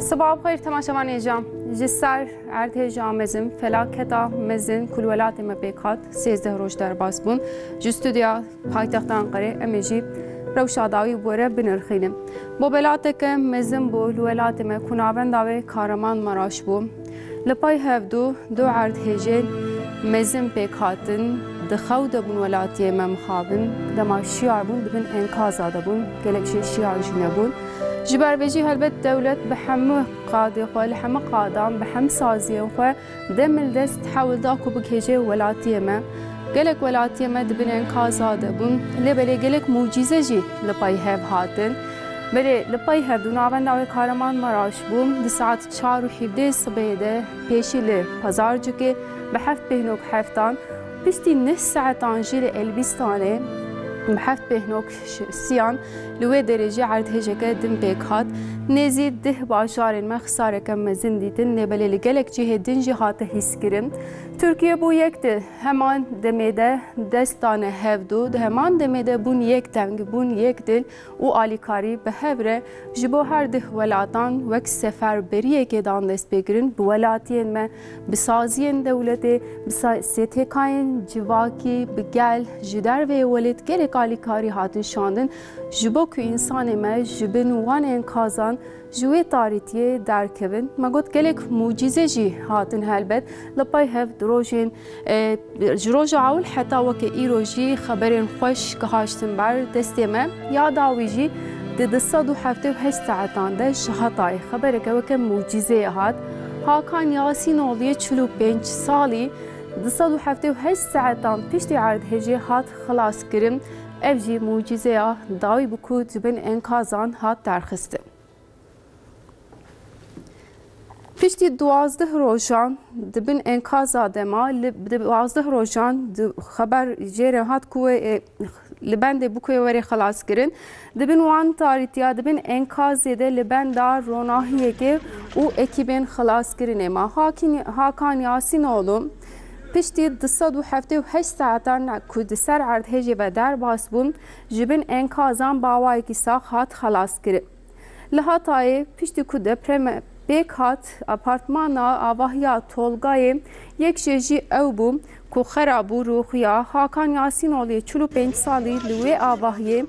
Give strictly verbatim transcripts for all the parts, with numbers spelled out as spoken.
Sibav xêr temaşevanê can. Ji ser erdhêja mezin, felaketa mezin ku li welatê me pêk hat, sêzdeh roj derbas bûn. Ji stûdya paytexta Enqerê em ê jî rewşa dawî bi we re binirxînin. Bobelateke mezin bû li welatê me ku navenda wê Kahramanmaraş bû. Li pey hevdû du erdhêjên mezin pêk hatin, di xew de bûn welatiyê me mixabin, dema şiyar bûn, di bin enkaza de bûn, gelek jê şiyar jî nebûn. Ji ber vê jî helbet dewlet bi hemû qadê xwe, li hemû qadan, bi hemû saziyên xwe dem li dest hewl da ku bigihêje welatiyê me. Gelek welatiyê me di bin enkaza de bûn, lê belê gelek mucîze jî li pey hev hatin. Belê li pey hev di navenda wê Kahramanmaraş bû, di saet çar û hevdeh sibê de pêşî li Pazarcikê bi heft pêhnok heftan, piştî neh saetan jî li Elbîstanê bi heft pêhnok ş-, siyan li wê derê jî erdhêjeke din pêk hat. Nêzî deh bajarên me xisareke mezin dîtin, lê belê li gelek cihê din jî hate hîskirin. Tirkiye bû yek dil, heman demê de dest dane hevdû, di heman demê de bûn yek deng, bûn yek dil û alîkarî bi hev re ji bo her dih welatan wek seferberiyekê dan destpêkirin, bi welatiyên me, bi saziyên dewletê, bi sa-, S T K'yên civakî, bi gel, ji derveyê welêt gelek alîkarî hatin şandin, ji bo ku însanê me ji bin wan enkazan ji wê tarîtiyê derkevin. Me got gelek mucîze jî hatin helbet. Li pey hev di rojên, e, ji roja ewil heta weke îro jî xeberên xweş gihaştin ber destê me. Ya dawî jî di du sed û heftê û heşt saetan de ji Hatayê xebereke weke mucîzeyê hat. Hakan Yasînoğlu'yê çil û pênc salî du sed û heftê û heşt saetan piştî erdhêjê hat xilaskirin. Ev jî mucîzeya dawî bû ku di bin enkazan hat derxistin. Piştî duwazdeh rojan di bin enkaza de ma, li, di duwazdeh rojan di xeber jê re hat ku wê, e, li bendê bû ku wê were xelaskirin. Di bin wan tarîtiya, di bin enkazê de li benda ronahiyekê û ekîbên xelaskirinê ma. Hakin-, Hakan Yasînoğlu piştî du sed û heftê û heşt saetan ku di ser erdhêjê ve derbas bûn, ji bin enkazan bi awayekî sax hat xelaskirin. Li Hatayê piştî ku deprem pêk hat, apartmana avahiya Tolgayê yek jê jî ew bû ku xera bû, rûxiya. Hakan Yasînoğlu'yê çil û pênc salî li wê avahiyê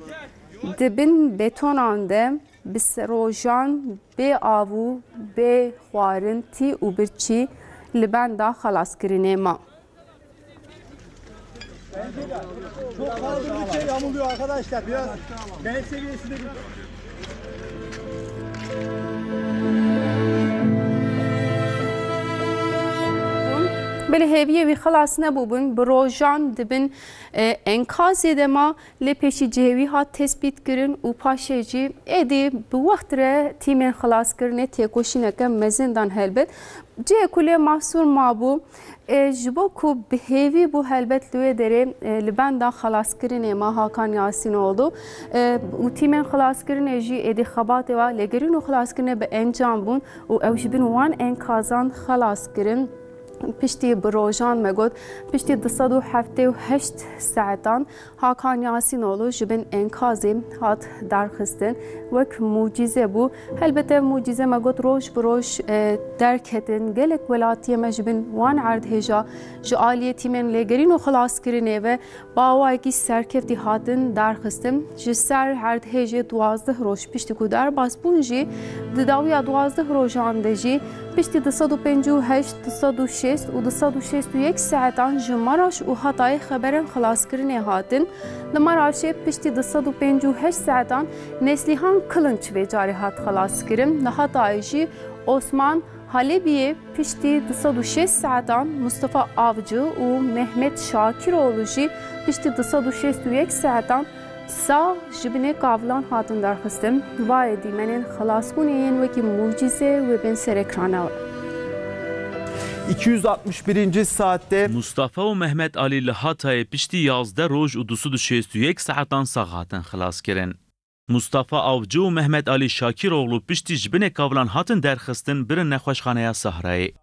di bin betonan de bi se-, rojan bê av û bê xwarin, tî û birçî li benda xelaskirinê ma. Çok kaldırdıkça yamuluyor arkadaşlar. Biraz bel seviyesinde bir... Belê hêviyê wî xilas nebûbûn, bi rojan dibin, e, enkazê de ma, lê pêşî cihê wî hat tespîtkirin û paşê jî êdî bi wext re tîmên xilaskirinê têkoşîneke mezin dan helbet. Cihê ku lê mahsûr mabû, e, ji bo ku bi hêvî bû helbet li wê derê, e, li benda xelaskirinê ma Hakan Yasînoğlu, e, û tîmên xelaskirinê jî êdî xebatê wa lêgerîn û xelaskirinê bi encam bûn û ew ji bin wan enkazan xelas kirin. Piştî bi rojan me got, piştî du sed û heftê û heşt saetan Hakan Yasînoğlu ji bin enkazê hat darxistin. Wek mucîze bû. Helbet ev mucîze me got roj bi roj, e, derketin. Gelek welatiyê me ji bin wan erdhêja ji aliyê tîmên lêgerîn û xelaskirinê ve bi awayekî serkeftî hatin darxistin. Ji ser erdhêjê duwazdeh roj piştî ku derbas bûn jî, di dawiya duwazdeh rojan de jî piştî du sed û pêncî û heşt, du sed û şêst û du sed û şêst û yek saetan ji Maraş û Hatayê xeberên xelaskirinê hatin. Li Maraşê piştî du sed û pêncî û heşt saetan Neslihan Kılınç vê carê hat xelaskirin. Li Hatayê jî Osman Halebiyê piştî du sed û şêst saetan Mustafa Avcı û Mehmet Şakiroğlu jî piştî du sed û şêst û yek saetan sax ji binê kavilan hatin darxistin. Vayê dîmenên xelasbûnê yên wekî mucîze wê bên ser ekrana we. iki yüz altmış birinci saatte Mustafa û Mehmet Alî li Hatayê piştî yazdeh roj û du sed û şêst û yek saetan sax hatin xelaskirin. Mustafa Avcı û Mehmet Alî Şakîroğlu piştî ji binê kavilan hatin derxistin, birin nexweşxaneya Sahrayê.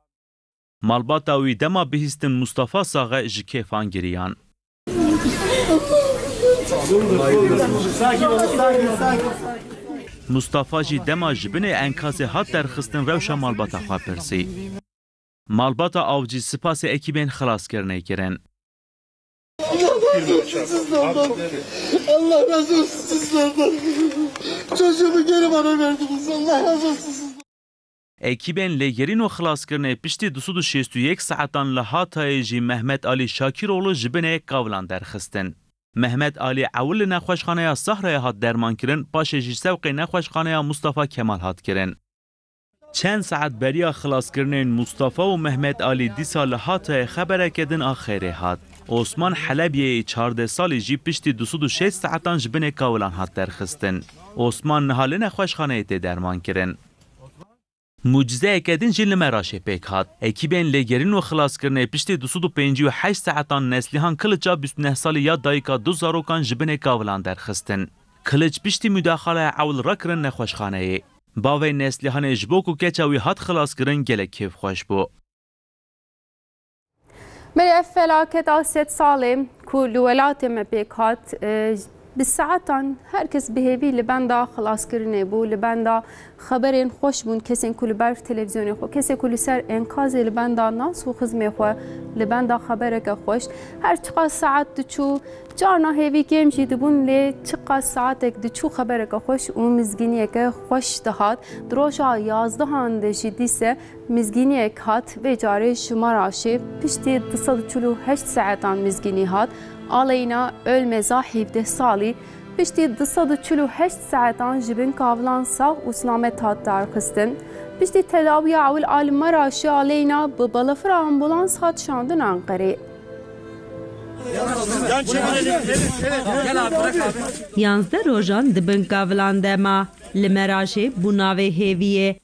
Malbata wî dema bihîstin Mustafa sax e, ji kêfan giriyan. Mustafa jî dema ji binê enkazê hat derxistin rewşa malbata xwe pirsî. Malbata Avcî spasê ekîbên xilaskirinê kirin. Allah razı olsun sizden. Allah razı olsun sizden. Çocuğumu geri bana verdiniz. Allah razı olsun sizden. Ekîbên lêgerîn û xilaskirinê piştî du sed û şêst û yek saetan li Hatayê jî Mehmet Alî Şakîroğlu ji binê kavilan derxistin. Mehmet Alî ewil li nexweşxaneya Sahrayê hat dermankirin, paşê jî sewqê nexweşxaneya Mustafa Kemal hat kirin. Çend saet beriya xilaskirinên Mustafa û Mehmet Alî dîsa li Hatayê xebereke din a xêrê hat. Osman Helebiyê yê çardeh salî jî piştî du sed û şêst saetan ji binê kavilan hat derxistin. Osman niha li nexweşxaneyê tê dermankirin. Mucizeyeke din jî li Meraşê pêk hat. Ekîbên lêgerîn û xilaskirinê piştî du sed û pêncî û heşt saetan Neslihan Kiliça bîst û neh salî ya dayika du zarokan ji binê kavilan derxistin. Kiliç piştî mudaxaleya ewil rakirin nexweşxaneyê. Bavê Neslihanê ji bo ku keça wî hat xilaskirin gelek kêfxweş bû. Belê ev felaketa sed salê ku li welatê me pêk hat, e, bi saetan her kes bi hêvî li benda xilaskirinê bû, li benda xeberên xweş bûn, kesên ku li ber televîzyonê xwe, kesê ku li ser enkazê li benda nas û xizmê xwe, li benda xebereke xweş. Her çiqas saet diçû, carna hêvî kêm jî dibûn, lê çiqas saetek diçû xebereke xweş û mizgîniyeke xweş dihat. Di roja yazdehan de jî dîse mizgîniyek hat, vê carê ji Maraşê piştî du sed û çil û heşt saetan mizgînî hat. Aleyna Ölmeza hevdeh salî piştî du sed û çil û heşt saetan ji bin kavilan sax û silamet hat darxistin. Piştî tedawiya ewil a li Maraşê Aleyna bi balafira ambulans hat şandin Enqerê. Yanzdeh rojan di bin kavilan de ma. Li Meraşê bû navê hêviyê.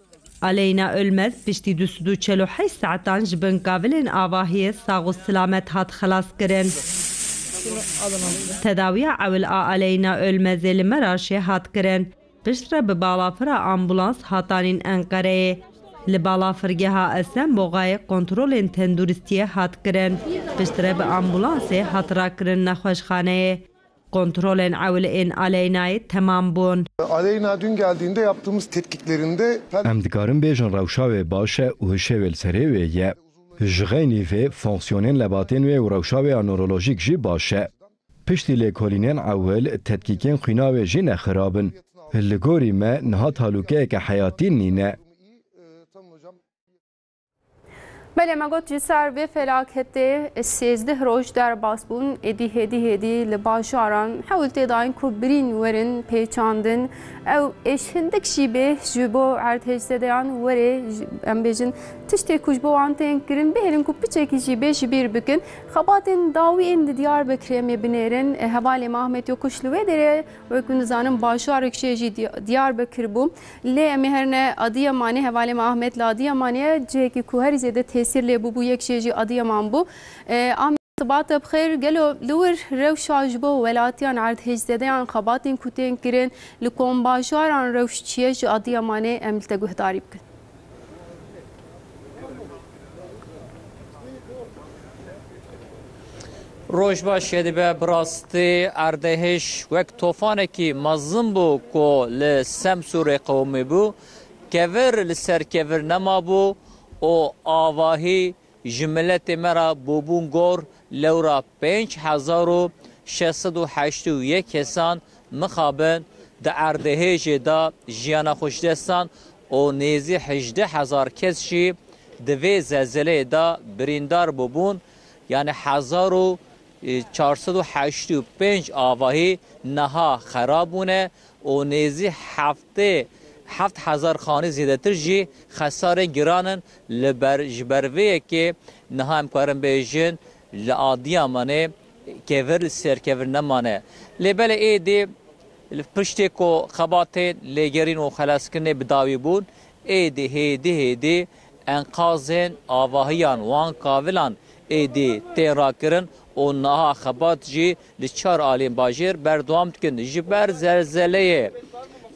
Aleyna Ölmez piştî du sed û çil û heşt saetan ji bin kavilên avahiyê sax û silamet hat xilaskirin. Tedawiya ewil a Aleyna Ölmezê li Meraşê hat kirin. Piştre bi balafira ambulans hat anîn Enqereyê. Li balafirgeha Esenboxayê kontrolên tenduristiyê hat kirin. Piştre bi ambulansê hat rakirin nexweşxaneyê. Kontrolên ewil ên Aleynayê temam bûn. Aleyna dün geldiğinde yaptığımız tetkiklerinde fel- Em dikarin bêjin rewşa wê baş e û hişê wê li serê wê ye. Ji xeynî vê fonksiyonên lebatên wê û rewşa wê ya newrolojîk jî baş e. Piştî lêkolînên ewil, tetkîkên xwîna wê jî nexirab in. Li gorî me niha talûkeyeke heyatî nîne. Belê me got ji ser vê felaketê sêzdeh roj derbas bûn, êdî hêdî hêdî li bajaran hewl tê dayîn ku birîn werin pêçandin. Ew êş hindik jî bê ji bo erdhêjzedeyan werê, ji, em bêjin, tiştê ku ji bo wan tên kirin, bihêlin ku piçekî jî bê ji bîr bikin. Xebatên dawî ên di Diyarbekirê em ê binêrin. E, hevalê me Ahmet Yokuş li wê derê, wek hûn dizanin, bajarek jê jî Diy-, Diyarbekir bû. Lê em ê herine Adiyamanê, hevalê me Ahmet li Adiyamanê ye, cihekî ku herî zêde tesîr lê bûbû, yek jê jî Adiyaman bû. E, Ahmet, sibate bi xêr. Gelo li wir rewşa ji bo welatiyan erdhêjzedeyan, xebatên ku tên kirin, li kombajaran rewş çi ye, ji Adiyamanê em li te guhdarî bikin. Roj baş Şedibe, bi rastî erdhêj wek tofanekî mezin bû ku li Semsûrê qewimî bû. Kevir li ser kevir nemabû û avahî ji miletê me re bûbûn gor. Lewra pênc hezar û şeş sed û heştê û yek kesan mixabin di erdhêjê de jiyana xwe ji dest dan û nêzî hejdeh hezar kes jî di vê zelzeleyê de birîndar bûbûn. Yanî hezar û çar sed û heştê û pênc avahî niha xera bûne û nêzî heftê heft hezar xanî zêdetir jî xesarên giran in. Li ber, ji ber vê yekê niha em karin bêjin, li Adiyamanê kevir li ser kevir nemane. Lê belê êdî li piştê ku xebatên lêgerîn û xelaskirinê bi dawî bûn, êdî hêdî hêdî enqazên avahiyan wan kavilan êdî tên rakirin û niha xebat jî li çar aliyên bajêr berdewam dikin. Ji ber zelzeleyê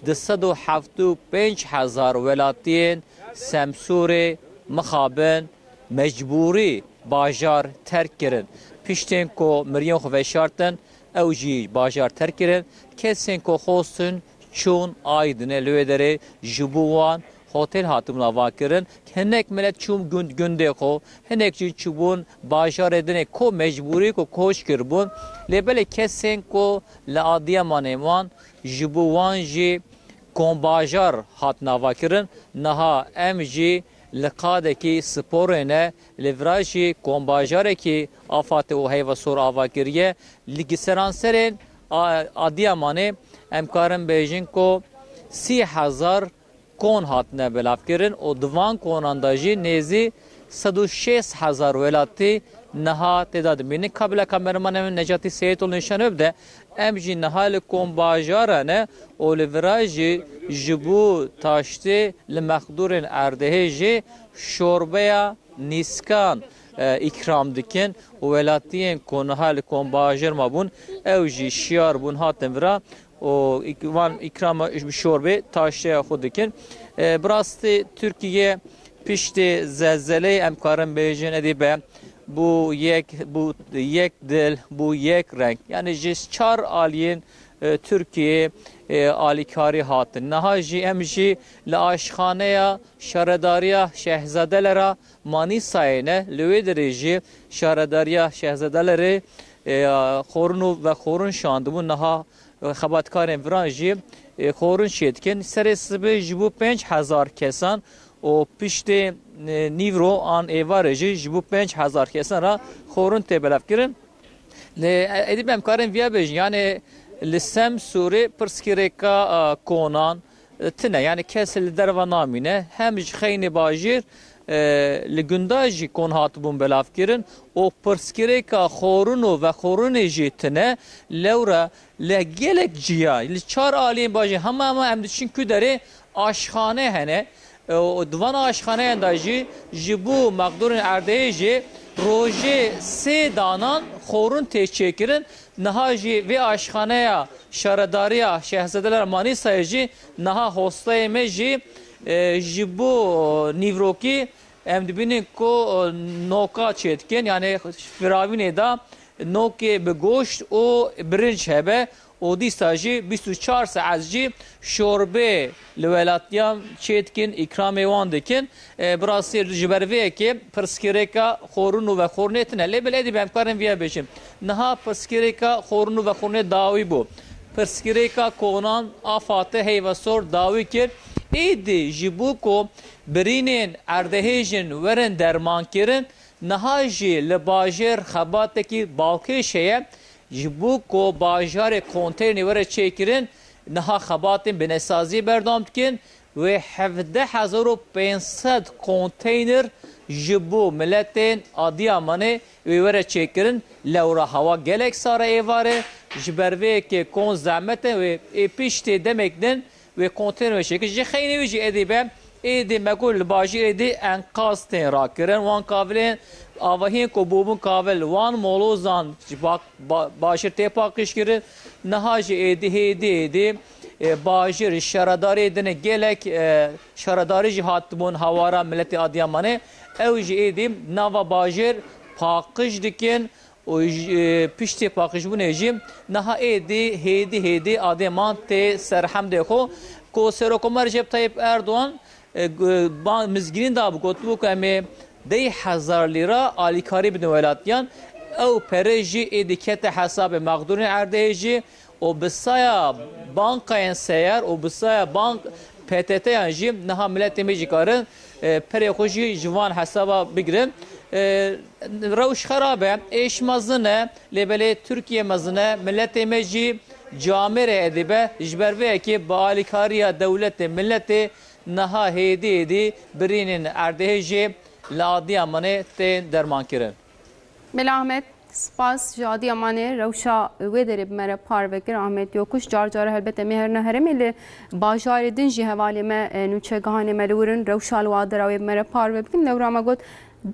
du sed û heftê û pênc hezar welatiyên Semsûrê mixabin mecbûrî bajar terk kirin. Piştên ku miriyên xwe veşartin, ew jî bajar terk kirin. Kesên ku xwestin çûn Aydinê, li wê derê ji bo wan hotêl hatibûn avakirin. Hinek milet çûn gund, gundê xwe, hinek jî çûbûn bajarê dinê ku mecbûrî ku koç kiribûn. Lê belê kesên ku li Adiyamanê wan, ji bo wan jî kombajar hatin avakirin. Niha em jî li qadekî sporê ne, li vira jî kombajarekî AFADê û Heyva Sor ava kiriye. Li seranserên A-, Adiyamanê em karin bêjin ku sî hezar kon hatine belavkirin û di van konan de jî nêzî sed û şêst hezar welatî niha tê de dimînin. Kabile kameramanê min Necatî Seyîtoglu nîşan bide, em jî niha li kombajara ne û li vira jî ji bo taştê li mexdûrên erdehê jî şorbeya nîskan, e, îkram dikin û welatiyên ku niha li kombajir mabûn, ew jî şiyar bûn hatin vira û îk-, van îkrama bi şorbê taşteya xwe dikin. E, bi rastî Tirkiye piştê zelzeleyê em karin bêjin êdî be bû yek, bû yek dil, bû yek reng. Yani ji çar aliyên, e, Tirkiyeyê, e, alîkarî hatin. Niha jî em jî li aşxaneya Şaredariya Şehzadelara Manîsayê ne, li wê derê jî Şaredariya Şehzadelerê, e, xorûn û vexorûn şandibûn. Niha, e, xebatkarên viran jî, e, xorûn çêdikin. Serê sibê ji bo pênc hezar kesan û piştê, e, nîvro an êvarê jî ji bo pênc hezar kesan re xorûn tê belavkirin. Lê, e, êdî em karin viya bêjin, yani li Semsûrê pirsgirêka, e, konan, e, tine, yani kes li derve namîne, hem ji xeynê bajêr, e, li gunda jî kon hatibûn belavkirin û pirsgirêka xorûn û vexorûnê jî tine, lewra li gelek ciya, li çar aliyên bajêr, hema hema em diçin ku derê aşxane hene, e, û di van aşxaneyan de jî ji bo mexdûrên erdehê jî rojê sê danan xorûn tê çêkirin. Niha jî vê aşxaneya Şaredariya Şehzadeler Manîsayê jî niha hostayê me jî, e, ji bo nîvrokî em dibînin ku, e, noka çêdikin, yani firavînê de nokê bi goşt û birinc hebe û dîsa jî bîst û çar saet jî şorbê li welatiyan çêdikin, îkramê wan dikin. E, bi rastî ji ber vê yekê pirsgirêka xorûn û vexorûnê tine. Lê belê êdî em karin viya bêjin. Niha pirsgirêka xorûn û vexorûnê dawî bû. Pirsgirêka konan AFADê Heyva Sor dawî kir. Êdî ji bo ku birînên erdehêjin werin dermankirin, niha jî li bajêr xebatekî balkêş heye. Ji bo ku bajarê konteynê were çêkirin, niha xebatên binesaziyê berdewam dikin. Wê hevdeh hezar û pênc sed konteyner ji bo miletên Adiyamanê wê were çêkirin. Lewra hewa gelek sar e êvarê. Ji ber vê yekê kon zehmet e wê ê piştê demek din wê konteyner wê çêkir. Ji xeynê wî jî êdî be, êdî me got li bajêr êdî enkaz tên rakirin. Wan kavilên avahiyên ku bûbûn kavil, wan molozan ji ba-, ba-, bajêr tê paqij kirin. Niha jî êdî, hêdî, êdî, e, bajêr şaredarê din e gelek, e, şaredarî jî hatibûn hawara miletê Adiyamanê. Ew jî êdî nava bajêr paqij dikin û ji, e, piştê paqijbûnê jî niha êdî hêdî hêdî Adiyaman tê serhemdê xwe. Ku Serokkomar Recep Tayyip Erdogan, e, gu-, ba-, mizgînî da bi gotibû ku em ê deh hezar lîra alîkarî bidin welatiyan. Ew pere jî êdî kete hesabê mexdûrên erdehê jî û bi saya bankayên seyer û bi saya bank P T T'yan jî niha miletê me jî karin, e, perê xwe jî ji van hesaba bigirin. E, rewş xerab e, êş mezin e, lê belê Tirkiye mezin e, miletê me jî camêrê êdî be, ji ber vê yekê bi alîkariya dewletê miletê niha hêdî hêdî birînên erdehê jî li Adiyamanê tên dermankirin. Mela Ahmet, spas ji Adiyamanê rewşa wê derê bi me re parve kir. Ahmet Yokuş, car car e helbet em ê herine herêmê, li bajarê din jî hevalê me, e, nûçegihanê me li wir in, rewşa li wa dera wê bi me re parve bikin. Lewra me got,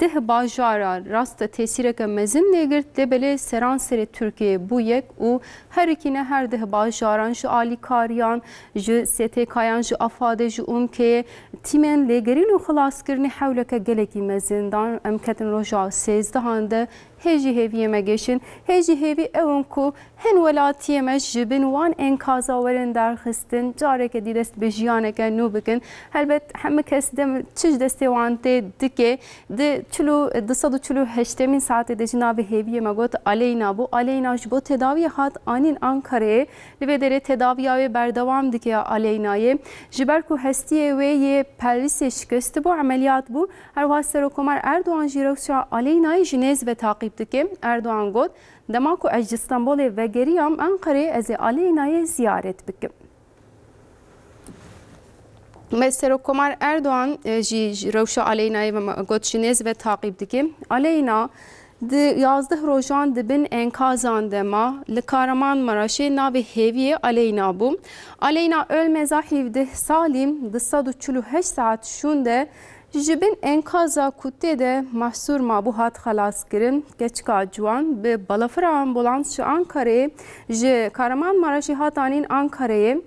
deh bajara rast tesîreke mezin lê girt, lê belê seranserê Tirkiyeyê bû yek û herikîne her deh bajaran ji alîkariyan, ji S T K'yan, ji AFADê, ji UMK'ê tîmên lêgerîn û xilaskirinê hewleke gelekî mezin dan. Em ketin roja sêzdehan de. Hê jî hêviyê me geşin. Hê jî hêvî ew in ku hin welatiyê me ji bin wan enkaza werin derxistin, careke dî dest bi jiyaneke nû bikin. Helbet hemû kes dem çi ji destê wan tê dike. Di çil û, du sed û çil û heştemîn saetê de jî navê hêviyê me got Aleyna bû. Aleyna ji bo tedawiyê hat anîn Ankarayê. Li vê derê tedawiya wê berdewam dike ya Aleynayê. Ji ber ku hestiyê wê yê pelvisê şikesti bû, emeliyat bû. Her wiha Serokkomar Erdogan jî rewşa Aleynayê ji nêz ve taqîb dike. Erdogan got, dema ku ez ji Stenbolê vegeriyam Ankarayê, ez ê Aleynayê ziyaret bikim. Me Serokkomar Erdogan, e, jî ji rewşa Aleynayê ve me got ji nêz ve taqîb dike. Aleyna di yazdeh rojan di bin enkazan de ma. Li Kahramanmaraşê navê hêviyê Aleyna bû. Aleyna Ölmez a hevdeh salî, du sed û çil û heşt saet şûnde ji bin enkaza ku tê de mehsûr mabû hat xelaskirin. Keçika ciwan bi balafira ambulans ji Ankarayê, ji Kahramanmaraşê hat anîn Ankarayê.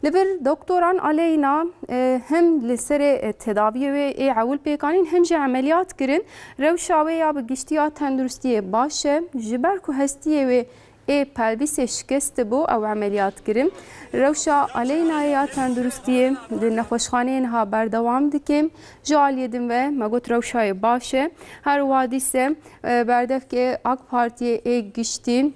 Li vir doktoran Aleyna, e, hem li serê, e, tedaviyê wê ê ewil pêk anîn, hem jî emeliyat kirin. Rewşa wê ya bi giştî ya tenduristiyê baş e. Ji ber ku hestiyê wê ê pelvîsê şikestibû, ew emeliyat kirin. Rewşa Aleynayê ya tenduristiyê di nexweşxaneyê niha berdewam dike. Ji aliyê din ve me got rewşa wê baş e. Her wiha dîse, e, berdevkê AK Partiyê ê giştî,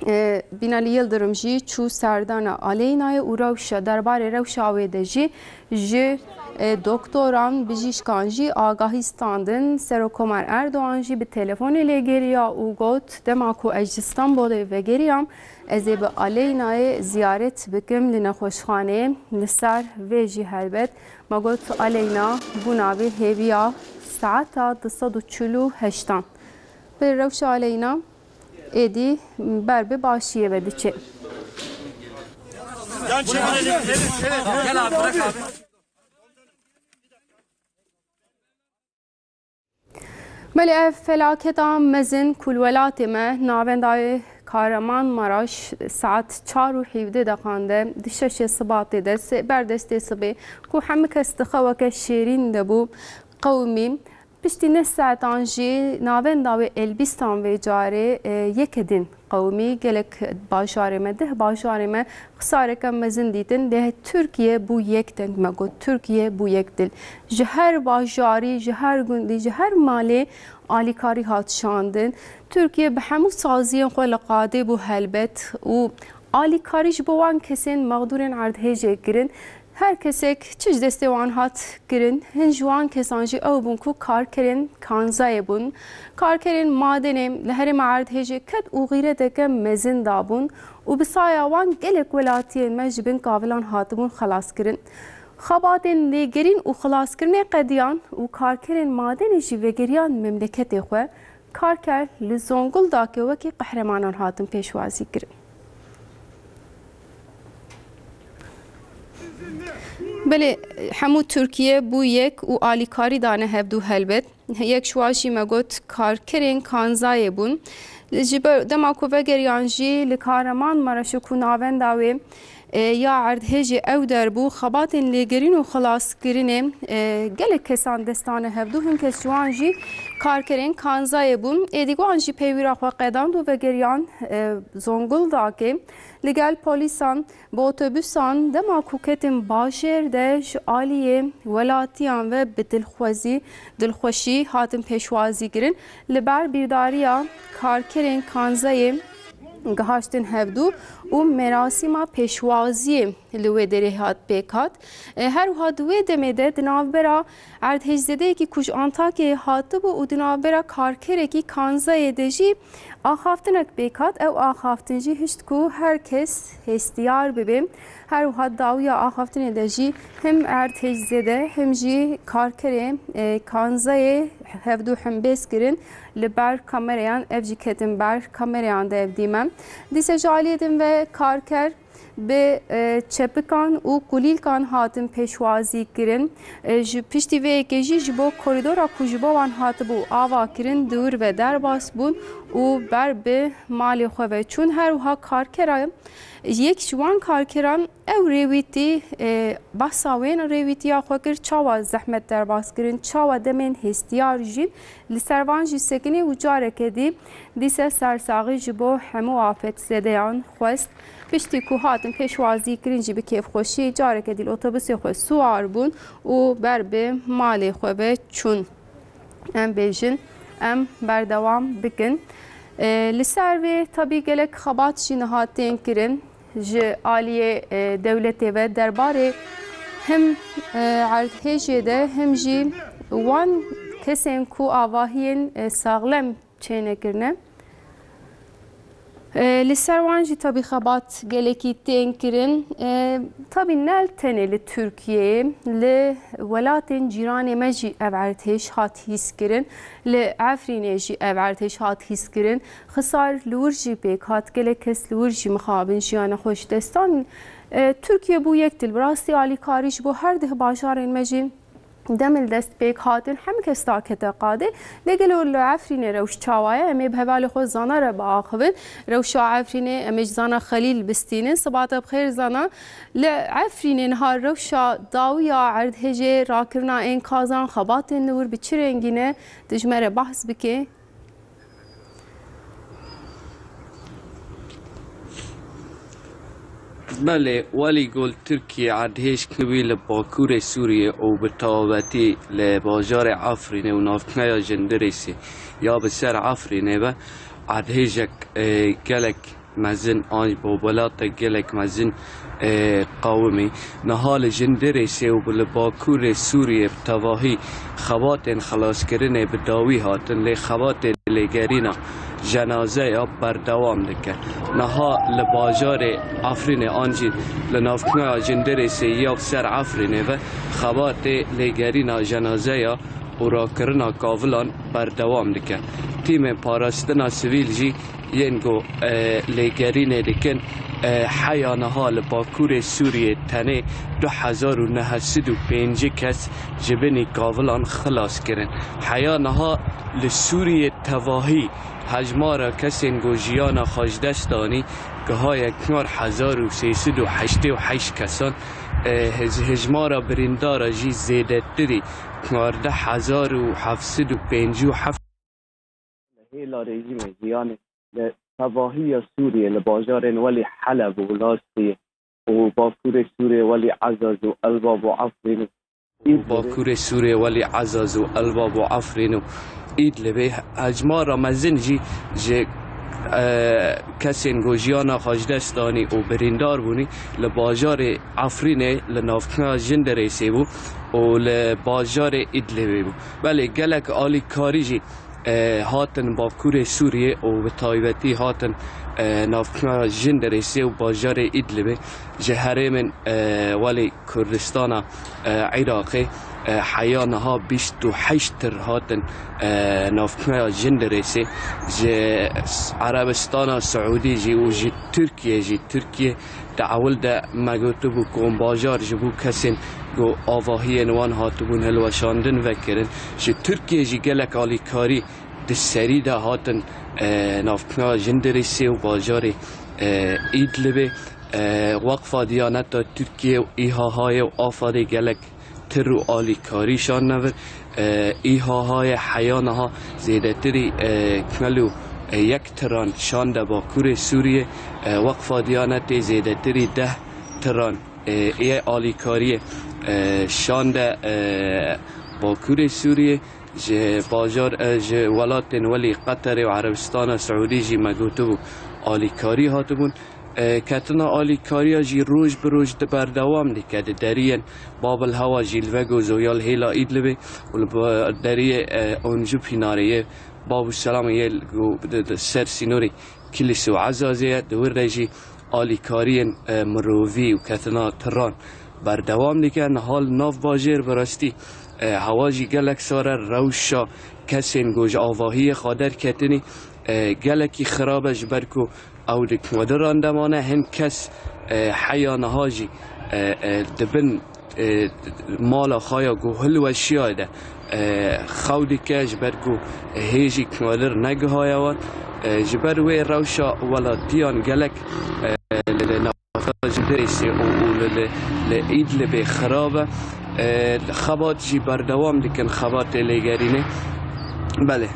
e, Binali Yildirim jî çû serdana Aleynayê û rewşa, derbarê rewşa wê de jî ji, e, doktoran, bijîşkan jî agahî standin. Serokkomar Erdogan jî bi telefonê lê geriya û got, dema ku ez ji Stenbolê vegeriyam, ez ê bi Aleynayê ziyaret bikim li nexweşxaneyê. Li ser vê jî helbet me got Aleyna bû navê hêviya saeta du sed û çil û heştan. Bi rewşa Aleyna êdî ber bi başiyê ve diçe. Belê ev felaketa mezin ku li welatê me navenda wê Kahramanmaraş saet çar û hevdeh deqan de di şeşê sibatê de se-, ber destê sibê ku hemû kes di xeweke şêrîn de bû qewimî. Piştî neh saetan jî navenda wê Elbîstan vê carê, e, yeke din qewimî. Gelek bajarê me, deh bajarê me xisareke mezin dîtin. Lê Tirkiye bû yek deng, me got, Tirkiye bû yek dil. Ji her bajarî, ji her gundî, ji her malê alîkarî hat şandin. Tirkiye bi hemû saziyên xwe li qadê bû helbet û alîkarî ji bo wan kesên mexdûrên erdhêjê kirin. Her kesek çi ji destê wan hat kirin, hin ji wan kesan jî ew bûn ku karkerên kanzayê bûn. Karkerên madenê li herêma erdhêjê ked û xîreteke mezin dabûn û bi saya wan gelek welatiyên me ji bin kavilan hatibûn xelaskirin. Xebatên lêgerîn û xelaskirinê qediyan û karkerên madenê jî vegeriyan memleketê xwe. Karker li Zonguldakê wekî qehremanan hatin pêşwazî kirin. Belê, hemû Tirkiye bû yek û alîkarî dane hevdû helbet. Yek ji wan jî me got karkerên kanzayê bûn. Ji ber dema ku vegeriyan jî li Kahramanmaraşê ku navenda wê, e, ya erdhêjê ew der bû, xebatên lêgerîn û xelaskirinê, e, gelek kesan dest dane hevdû. Hin kes ji wan jî karkerên kanzayê bûn. Êdî wan jî peywîra xwe qedand û vegeriyan, e, Zonguldakê. Li gel polîsan bi otobûsan dema ku ketin bajêr de ji aliyê welatiyan ve bi dilxwezî, dilxweşî hatin pêşwazî kirin. Li ber bîrdariya karkerên kanzayê gihaştin hevdû û merasîma pêşwaziyê li wê derê hat pêk hat. E, her wiha di wê demê de di navbera erdhêjzedeyekî ku ji Antakyayê hatibû û di navbera karkerekî kanzayê de jî axaftinek pêk hat. Ew axaftin jî hişt ku her kes hêstiyar bibe. Her wiha dawiya axaftinê de jî him erdhêjzede him jî karkerê, e, kanzayê hevdû himbêz kirin. Li ber kamereyan ev jî ketin ber kamereyan de ev dîme. Dîse ji aliyê din ve karker bi, e, çepikan û kulîlkan hatin pêşwazî kirin. E, ji piştî vê yekê jî ji bo korîdora ku ji bo wan hatibû ava kirin, dûr ve derbas bûn û ber bi malê xwe ve çûn. Her wiha karkera yek ji wan karkeran ew rêwîtî, e, behsa wên rêwîtiya xwe kir, çawa zehmet derbas kirin, çawa demên hêstiyar jîn li ser van jî sekinî û careke dî dîse sersaxî ji bo hemû afetzedeyan xwest. Piştî ku hatin pêşwazî kirin jî bi kêfxweşî careke dî li otobusê xwe siwar bûn û ber bi malê xwe ve çûn. Em bêjin, em berdewam bikin. E, li ser vê tebî gelek xebat jî niha tên kirin ji aliyê, e, dewletê ve derbarê him, e, erdhêjê de him jî wan kesên ku avahiyên, e, saxlem çênekirine. E, li ser wan jî tabî xebat gelekî tên kirin. E, tabî ne tenê li Tirkiyeyê, li welatên cîranê me jî ev erdhêj hat hîskirin. Li Efrînê jî ev erdhêj hat hîskirin. Xisar li wir jî pêk hat, gelek kes li wir jî mixabin jiyana xwe ji dest dan. E, Tirkiye bû yek dil, bi rastî alîkarî ji bo her dih bajarên me jî demil dest pêk hatin, hemû kes dakete qadê. Lê gelo li Efrînê rewş çawa ye? Em ê bi hevalê xwe Zana re biaxivin. Rewşa Efrînê em ê ji Zana Xelîl bistînin. Siba te bi xêr Zana. Li Efrînê niha rewşa dawiya erdhêjê, rakirina enkazan, xebatên li wir bi çi rengî ne? Tu ji me re behs bike. Belê, welî gol Tirkiye erdhêj kiribî li bakurê Sûriyê û bi tawetî li bajarê Efrînê û navçeya Jindirêsê ya bi ser Efrînê ve erdhêjek, e, gelek mezin an ji bo welate gelek mezin, e, qawimî. Niha li Jindirêsê û li bakurê Sûriyê bi tevahî xebatên xelaskirinê bi dawî hatin, lê xebatê lêgerîna jenazeya berdewam dike. Niha li bajarê Efrînê an jî li navçeya Jindirêsê ya bi ser Efrînê ve xebatê lêgerîna jenazeya û rakirina kavilan berdewam dike. Tîmên parastina sivîl jî yên ku, e, lêgerînê dikin, e, heya niha li bakurê Sûriyê tenê du hezar û neh sed û pêncî kes ji binî kavilan xilas kirin. Heya niha li Sûriyê tevahî hejmara kesên ku jiyana xwe ji dest danî gihaye çar hezar û sê sed û heştê û heşt kesan, e, hij-, hejmara birîndara jî zêdetirî çardeh hezar û heft sed û pêncî û heft. Li hêla rejîmê jiyanê li tevahiya Sûriyê, li bajarên welî Heleb û Lastiyê û bakurê Sûriyê welî Ezaz û Elbab û Efrîn û Û Îdlibê. Bakurê Sûriyê welî Ezaz û Elbab û Efrîn û Îdlibê hejmara mezin jî ji, e, kesên ku jiyana xwe ji dest danî û birîndar bûnî li bajarê Efrînê li navçeya Jindirêsê bû û li bajarê Îdlibê bû. Belê gelek alîkarî jî e, hatin Bakurê Sûriyê û bi taybetî hatin, e, navçeya Jindirêsê û bajarê Îdlibê ji herêmên, e, welê Kurdistana, e, Iraqê, e, heya niha bîst û heşt tir hatin, e, navçeya Jindirêsê ji Erebistana Siûdî jî û ji Tirkiye jî, Tirkiye Di ewil de me gotibû ku bajar ji bo kesên ku avahiyên wan hatibûn hilweşandin vekirin. Ji Tirkiye jî gelek alîkarî di serî de hatin, e, navçeya Jindirêsê û bajarê, e, Îdlibê. E, Weqfa Diyaneta Tirkiye û İHH'yê û AFAD'ê gelek tir û alîkarî şandine vir. E, İHH'yê heya niha zêdetirî, e, çil û yek tiran şande Bakurê Sûriyê. E, Weqfa Diyanetê zêdetirî deh tiran, e, yê alîkariyê, e, şande, e, Bakurê Sûriyê. Ji bajar, e, ji welatên welî Qeterê û Erebistana Siûdî jî me gotibû alîkarî hatibûn. E, ketina alîkariya jî roj bi roj di berdewam dike. Di deriyên Babil Hewa jî li Vegozo ya li hêla Îdlibê û li ba-, deriyê, e, Oncûpînarê yê Babû Selamê yê li go-, di, di ser sînorê Kilis û Ezazê ye. Di wir de jî alîkariyên, e, mirovî û ketina tiran berdewam dike. Niha li nav bajêr bi rastî, e, hewa jî gelek sar e. Rewşa kesên ku ji avahiyê xwe derketinî, e, gelekî xirab e, ji ber ku ew di kodiran de mane, hin kes E, heya niha jî, e, e, di bin, e, mala xwe ya ku hilweşiya de, e, xew dike, ji ber ku hê jî kalir negihaye wan. E, ji ber wê rewşa welatiyan gelek, e, li navxwe ji Dêrêşê û, û li, li, li Îdlibê xirab e. E, xebat jî berdewam dikin, xebatê lêgerînê. Belê.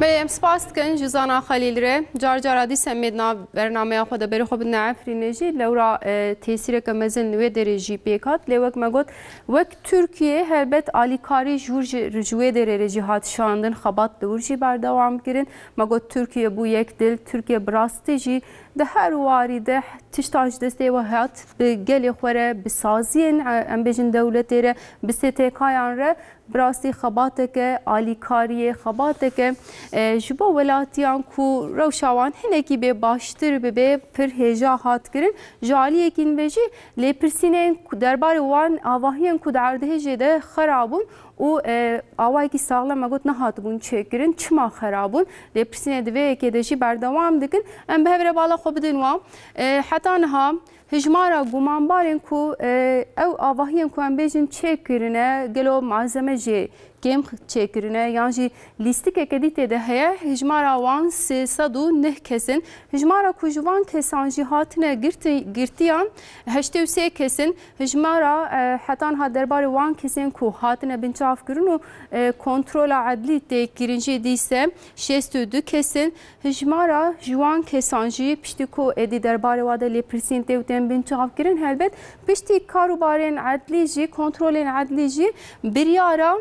Belê, em spas dikin ji Zana Xelîl re. Car cara dîse em ê di nav bernameya xwe de berê xwe bidine Efrînê jî. Lewra, e, tesîreke mezin li wê derê jî pêk hat. Lê wek me got, wek Tirkiye helbet alîkarî ji wir jî, ji wê derê re jî hat şandin, xebat li wir jî berdewam kirin. Me got, Tirkiye bû yek dil, Tirkiye bi rastî jî di her warî de tişta ji destê we hat, bi gelê xwe re, bi saziyên, e, em bêjin dewletê re, bi S T K'yan re, bi rastî xebateke alîkariyê, xebateke, e, ji bo welatiyan ku rewşa wan hinekî bê baştir bibe, pir hêja hat kirin. Ji aliyekî din ve jî lêpirsînên ku derbarê wan avahiyên ku di erdhêjê de xera bûn û, e, awayekî saxlem me got nehatibûn çêkirin. Çima xera bûn? Lêpirsînê di vê yekê de jî berdewam dikin. Em bi hev re bala xwe bidin wan. E, heta niha hijmara gumanbarên ku, e, ew avahiyên ku em bêjin çêkirine, gelo malzeme jê kêm çêkirine yan jî lîstikeke dî tê de heye, hijmara wan sê sed û neh kes in. Hijmara ku ji van kesan jî hatine girti-, girtiyan heştê û sê kes in. Hijmara, e, heta niha derbarê wan kesên ku hatine binçavkirin û, e, kontrola edlî tê kirin jî dîse şêst û du kes in. Hijmara ji wan kesan jî piştî ku êdî derbarê wa de lêpirsîn tê û tên binçavkirin, helbet piştî karûbarên edlî jî, kontrolên edlî jî biryara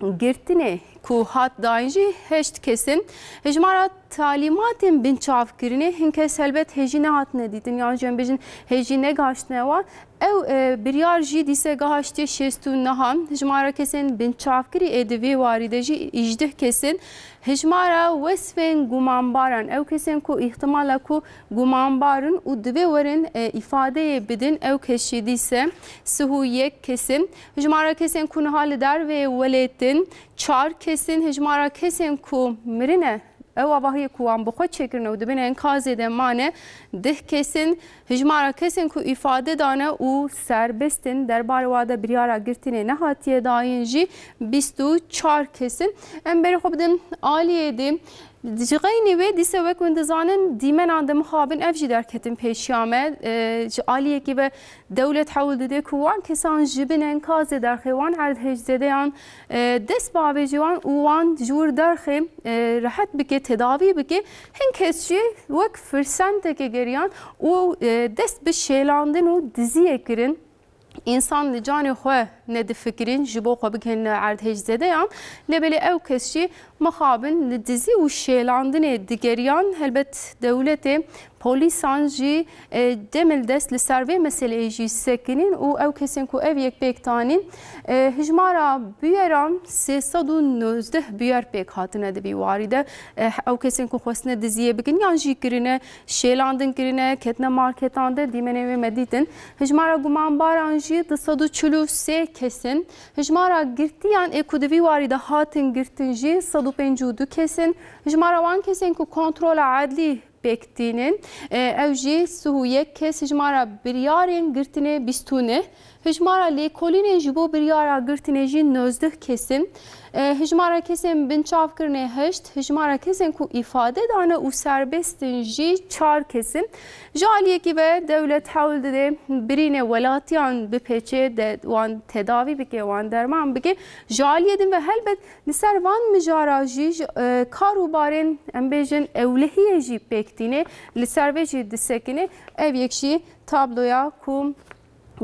girtinê ku hat dayîn jî heşt kes in. Hijmara talîmatên binçavkirinê hin kes helbet hêjî nehatine dîtin, yan jî em bêjin hêjî negaştine wan. Ew, e, biryar jî dîse gahaştiye şêst û nehan. Hijmara kesên binçavkirî ê di vê warî de jî îjdeh kes in. Hijmara wesfên gumanbaran, ew kesên ku îhtimala ku gumanbar in û divê werin, e, îfadeyê bidin, ew kes jî dîse sih û yek kes in. Hijmara kesên ku niha li derveyê welêt in, çar kes in. Hijmara kesên ku mirine, ew avahiyê ku wan bi xwe çêkirine û di bin enkazê de mane, deh kes in. Hijmara kesên ku îfade dane û serbest in, derbarê wa de biryara girtinê nehatiye dayîn jî bîst û çar kes in. Em berê xwe bidin aliyê dê. Ji xeynî wê dîse wek hûn dizanin, dîmenan de mixabin ev jî derketin pêşiya me. E, ji aliyekî ve dewlet hewl dide ku wan kesan ji bin enkazê derxê wan erdhêjzedeyan, e, dest bavêje wan û wan ji wir derxê, e, rehet bike, tedavî bike. Hin kes jî wek firsenteke geriyan û, e, dest bi şêlandin û diziyê kirin. Însan li canê xwe nedifikirîn ji bo xwe bigihîne erdhêjzedeyan. Lê belê ew kes jî mixabin li dizî û şêlandinê digeriyan. Helbet dewletê, polîsan jî, e, demildest li ser vê meseleyê jî sekinîn û ew kesên ku ev yek pêk tanîn, e, hijmara buyeran sê sed û nozdeh buyer pêk hatine di vî warî de. E, ew kesên ku xwestine diziyê bikin yan jî kirine şêlandin kirine, ketine marketan de, dîmenê wê me dîtin. Hijmara gumanbaran jî du sed û çil û sê kes in. Hijmara girtiyan ê ku di vî warî de hatin girtin jî sed û pêncî û du kes in. Hijmara wan kesên ku kontrola edlî pêk tînin, e, ew jî sih û yek kes, hijmara biryarên girtinê bîst û neh. Hijmara lêkolînên ji bo biryara girtinê jî nozdeh kes in. E, hijmara kesên binçavkirinê heşt, hijmara kesên ku îfade dane û serbest in jî çar kes in. Ji aliyekî ve dewlet hewl dide birînê welatiyan bipêçe, de, wan tedavî bike, wan derman bike. Ji aliyê din ve helbet li ser van mijara jî, ji, e, kar û barên, em bêjin, ewlehiyê jî pêk tîne, li ser vê jî disekine. Ev yek jî tabloya ku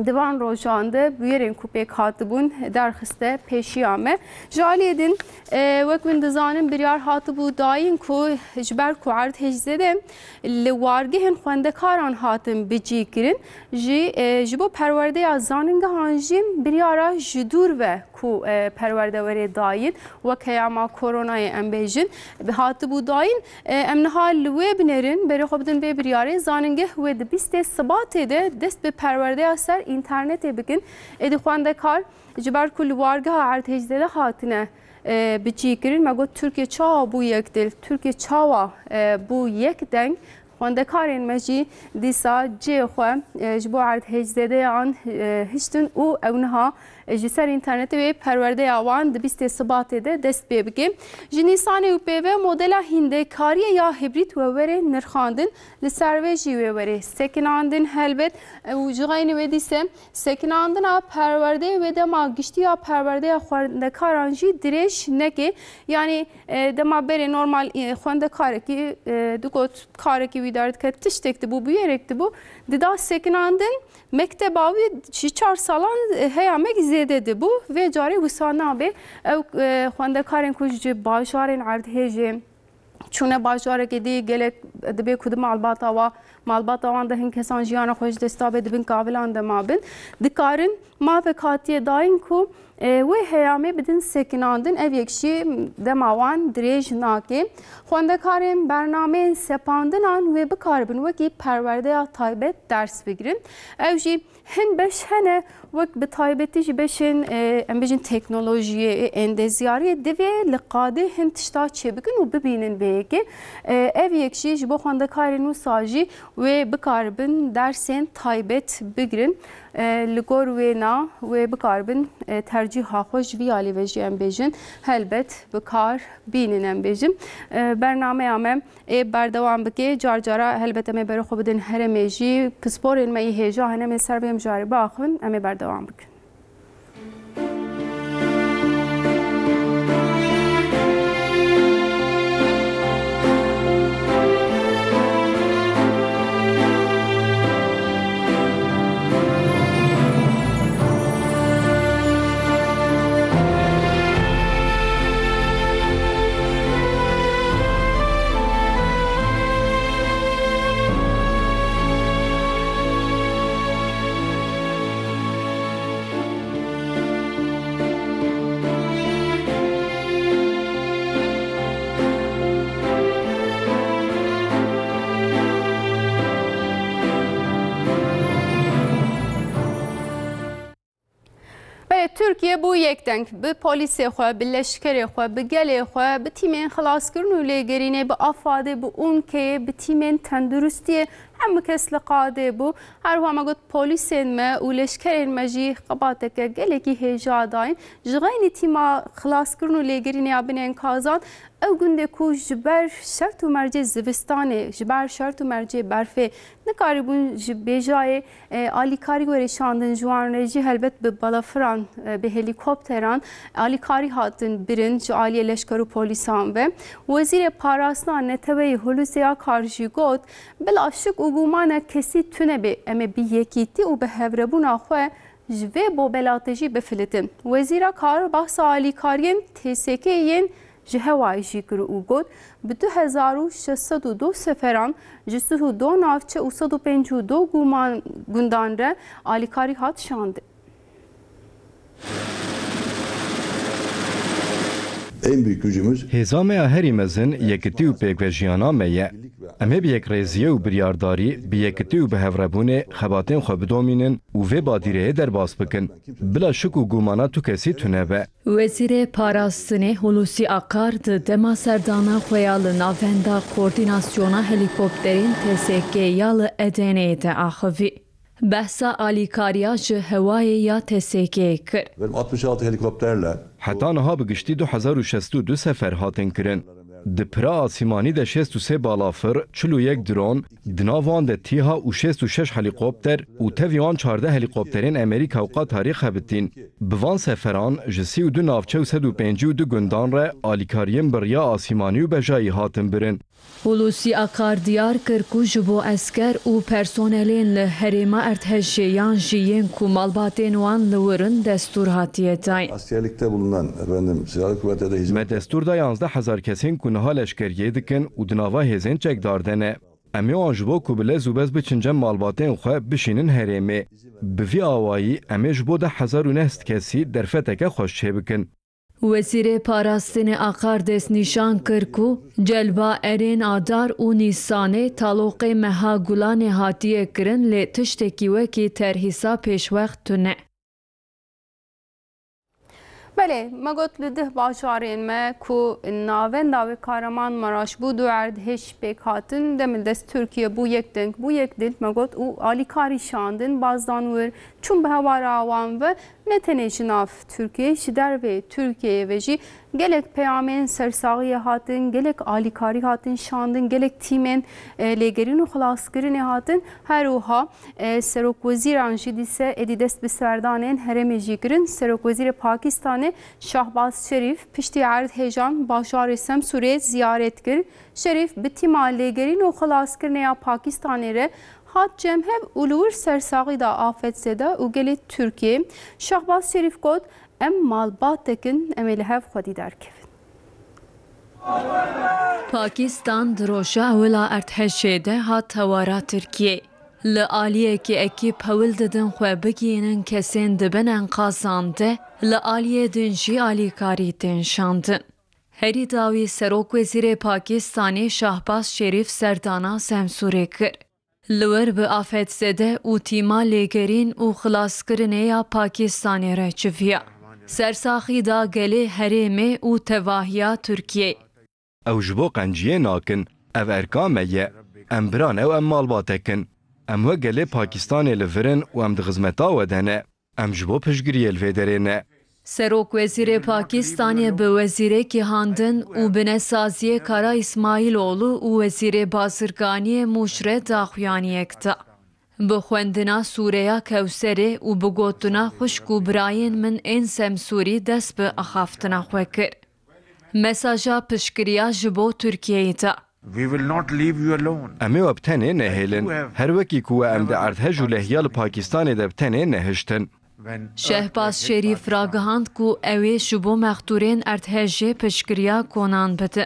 di van rojan de bûyerên ku pêk hatibûn derxiste pêşiya me. Ji aliyê din, e, wek hûn dizanin, biryar hatibû dayîn ku ji ber ku erdhêjzede li wargehên xwendekaran hatin bicî kirin, jî, e, ji bo perwerdeya zaningehan jî biryara ji dûr ve ku, e, perwerde were dayîn, wek heyama koronayê em bêjin, hatibû dayîn. E, em niha li wê binêrin, berê xwe bidin vê biryarê. Zanîngeh wê di bîstê Sibatê de dest bi perwerdeya ser înternetê bikin. Êdî xwendekar ji ber ku li wargeha erdhêjzêde hatine, e, biçîkirin. Me got, Tirkiye çawa bû yek dil? Tirkiye çawa, e, bû yek deng? Xwendekarên me jî dîsa cihê xwe, e, ji bo erdhêjzêdeyan, e, hiştin û ew niha, e, ji ser înternetê wê perwerdeya wan di bîstê Sibatê de dest pê bike. Ji Nîsanê û pê ve modela hîndekariyê ya hîbrîd we were nirxandin, li ser vê jî wê were sekinandin helbet, e, û ji xeynî wê dîse sekinandina perwerdeyê wê dema giştî ya perwerdeya xwendekaran jî dirêj neke. Yanî, e, dema berê normal, e, xwendekarekî, e, digot karekî wî derdike, tiştek dibû, bûyerek dibû, dida sekinandin, mekteba wî ji çar salan, e, heya me zêde dibû. Vê carê wisa nabe. Ew, e, xwendekarên ku ji bajarên erdhêjê çûne bajarekê dî, gelek dibe ku di malbata wa, malbata wan de hin kesan jiyana xwe ji dest dabe, di bin kavilan de mabin, dikarin mafek hatiye dayîn ku, e, wê heyamê bidin sekinandin, ev yek jî dema wan dirêj nake. Xwendekarên bernameyên sepandinan wê bikaribin wekî perwerdeya taybet ders bigirin. Ew jî hin beş hene, wek bi taybetî ji beşên, e, em bêjin teknolojiyê, e, endezyariyê, divê li qadê hin tişta çêbikin û bibînin bê yekê. E, ev yek jî ji bo xwendekarên wisa jî wê bikaribin dersên taybet bigirin. E, li gor wêna wê bikaribin, e, tercîha xwe ji vî alî ve jî em bêjin helbet bi kar bînin, em bêjin. E, bernameya me ê berdewam bike. Car cara helbet em ê berê xwe bidin herêmê jî. Pisporên me yî hêja hene, em ê ser vê mijarê biaxivin, em ê berdewam bikin. Belê, Tirkiye bû yek deng. Bi polîsê xwe, bi leşkerê xwe, bi gelê xwe, bi tîmên xilaskirin û lêgerînê, bi AFADê, bi UNK'ê, bi tîmên tenduristiyê, hemû kes li qadê bû. Her wiha me got, polîsên me û leşkerên me jî xebateke gelekî hêja dayîn. Ji xeynî tîma xilaskirin û lêgerînê ya bin enkazan, ew gundê ku ji ber şert û mercê zivistanê, ji ber şert û mercê berfê nikarîbûn ji bêjayê, e, alîkarî were şandin, ji wan re jî helbet bi balafiran, e, bi helîkopteran alîkarî hatin birin ji aliyê leşker û polîsan ve. Wezîrê Parastina Neteweyê Hulusi Akar jî got, bila şik û gumana kesî tune be, em ê bi yekîtî û bi hevrebûna xwe ji vê bobelatê jî bifilitin. Wezîr Akar behsa alîkariyên T S K'ê yên ji hewayê jî kir û got, bi du hezar û şeş sed û du seferan ji sih û du navçe û sed û pêncî û du guman gundan re alîkarî hat şandin. En büyük gücümüz Hêza me ya herî mezin yekitî û pêkvejiyana me ye. Em ê bi yekrêziyê û biryardarî, bi yekitî û bi hevrebûnê xebatên xwe bidomînin û vê badîrehê derbas bikin. Bila şik û gumana tu kesî tune be. Wezîrê Parastinê Hulusi Akar di dema serdana xwe ya li Navenda Koordînasyona Helîkopterên T S K ya li Edeneyê de axivî. Behsa alîkariya ji hewayê ya T S K'ê kir. Benim altmış altı helikopterle Heta niha bi giştî du hezar û şeş sed û du sefer hatin kirin. Di pira asîmanî de şêst û sê balafir, çil û yek dron, di nav wan de tîha û şêst û şeş helîkopter û tevî wan çardeh helîkopterên Amerîka û Qatarî xebitîn. Bi van seferan ji sî û du navçe û sed û pêncî û du gundan re alîkariyên bi riya asîmanî û bejayî hatin birin. Hulusi Akar diyar kir ku ji bo esker û personelên li herêma erdhejê yan jî yên ku malbatên wan li wir in destûr hatiye dayîn. Askerlikte bulunan, efendim, silahlı kuvvetlerde hizmet Me destûr da yanzdeh hezar kesên ku niha leşkeriyê dikin û di nava hêzên çekdar de ne. Em ê wan ji bo ku bi lez û bez biçin cem malbatên xwe, bişînin herêmê. Bi vî awayî em ê ji bo deh hezar û neh sed kesî derfeteke xweş çêbikin. Wezîrê Parastinê Akar destnîşan kir ku celba erên Adar û Nîsanê taloqê meha Gulanê hatiye kirin, lê tiştekî wekî terhîsa pêşwext tune. Belê, me got li dih bajarên me ku navenda wê Kahramanmaraş bû du erdhêj pêk hatin, demildest Tirkiye bû yek deng, bû yek dil, me got û alîkarî şandin, bazdan wir çûn bi hewara wan ve, ne tenê ji nav Tirkiyeyê, ji dervê Tirkiyeyê ve jî gelek peyamên sersaxiyê hatin, gelek alîkarî hatin şandin, gelek tîmên, e, lêgerîn û xilaskirinê hatin. Her wiha, e, serokwezîran jî dîse êdî dest bi serdanên herêmê jî kirin. Serokwezîrê Pakistanê Şahbaz Şerîf piştî erdhêjan bajarê Semsûrê ziyaret kir. Şerîf bi tîma lêgerîn û xilaskirinê ya Pakistanê re hat cem hev û li wir sersaxî da afetzede û gelê Tirkiyê. Şahbaz Şerîf got, em malbatek in, em ê li hev xwedî derkevin. Pakistan di roja ewila erdhejê de hat hewara Tirkiyê. Li aliyekî ekîp hewl didin xwe bigihînin kesên di bin enqazan de, li aliyê din jî alîkarî tên şandin. Herî dawî Serokwezîrê Pakistanê Şahbaz Şerîf serdana Semsûrê kir. Li wir bi afetzede û tîma lêgerîn û xilaskirinê ya Pakistanê re çiviya. Sersaxî da gelê herêmê û tevahiya Tirkiyeyê. Ew ji bo qenciyê nakin. Ev erka me ye. Em bira ne û em malbatek in. Em wek gelê Pakistanê li vir in û em di xizmeta we de ne. Em ji bo piştgiriyê li vê derê ne. Serokwezîrê Pakistanê bi wezîrekî handin û binesaziyê Kara Îsmaîloğlu û wezîrê bazirganiyê Mûş re daxuyaniyek da. Bi xwendina sûreya Kewserê û bi gotina xwişk û birayên min ên Semsûrî dest bi axaftina xwe kir. Mesaja piştgiriya ji bo Tirkiyeyê da. We will not leave you alone. Em ê we bi tenê nehêlin. Her wekî ku we em di erdhej û lehiya li Pakistanê de bi tenê nehiştin. Şehbaz Şerîf ragihand ku ew ê ji bo mexdûrên erdhejê piştgiriya konan bidin.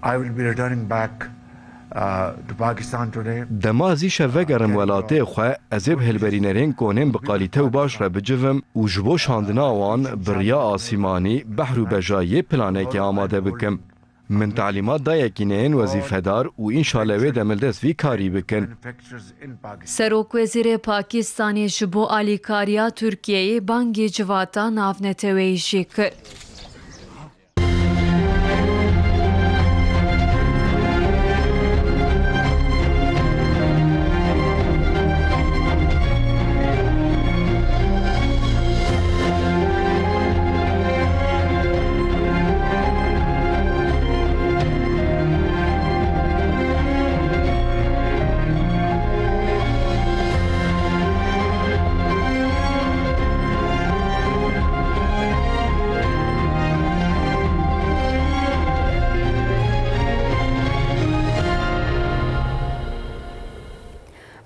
I will be returning back, uh, to Pakistan today. Dema ez îşev vegerim welatê xwe, ez ê bi hilberînerên konên bi qalîte û baş re bicivim û ji bo şandina wan bi riya asîmanî, behr û bejayiyê planekê amade bikim. Min talîmat da yekîneyên wezîfedar û înşallah wê demildest vî karî bikin. Serokwezîrê Pakistanê ji bo alîkariya Tirkiyeyê bangê civata navneteweyî jî kir.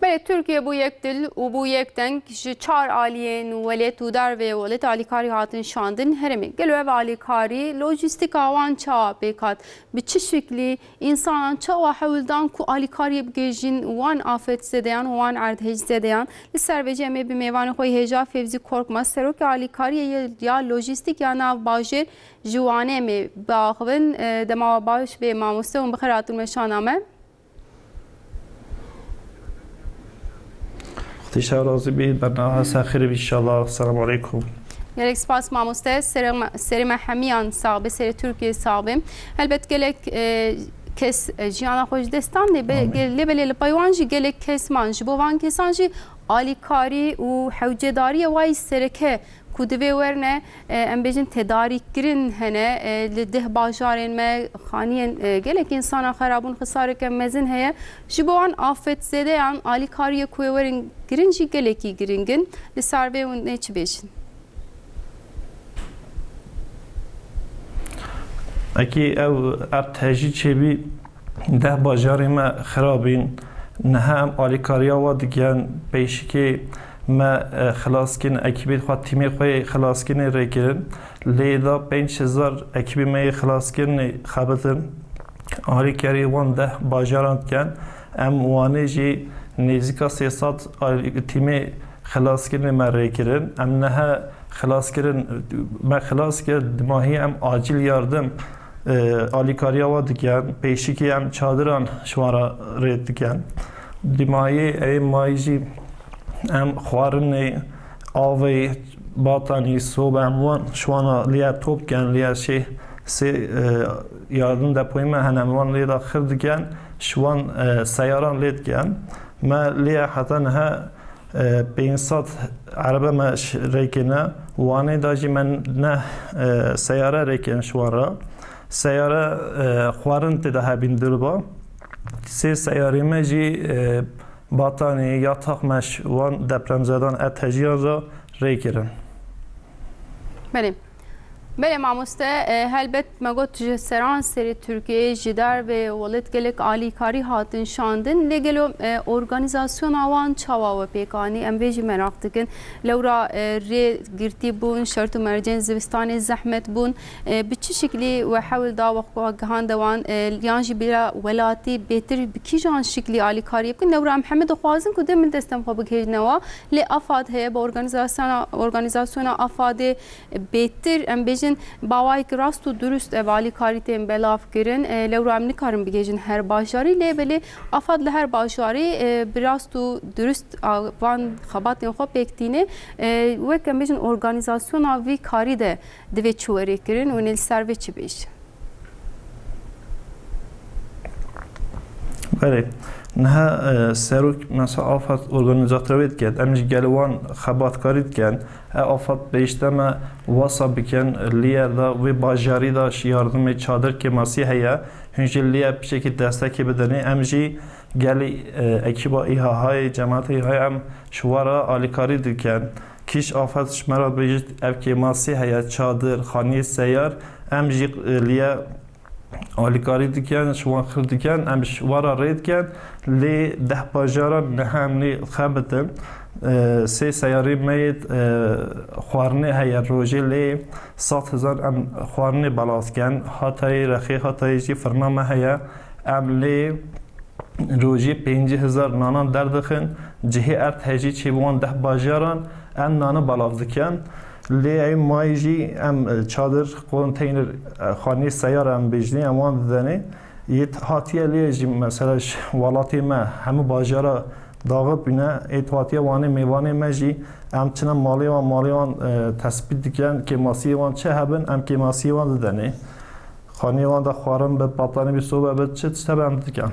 Belê, Tirkiye bû yek dil û bû yek deng, ji çar aliyên welêt û dervê welêt alîkarî hatin şandin herêmê. Gelo ev alîkarî lojîstîka wan çawa pêk hat? Bi çi şiklî? Însanan çawa hewl dan ku alîkariyê bigihîjin wan afetzedeyan û wan erdhejzedeyan? Li ser vê jî em ê bi mêvanê xwe yê hêja Fevzî Korkmaz, serokê alîkariyê ya lojîstîk ya nav bajêr ji Wanê em ê biaxivin. E, dema we baş bê mamoste, hûn bi xêr hatin meşana me. Xwedî şev razî bî, bernameya ser xêr bî înşallah. Selamu aleykum. Gelek spas mamoste, serê me, serê me hemiyan sax be, serê Tirkiyê sax be. Helbet gelek, e, kes, e, jiyana xwe ji dest dan, lê be-, Amîn. Lê belê li pey wan jî gelek kes man. Ji bo van kesan jî alîkarî û hewcedariyê wa yî sereke ku divê werne, e, em bêjin tedarîkkirin hene, e, li deh bajarên me xaniyên, e, gelek însana xerabûn, xisareke mezin heye. Ji bo wan afetzêdeyan alîkariyê ku wê werin kirin jî gelekî giring in. Li ser vê hûn ê çi bêjin? Ekî ev erdhejî çêbî, deh bajarê me xirab in. Niha em alîkariya wa dikin, pêşikê me, e, xilaskin, ekîbê xwe, tîmê xwe yê xilaskinê rê kirin. Lê da pênc hezar ekîbê me yê xilaskirinê xebitin. Alîkariyê wan deh bajaran dikin. Em Wanê jî nêzîka sê sed alî-, tîmê Xilaskirinê me rê kirin. Em niha xilaskirin, me xilas kir, dimahî em acil yardim, e, alîkariya wa dikin. Pêşikî em çadiran ji wan re rê dikin. Dimahî ê mayî jî em xwarinê, avê, batanî, sobe em wan ji wan re lê top dikin, lê şê sê, e, yardim depoyê me hene, em wan lê de xir dikin, ji wan, e, seyaran lê dikin. Me lê heta niha E, pênc sed erebe me ş-, rêkêne. Wanê de jî me ne, e, seyare rêkên ji wan re. Seyare, e, xwarin tê de hebîn dil ba. Sê seyarê me jî, e, batanî, yatax me ji wan depremzedan, ertejiyan re rêkirin. Belê. Belê mamoste, e, helbet me got ji seranserê Tirkiyeyê, ji dervê welêt gelek alîkarî hatin şandin. Lê gelo, e, organîzasyona wan çawa we pêk anî? Em vê jî meraq dikin. Lewra, e, rê girtî bûn, şert û mercên zivistanê zehmet bûn. E, bi çi şiklî we hewl da wexta gihande wan, e, yan jî bila welatî bêtir bi kîjan şiklî alîkariyê bikin? Lewra em heme dixwazin ku dê min destên xwe bigihîjine wa. Lê AFAD heye, bi organîzasyona, organîzasyona AFADê bêtir, em bêjin, bi awayekî rast û durust ev alîkarî tên belavkirin. E, lewra em nikarin bigihêjin her bajarî, lê belê AFAD li her bajarî, e, bi rast û durust a, van xebatên xwe pêk tîne. E, wek em bêjin organîzasyona vî karî de divê çi were kirin û nê li ser vê çi bêjin? Belê. Niha, e, serok, mesela, AFAD organîzatorê diket. Em ji gel wan xebatkarî dikin. E, AFAD pêşte me wasa bikin, li yer de vê bajarî de ji yardimê çadir kêmasî heye. Hûn jî li yer piçekî destekê bidinê. Em jî gelî, e, ekîba ÎHH'yê, cemaetê ÎHH'yê em ji we re alîkarî dikin. Kîş AFAD ji me re bêjit, ev kêmasî heye, çadir, xaniyê seyar, em jî, e, liye alîkarî dikin, ji wan xir dikin, em ji we re rê dikin. Lê deh bajaran niha em nê xebitin. E, sê seyarê me yê, e, xwarinê heye rojê, lê sed hezar em xwarinê belav dikin. Hatayê, Rexê Hatayê jî firna me heye. Em lê rojê pêncî hezar nanan derdixin, cihê erd hejî çê bi wan deh bajaran em nane belav dikin. Lê ew mayî jî em, e, çadir, konteyner, e, xaniyê seyar em bêjinê, em wan didenê. Yê t-, hatiye lê jî mesela ji welatê me hemû bajara daxî bîne, ê hatiye Wanê mêvanê me jî em çine malê wan, malê wan, e, tespît dikin, kêmasiyê wan çi hebin, em kêmasiyê wan didenê. Xaniyê wan de xwarin bi, batanî bi, sobe bi, çi tişte bi em dikin.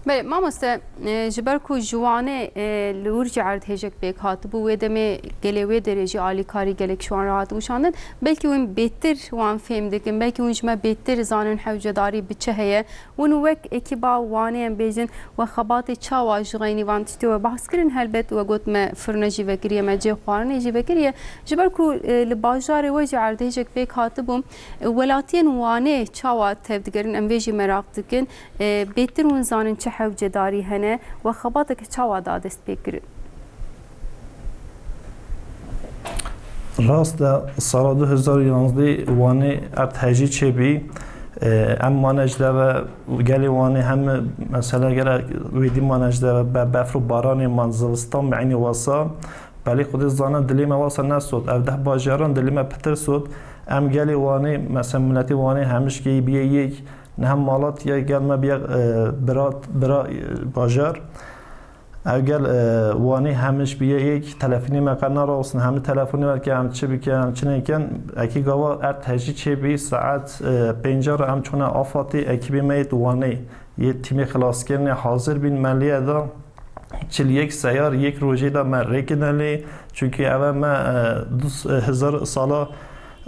Belê, mamoste, e, ji ber ku ji Wanê, e, li wir jî erdhêjek pêk hatibû, wê demê gelê wê derê jî alîkarî gelek ji wan re hatibû şandin. Belkî hûn bêtir wan fêm dikin, belkî hûn ji me bêtir zanin hewcedarî bi çi heye. Hûn wek ekîba Wanê em bêjin, we xebatê çawa ji xeynî van tiştê we behs kirin? Helbet we got me firne jî vekiriye, me cihê xwarinê jî vekiriye. Ji ber ku, e, li bajarê we jî erdhêjek pêk hatibû, e, welatiyên Wanê çawa tevdigerin? Em vê jî meraq dikin. E, bêtir hûn zanin çi hewcedarî hene, we xebateke çawa da dest pê kirin? Rast e, sala du hezar û yanzdeh Wanê erd hejî çêbî. E, em mane ji deve gelê Wanê heme mesela gere wêdî mane ji deve be-, befr û baranê man, zivistan bi eynî wasa. Belê Xwedê zane dilê me wasa nesot. Ev deh bajaran dilê me pitir sot. Em gelê Wanê, mesela miletê Wanê hemişkê bîye yek, niha Malatya gel me bîye, e, bira, bira, e, bajar. Ev gel, e, Wanê hemiş bîye yek, telefonê me qe nerawsin, hemî telefonê me ke em çi bikin, em çi nekin. Ekî gava erd hejî çêbî, saet, e, pênca re em çûne AFADê, ekîbê me yê Wanê, yê tîmê xilaskirinê hazir bîn, me lê da çil yek seyar yek rojê de me rêkine lê. Çunkî eve me, e, du, e, hezar sala,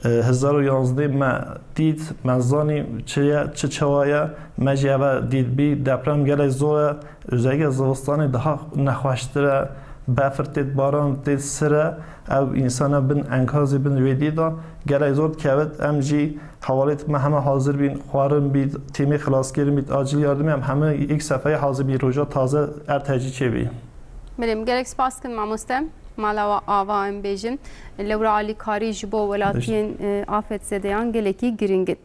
e, hezar û yanzdeh me dît, me zanî çi ye, çi çawa ye, me jî eve dît bî, deprem gelek zor e. Özellikle zivistanê daha nexweştir e. Befir têt, baran têt, sir e. Ew însana bin enkazê bin wêdî de gelek zor dikevit. Em jî hevalêt me heme hazir bîn, xwarin bît, tîmê xilaskirin bît, acil yardimê em heme yek sefeyê hazir bîn. Roja taze erd hejî çêbî. Belê, em gelek spas dikin mamoste. Mala we ava em bêjin. Lewra alîkarî ji bo welatiyên, e, afetzedeyan gelekî giring in.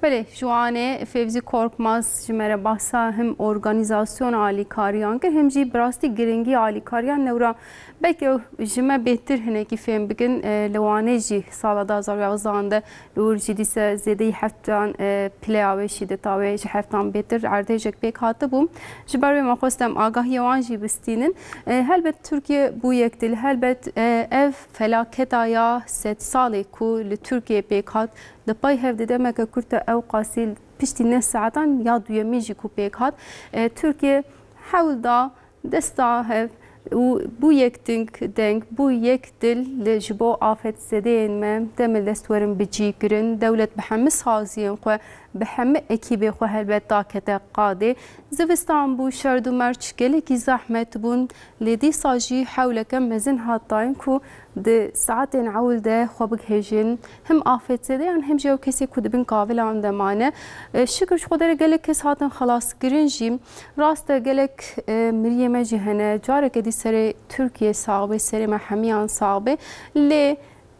Belê, ji Wanê Fevzî Korkmaz ji me re bahsa him organîzasyona alîkariyan kir, him jî bi rastî girîngî alîkariyan newra. Belkî ew ji me bêhtir hinekî fêm bikin. E, li Wanê jî sala du hazar û yazdehan de li wir jî dîse zêdeyî heftan, e, pileya wê şîdeta wê ji heftan bêhtir erdhêjek pêk hatibû. Ji ber wê me xwest em agahiyê wan jî bistînin. E, helbet Tirkiye bû yek dil, helbet, e, ev felaketa ya sedsalê ku li Tirkiye pêk hat, di pey hev di demeke kurt de ew qasî piştî neh saetan ya duyemîn jî ku pêk hat, e, Tirkiye hewl da desta hev û bû yek deng, deng, bû yek dil li ji bo afetzedeyên me demildest werin bicî kirin. Dewlet bi hemî saziyên xwe, bi hemî ekîbê xwe helbet dakete qadê. Zivistan bû, şerd û merç gelekî zehmet bûn. Lê dîsa jî hewleke mezin hat dayîn ku di saetên ewil de xwe bigihêjin. Him afetzedeyan, him jî ew kesê ku di bin kavilan de mane. E, şikir ji Xwedê re gelek kes hatin xelaskirin jî. Rast e, gelek, e, miriyê me jî hene. Careke dî serê Tirkiye sax be, serê me hemiyan sax be. Lê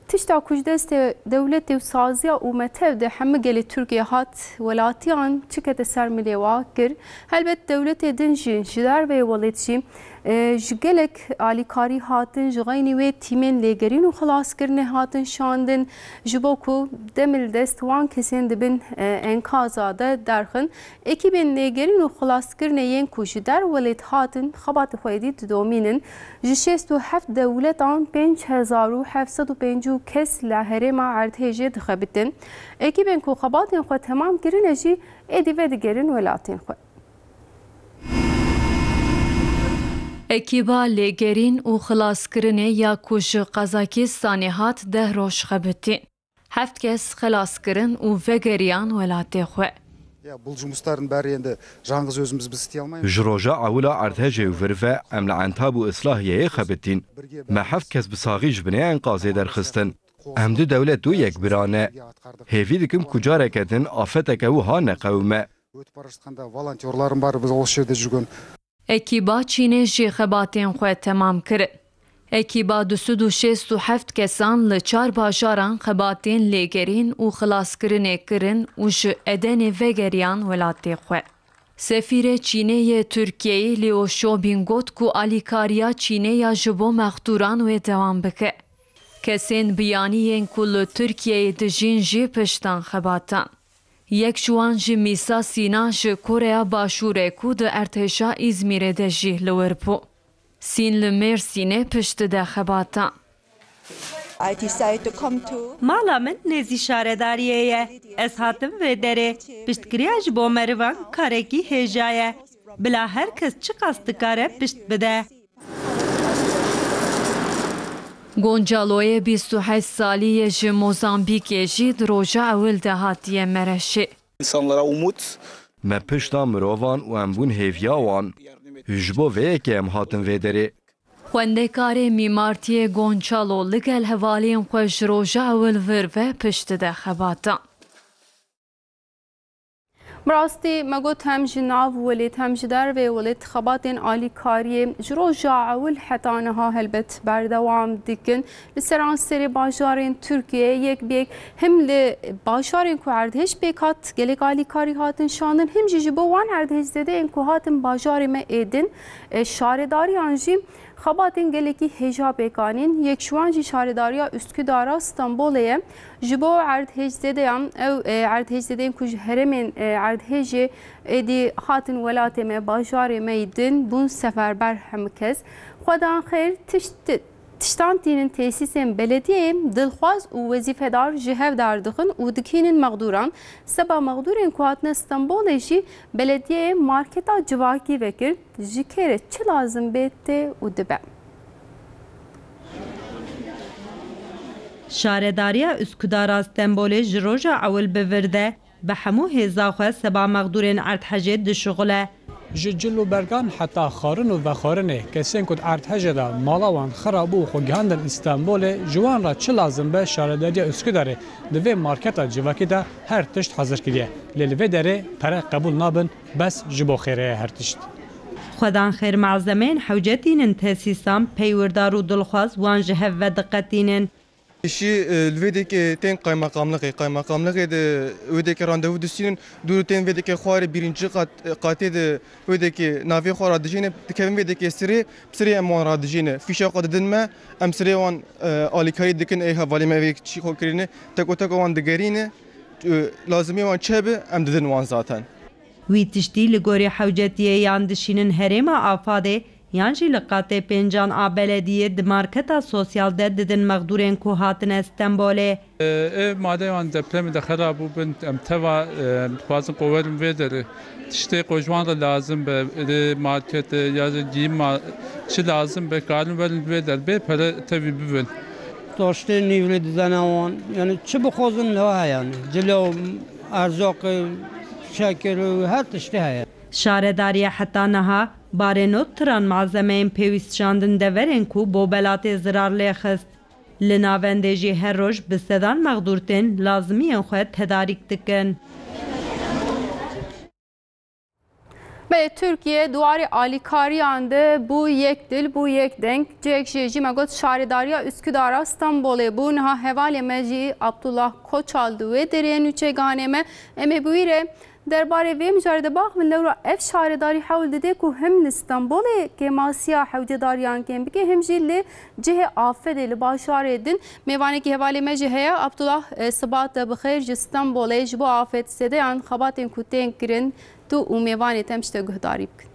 tişta ku ji destê dewletê û saziya û me tev de hemî gelê Tirkiye hat welatiyan çi kete ser milê wa kir. Helbet dewletê din jî ji derveyê welêt jî, e, ji gelek alîkarî hatin, ji xeynî wê tîmên lêgerîn û xelaskirinê hatin şandin, ji bo ku demildest wan kesên di bin, e, enkaza de derxin. Ekîbên lêgerîn û xelaskirinê yên ku ji der welêt hatin, xebatê xwe êdî didomînin. Ji şêst û heft dewletan pênc hezar û heft sed û pêncî kes li herêma erdhêjê dixebitin. Ekîbên ku xebatên xwe temam kirine jî êdî vedigerin welatên xwe. Ekîba lêgerîn û xilaskirinê ya ku ji Qazakistanê hat deh roj xebitî. Heft kes xilas kirin û vegeriyan welatê xwe. Ya, buluşmuşların beriyende rangız özümüz biz Ji roja ewil a erdhejê û vir ve em li Entab û Islahiyeyê xebitîn. Me heft kes bi saxî ji binê enqazê derxistin. Em du dewlet û yek bira ne. Hêvî dikim ku careke din afeteke wiha neqewime. Volontörlerim var, biz o şeyde jügün. Ekîba Çînê jî xebatên xwe temam kirin. Ekîba du sed û şêst û heft kesan li çar bajaran xebatên lêgerîn û xilaskirinê kirin û ji Edenê vegeriyan welatê xwe. Sefîrê Çînê yê Tirkiyeyê Liu Xiaobin got ku alîkariya Çînê ya ji bo mexdûran wê dewam bike. Kesên biyanî yên ku li Tirkiyeyê dijîn jî pişt dan xebatan. Yek ji wan jî Mîsa Sîna ji Koreya Başûrê ku di erdhêja Îzmîrê de jî li wir bû. Sîn li Mêrsînê pişt dide xebatan. I decided to come to Mala min nêzî şaredariyê ye. Ez hatim vê derê. Piştgiriya ji bo merivan karekî hêja ye. Bila her kes çiqas dikare pişt bide. Goncaloyê bîst û heşt salî yê ji Mozambîkê jî di roja ewil de hatiye mereşê. İnsanlara umut. Me pişta mirovan û em bûn hêviya wan. Ji bo vê yekê em hatin vê derê. Xwendekarê mîmartiyê Goncalo li gel hevalên xwe ji roja ewil vir ve pişt dide xebatan. Bi rastî me got, hem ji nav welêt hem ji dervê welêt xebatên alîkariyê ji roja ewil heta niha helbet berdewam dikin. Li seranserê bajarên Tirkiyeyê yek bi yek him li bajarên ku erdhêj pêk hat gelek alîkarî hatin şandin, him jî ji bo wan erdhêjzedeyên ku hatin bajarê me êdin, e, şaredariyan jî xebatên gelekî hêja pêk anîn. Yek ji wan jî şaredariya Üsküdar'a Stenbolê ye. Ji bo erdhêjzedeyan, ew, e, erdhêjzedeyên ku ji herêmên, e, erdhêjê êdî hatin welatê me, bajarê me yî din bûn seferber hemû kes. Xwedan xêr, tişt, tiştan tînin tesîsên belediyeyê dilxwaz û wezîfedar ji hev derdixin û dikînin mexdûran. Seba mexdûrên ku hatine Stenbolê jî belediyeyê marketa civakî vekir. Ji kê re çi lazim bê tê û dibe. Şaredariya Üsküdar'a Stenbolê ji roja ewil bi vir de bi hemû hêza xwe seba mexdûrên erdhejê dişuxile. Ji cil û bergan heta xwarin û vexwarinê, kesên ku di erdhejê de mala wan xirab bû û xwe gihandin Stenbolê, ji wan re çi lazim be, şaredariya Üsküdarê di vê marketa civakî de her tişt hazir kiriye. Lê li vê derê pere qebûl nabin. Bes ji bo xêrê ye her tişt. Xwedan xêr malzemeyên hewce tînin tesîsan, peywirdar û dilxwaz wan ji hev ve diqetînin. Şî, e, li vê dekê tên qaymeqamlixê. Qaymeqamlixê di wê dekê randevu distînin. Dûr tên vê dekê xwarê birinci qat, qatê di wê dekê navê xwe radijîne. Dikevin vê dekê sirê, sirê em wan radijîne. Fîşa xwe didin me, em sirê wan, e, alîkarî dikin, ê hevalê me vê çî xwe kirîne. Teko teko wan digerîne. E, lazimê wan çi hebe, em didin wan zaten. Wî tiştî li gorî hewcetiyê yan dişînin herêma Afadê, yan jî li qatê pêncan a belediyê di marketa sosyal de didin mexdûrên ku hatine Stenbolê. Ê madeyê wan depremê de xera bûbin, em teva, e, dixwazin ku werin vê derê. Tiştê ku ji wan re lazim be, ê marketê ya jî giyîma çi lazim be, karin werin vê der bê pere tevî bibin. Taştê nîvlê didene wan. Yani çi bixwazin ne heye yani. Cilo, erzaq, şekir, her tiştê heye. Şaredariye heta niha barê nod tiran malzemeyên pêwîst şandin deverên ku bo belatê zirar lê xist. Li navendê jî her roj bi sedan mexdûr tên lazimiyên xwe tedarîk dikin. Belê, Tirkiye di warê alîkariyan de bû yek dil, bû yek deng. Cihek jî, jî me got, Şaredariya Üsküdar'a Stenbolê bû. Niha hevalê me jî Abdullah Koçal di wê derê nûçeganê me. Em ê bi wî re derbarê vê mijarê de baxivin. Lewra ev şaredarî hewl dide ku him li Stenbolê kêmasiya hewcedariyan kêm bike, him jî li cihê Afedê li bajarê din. Mêvanekî hevalê me jî heye. Abdullah, e, siba te bi xêr ji Stenbolê. Ji bo Afed sedeyan xebatên ku tên kirin, tu û mêvanê te em ji te guhdarî bikin.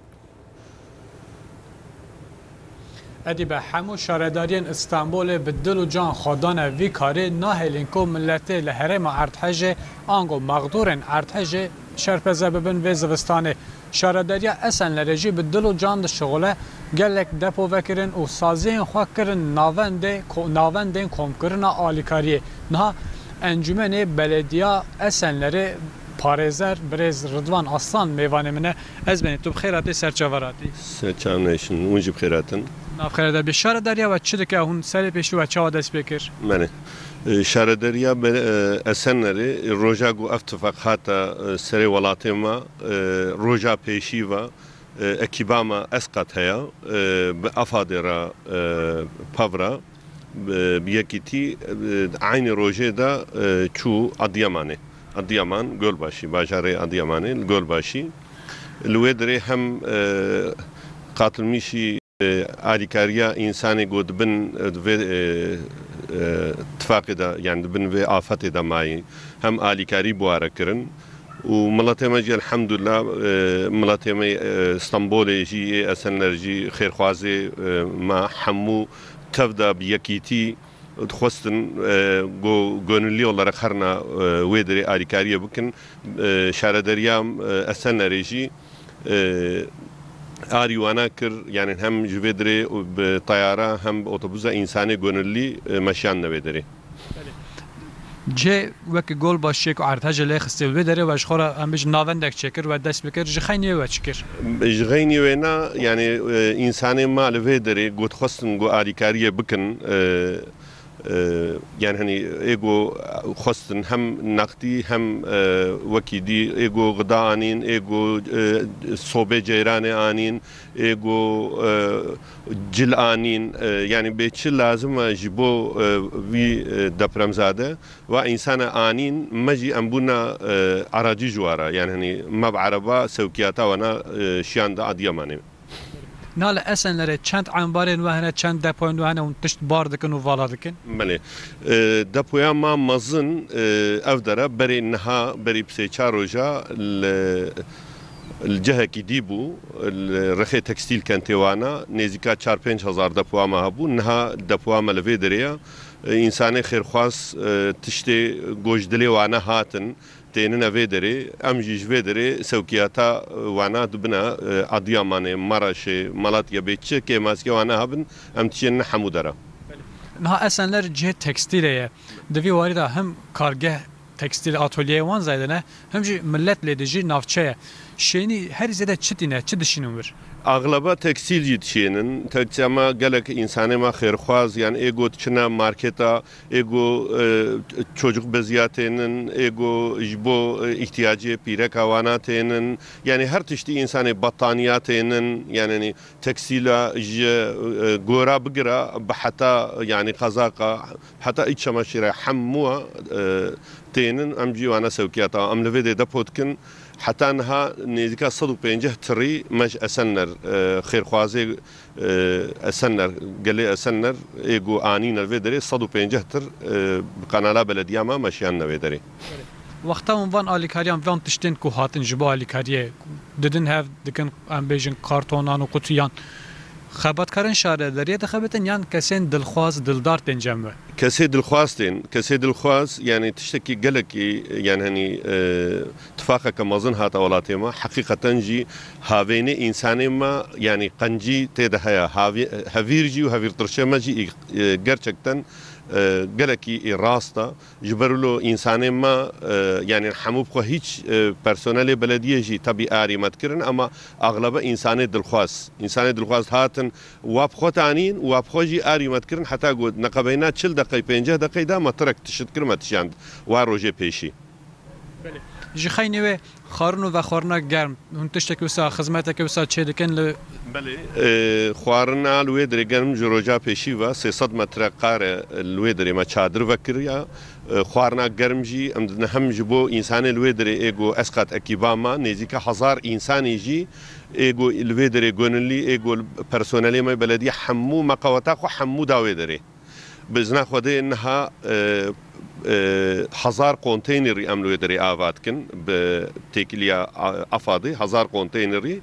Edî be, hemû şaredariyên Stenbolê bi dil û can xwe dane vî karê, nahêlin ku miletê li herêma Erdhejê ango mexdûrên Erdhejê şerpeze bibin vê zivistanê. Şaredariya Esenlerê jî bi dil û can dişixule, gelek depo vekirin û saziyên xwe kirin navendê ko-, navendên komkirina alîkariyê. Niha Encûmenê Belediya Esenlerê parêzer birêz Ridvan Aslan mêvanê min e. Ez benî, tu bi xêr hatî, ser çava hatî. Ser çav neşin, hûn jî bi xêr hatin. Nav xêr de bî. Şaredariya we çi dike? Hûn serê pêşî we çawa dest pê kir? Belê. E, şaredariya be-, e, Esenlerê, e, roja ku ev tifaq hata, e, serê welatê me, e, roja pêşî ve, e, ekîba me Esqat heye, e, bi Afadê re, e, pevra, bi, bi yekîtî, e, eynî rojê de, e, çû Adiyamanê. Adiyaman, Gölbaşı, bajarê Adiyamanê, li Gölbaşı. Li wê derê hem, e, qatilmişî, e, alîkariya însanê ku di bin, e, di vê, e, e, tifaqê de, yani di bin vê afetê de mayî, hem alîkarî bi wan re kirin. Û miletê me jî elhamdulillah, e, miletê me, e, Stenbolê jî, ê Esenler jî, xêrxwazê, e, me hemû tev de bi yekîtî dixwestin, e, go-, gönüllü olarak herna, e, wê derê alîkariyê bikin. E, şaredariya, e, Esenlerê jî, e, arî wana kir, yani hem ji vê derê bi teyara hem bi otobusa însanê gönüllü, e, meşiyandine wê derê. Cihê wekî Gölbaşı ku Erdhejê lê xistê, wê derê we ji xwe re, em bêjin, navendek çêkir, we dest pê kir, ji xeyniyê we çi kir? Ji xeynî wê na, yani, e, însanê ma li vê derê got xwestin ku alîkariyê bikin, e, e, yani, hani, ê ku xwestin hem nextî hem, e, wekî dî, ê ku xida anîn, ê ku, e, sobê ceyranê anîn, ê ku, e, cil anîn, e, yani bê çi lazim e ji bo, e, vî, e, depremzade, va însana anîn, me jî em bûna, e, aracî ji wara, yani, hani, me bi ereba sewkiyata wana, e, şiyan da Adiyamanê. Na li Esenlerê çend embarên we hene, çend depoyên we hene, hûn tişt bar dikin û vala dikin? Belê. E, depoya ma mezin, e, ev dere berê niha, berî bi sê çar roja li, li cihekî dî bû, li rexê tekstîl kentê wana, nêzîka çar pênc hezar depoya ma hebû. Niha depoya me li vê derê ye. E, însanê xêrxwaz, e, tiştê ku ji dilê wana hatin, tênine vê derê, em jî ji vê derê sewkiyata, e, wana dibine, e, Adiyamanê, Maraşê, Malatya, bê çi kêmasiya wana hebin, em diçênine hemû dera. Niha Esenler cihê tekstîlê ye. Di vî warî de hem kargeh tekstîl atölyeyê wan zayde ne, hem jî millet lê dijî navçe ye. Şênî herî zêde çi tîne, çi dişînin wir? Axleba tekstîl jî dişênin. Tekstîl, ama gelek însanê me xêrxwaz, yan ê got çine marketa, ê got, e, çocuk bezîya tênin, ê got ji bo, e, îhtiyacê pîreka wana tênin. Yanî her tiştî însanê, battaniya tênin. Yanî tekstîla ji, e, gora bigire bi heta, yanî qezaqa, heta îç çamaşîre hemûa, e, tênin, em jî wana sewkiyata. Em li vê dê depo dikin. Heta niha nêzîka sed û pêncî tirî me ji Esenler, e, xêrxwazê, e, Esenler, gelê Esenler ê ku anîne li vê derê sed û pêncî tir, e, bi kanala belediya me meşiyandine vê derê. Wexta hûn van alîkariyan, van tiştên ku hatin ji bo alîkariyê didin hev, dikin, em bêjin kartonan û qutiyan, xebatkarên şaredariyê dixebitin yan kesên dilxwaz, dildar tên cem we? Kesê dilxwaz tên. Kesê dilxwaz, yanî tiştekî gelekî, yanî henî, e, tifaqeke mezin hate welatê me. Heqîqeten jî havênê însanê me, yanî qencî tê de heye. Havî-, hevîr jî û hevîrtirşê me jî, e, gerçekten, e, gelekî, e, rast e. Ji ber wilo însanê me, e, yanî hemû bi xwe hîç, e, personelê belediyê jî tebî arî me dikirin, ama axlebe însanê dilxwaz. Însanê dilxwaz hatin, wa bi xwe tanîn, wa bi xwe jî arî me dikirin, heta got neqebeyna çil deqey, pêncî deqey de me tirek tişt kir, me tişand wa rojê pêşî. Ji xeynê wê xwarin û vexwarina germ, hûn tiştekî wisa, xizmeteke wisa çêdikin li? Belê. E, xwarina li wê derê germ ji roja pêşî ve sê sed metre kare li wê derê me çadir vekiriya. E, xwarina germ jî em didin hem ji bo însanê li wê derê ê ku esqat ekîba me, nêzîka hezar însanê jî ê ku li vê derê gonilî, ê ku personelê me belediye hemû me qeweta xwe hemû da wê derê. Bi izna Xwedê niha, e, e, hezar konteynerî em li wê derê ava dikin bi têkiliya A-, AFADê, hezar konteynerî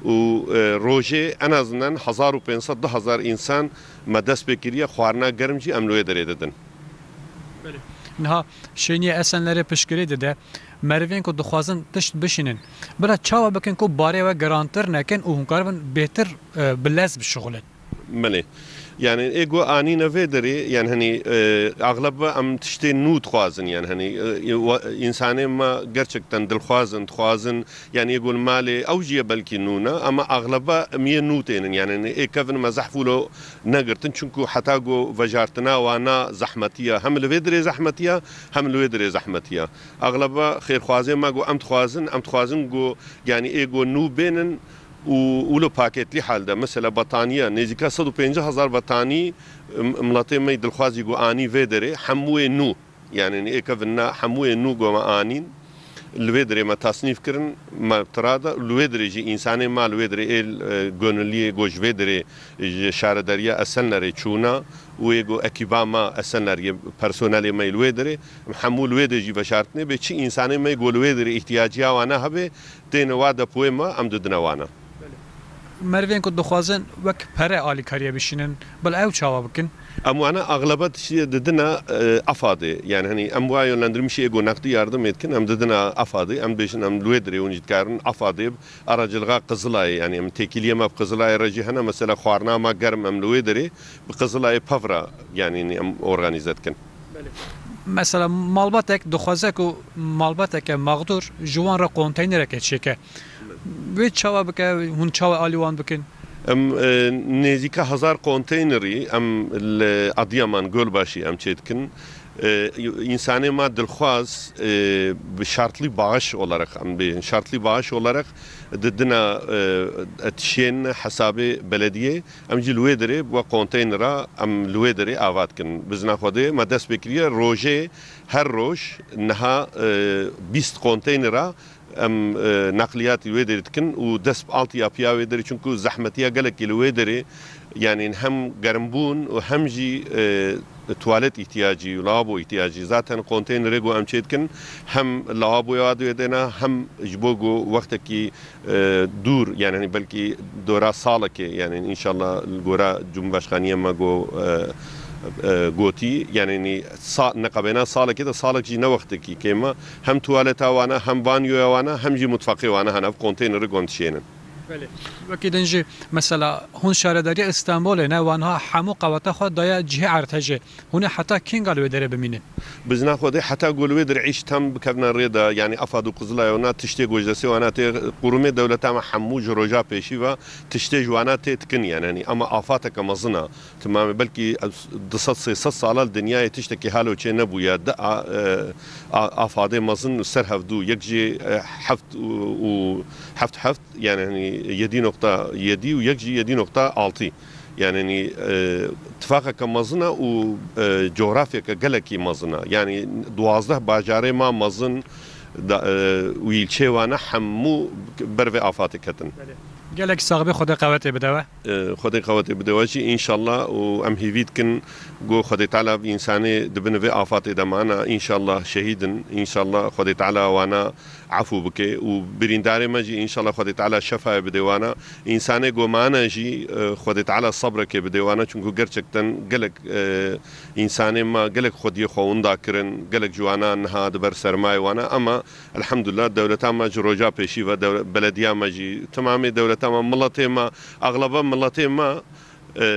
û, e, rojê en azından hezar û pênc sed, du hezar însan me dest pê kiriye, xwarina germ jî em li wê derê didin. Niha Şêniyê Esenlerê piştgirî dide merivên ku dixwazin tişt bişînin. Bila çawa bikin ku barê we girantir nekin û hûn karibin bêtir, e, bi lez bişuxulin? Belê. Yani ê ku anîne vê derê, yani hani, e, axleba em tiştê nû dixwazin, yani hani, e, wa-, însanê me gerçekten dilxwazin, dixwazin, yani ê ku li malê ew jî ye belkî nû ne, ama axleba em yê nû tênin, yani hani ê kevin me zehf wilo negirtin, çunku heta ku vejartina wana zehmetiya, hem li vê derê zehmetiya, hem li wê derê zehmetiya. Axleba xêrxwazê me ku em dixwazin, em dixwazin ku, yani ê ku nû bênin, û wilo paketlî hal de, mesela betaniye, nêzîka sed û pêncî hezar betanî, m-, miletê me yî dilxwazî ku anî vê derê, hemû ê nû, yani ê kevin ne, hemû ê nû ku me anîn, li vê derê me tasnîf kirin, me tira de, li wê derê jî însanê me li wê derê ê, e, goniliyê ku ji vê derê ji şaredariya Esenlerê çûne û ê ku ekîba me Esenler yê personelê me yî li wê derê, hemû li wê derê jî veşartinê bê, çi însanê me yî ku li wê derê îhtiyaciya wane hebe, têne wa depoyê me, em didine wana. Merivên ku dixwazin wek pere alîkariyê bişînin, bila ew çawa bikin? Em wana axleba tiştê didine, e, AFADê. Yani hani em wa yönlendirmişê ego nakdi yardım etkin, em didine AFADê, em bêjin em li wê dirê hûn jî dikarin AFADê, aracılığa Qızılayê, yani em têkiliyê me bi Qızılayê re jî hene, mesela xwarina me germ em li wê dirê bi Qızılayê pevra, yani em organize dikin. Mesela malbatek dixwaze ku malbateke mexdûr ji wan re konteynereke çêke. Wê çawa bike? Hûn çawa alî wan bikin? Em, e, nêzîka hezar konteynerî em li Adıyaman, Gölbaşı em çêdikin. E, însanê me dilxwaz, e, bi şartlı bağış olarak, em bê şartlı bağış olarak didina, e, tişên hesabê belediyê. Em jî li wê derê bi we konteynera em li wê derê ava dikin. Bizna Xwedê me dest pê kiriye. Rojê, her roj niha, e, bîst konteynera em, e, naqliyatî wê derê dikin û dest bi altyapıya wê derê, çunku zehmetiya gelekî li wê derê, yani hem germbûn û hem jî, e, tuwalet ihtiyacî û lavabo ihtiyacî. Zaten konteynerê ku em çê dikin, hem lavaboya wê dêne, hem ji bo ku wextekî, e, dûr, yani hani belkî dora salekê, yani inşallah li gora Cumhurbaşkaniyê me go, e, e, gotî, yani hani sa-, neqebêna salekê de, salek jî ne wextekî kêm e. Hem tuwaleta wana, hem banyoya wana, hem jî mutfaqê wana hene, ev konteynerê gon dişênin. Belê. Wekî din jî mesela hûn şaredariya Îstanbulê ne, wan ha hemû qeweta xwe daye cihê erdhejê. Hûn ê heta kînga li wê derê bimînin? Bizna Xwedê heta ku li wê derê îş tam bikevna rê de, yanî Afad û Qizilay wana tiştê ku ji destê wana tê, qurumê dewleta me hemû ji roja pêşî ve tiştê ji wana tê dikin, yanî, yanî ama afateke mezin e. Timamê belkî du sed sê sed sala li dinyayê tiştekî halo çê nebûye. Du a, e, a, afadê mezin li ser hevdû, yek jî, e, heft û, û heft heft, yanî, hani, yedî nokta yedî û yek jî yedî nokta altî. Yanî, hani, e, tifaqeke mezin e û, e, cografyeke gelekî mezin e. Yanî duwazdeh bajarê ma mezin da, e, û îlçê wane hemû ber vê afatê ketin. Gelek sax be, Xwedê qewetê bide we. E, Xwedê qewetê bide we jî, înşallah, û em hêvî dikin ku Xwedê Teala bi însanê di bin vê afatê de mane, înşallah şehîd in, înşallah Xwedê Teala wana efû bike û birîndarê me jî, înşallah, Xwedê Teala şefayê bide wana. Însanê ku mane jî, e, Xwedê Teala sebrekê bide wana, çunku gerçekten gelek, e, însanê me gelek xwediyê xwe winda kirin, gelek ji wana niha di ber sermayê wana, ama Elhamdulillah, dewleta me ji roja pêşî ve, dew-, belediya me jî, timamê dewleta me, miletê me, axlaba miletê me, e,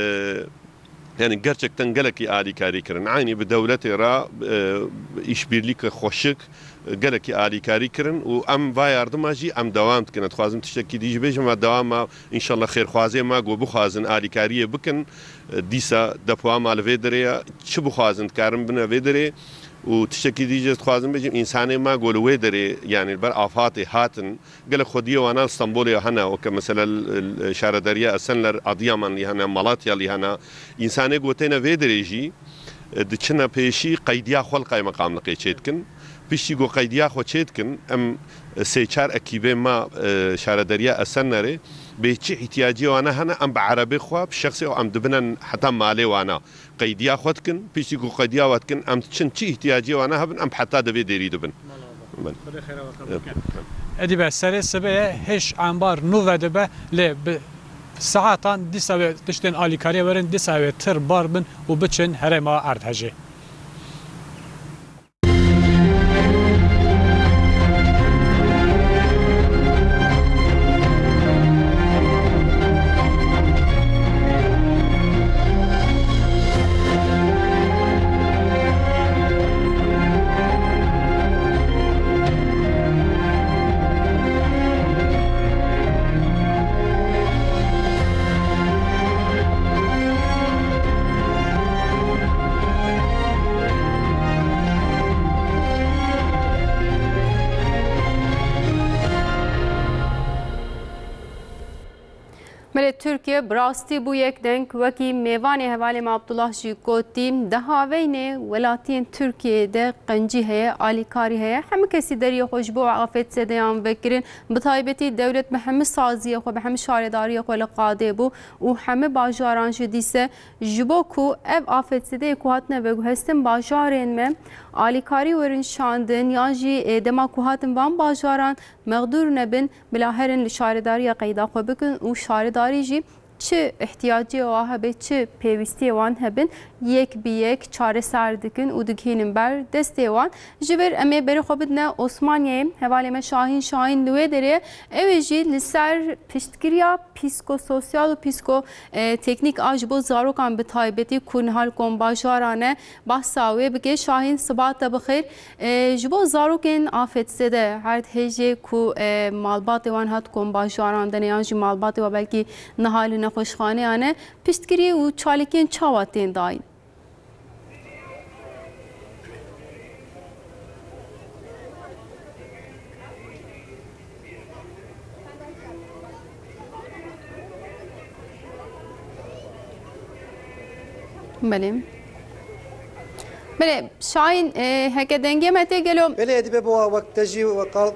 yanî gerçekten gelekî alîkarî kirin. Eynî bi dewletê re, e, îşbirlîke xweşik, e, gelekî alîkarî kirin û em va yardima jî em dewam dikin. Ez dixwazim tiştekî dî jî bêjim, me dewama înşallah xêrxwazê me ku bixwazin alîkariyê bikin, e, dîsa depoya me li vê derê ye, çi bixwazin dikarin bine vê derê û tiştekî dî jî ez dixwazim bêjim, însanê me ku li wê derê, yanî li ber afatê hatin, gelek xwediyê wana li Stenbolê hene, weke mesela li, li Şaredariya Esenler, Adiyamanlî hene, Malatyalî hene. Însanê ku têne vê derê jî, e, diçine pêşî qeydiya xwe li qaymeqamliqê çêdikin. Piştî ku qeydiya xwe çêdikin, em, e, sê çar ekîbê me, e, Şaredariya Esenlerê, bê çi îhtiyaciyê wana hene, em bi erebê xwe, bi şexsê xwe em dibine heta malê wana. Qeydiya xwe dikin, piştî ku qeydiya we dikin, em diçin çi îhtiyaciyê wana hebin, em heta di vê derî dibin. Belê. Xwedê xêra we qebûl ke. Edî be, serê sibê ye, hêj embar nû ve dibe, lê bi saetan dîsa wê tiştên alîkariyê werin, dîsa wê tir bar bin û biçin herêma erdhejê. Belê, Tirkiye bi rastî bû yek deng. Wekî mêvanê hevalê me Abdullah jî gotî, di haveynê welatiyên Tirkiyeyê de qencî heye, alîkarî heye. Hemû kesî deriyê xwe ji bo afetzedeyan vekirin. Bi taybetî dewlet bi hemû saziyê xwe, bi hemû şaredariyê xwe li qadê bû û hemû bajaran jî dîse ji bo ku ev afetzedeyê ku hatine veguhestin bajarên me alîkarî werin şandin, yan jî, e, dema ku hatin van bajaran mexdûr nebin, bila herin li şaredariya qeyda xwe bikin û şaredarî jî çi ihtiyacê wa hebe, çi pêwîstiyê wan hebin, yek bi yek çareser dikin û digihînin ber destê wan. Ji vir em ê berê xwe bidine Osmaniyeyê, hevalê me Şahîn Şahîn li wê derê, ew ê jî li ser piştgiriya psîkososyal û psîko, e, teknîk a ji bo zarokan bi taybetî ku niha li kombajaran e, behsa wê bike. Şahîn, siba te bi xêr. E, ji bo zarokên afetzede, erdhêjê ku, e, malbatê wan hat kombajaran de ne, yan jî malbatê wan belkî niha li nexweşxaneyan e, piştgirî û çalakiyên çawa tên dayîn? Belê. Belê, Şahîn, e, heke dengê me tê gelo? Belê, Edîbe, bo wek te jî we qal.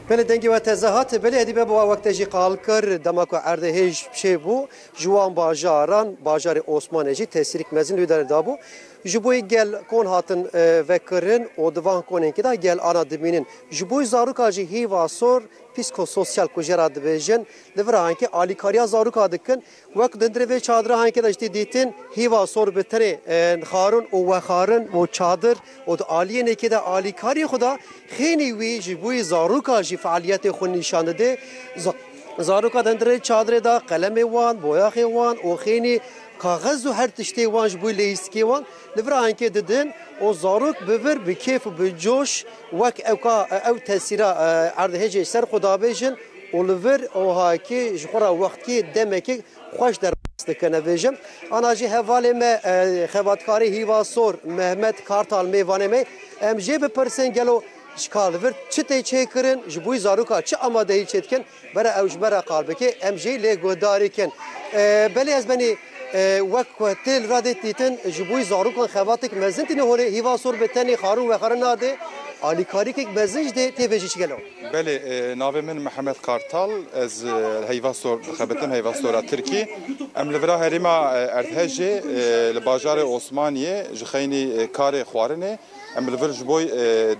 Belê, dengê we teze hat. Belê, Edîbe, bo wek te jî qal kir, dema ku erdhêj çêbû, ji wan bajaran, bajarê Osmanê jî tesîrek mezin li wê derê dabû. Ji bo gel kon hatin, e, vekirin û di van konên kê de gel ana dimînin. Ji bo zaroka jî hîva sor psîkososyal ku jê re dibêjin, li vir ankê alîkariya zaroka dikin. Wek di hundirê vê çadira ankê de jî tê dîtin, hîva sor bi tenê, e, xwarin û wexwarin û çadir û di aliyên êkê de alîkariyê xwe da xênî wî ji bo yê zaroka jî fealiyetê xwe nîşan dide. Za-, zaroka di hundirê çadirê de qelemê wan, boyaxê wan û xênî kaxez û her tiştê wan ji bo leyîstikê wan li vir ankê didin û zarok bi vir, bi kêf û bi coş wek ew ka, ew tesîra, e, erdhêjê ser xwe dabêjin û li vir û hakê ji xwe re wextkê demekê xweş derbas dikin. Vêjim, ana jî hevalê me, e, xebatkarê hîva sor Mehmet Kartal mêvanê me, em jê bipirsin gelo ji ka li vir çi tê çêkirin, ji bo zaroka çi amadehî çêdikin, bere ew ji me re qal bike, em jê lê guhdarî kin. E, belê ez benî, e, wek ku tê li radê dîtin, ji bo zarokan xebatek mezin tîne holê, hîva sor bi tenê xwarin û wexwarin nade, alîkarîkek mezin jî dê tê vê jî çi gelo. Belê, e, navê min Mihemed Kartal, ez, e, heyva sor dixebitim, heyva sora Tirkî. Em li vira herêma, e, Erdhejê, e, li bajarê Osmaniyê ji xeynî, e, karê xwarinê. Em li vir ji bo, e,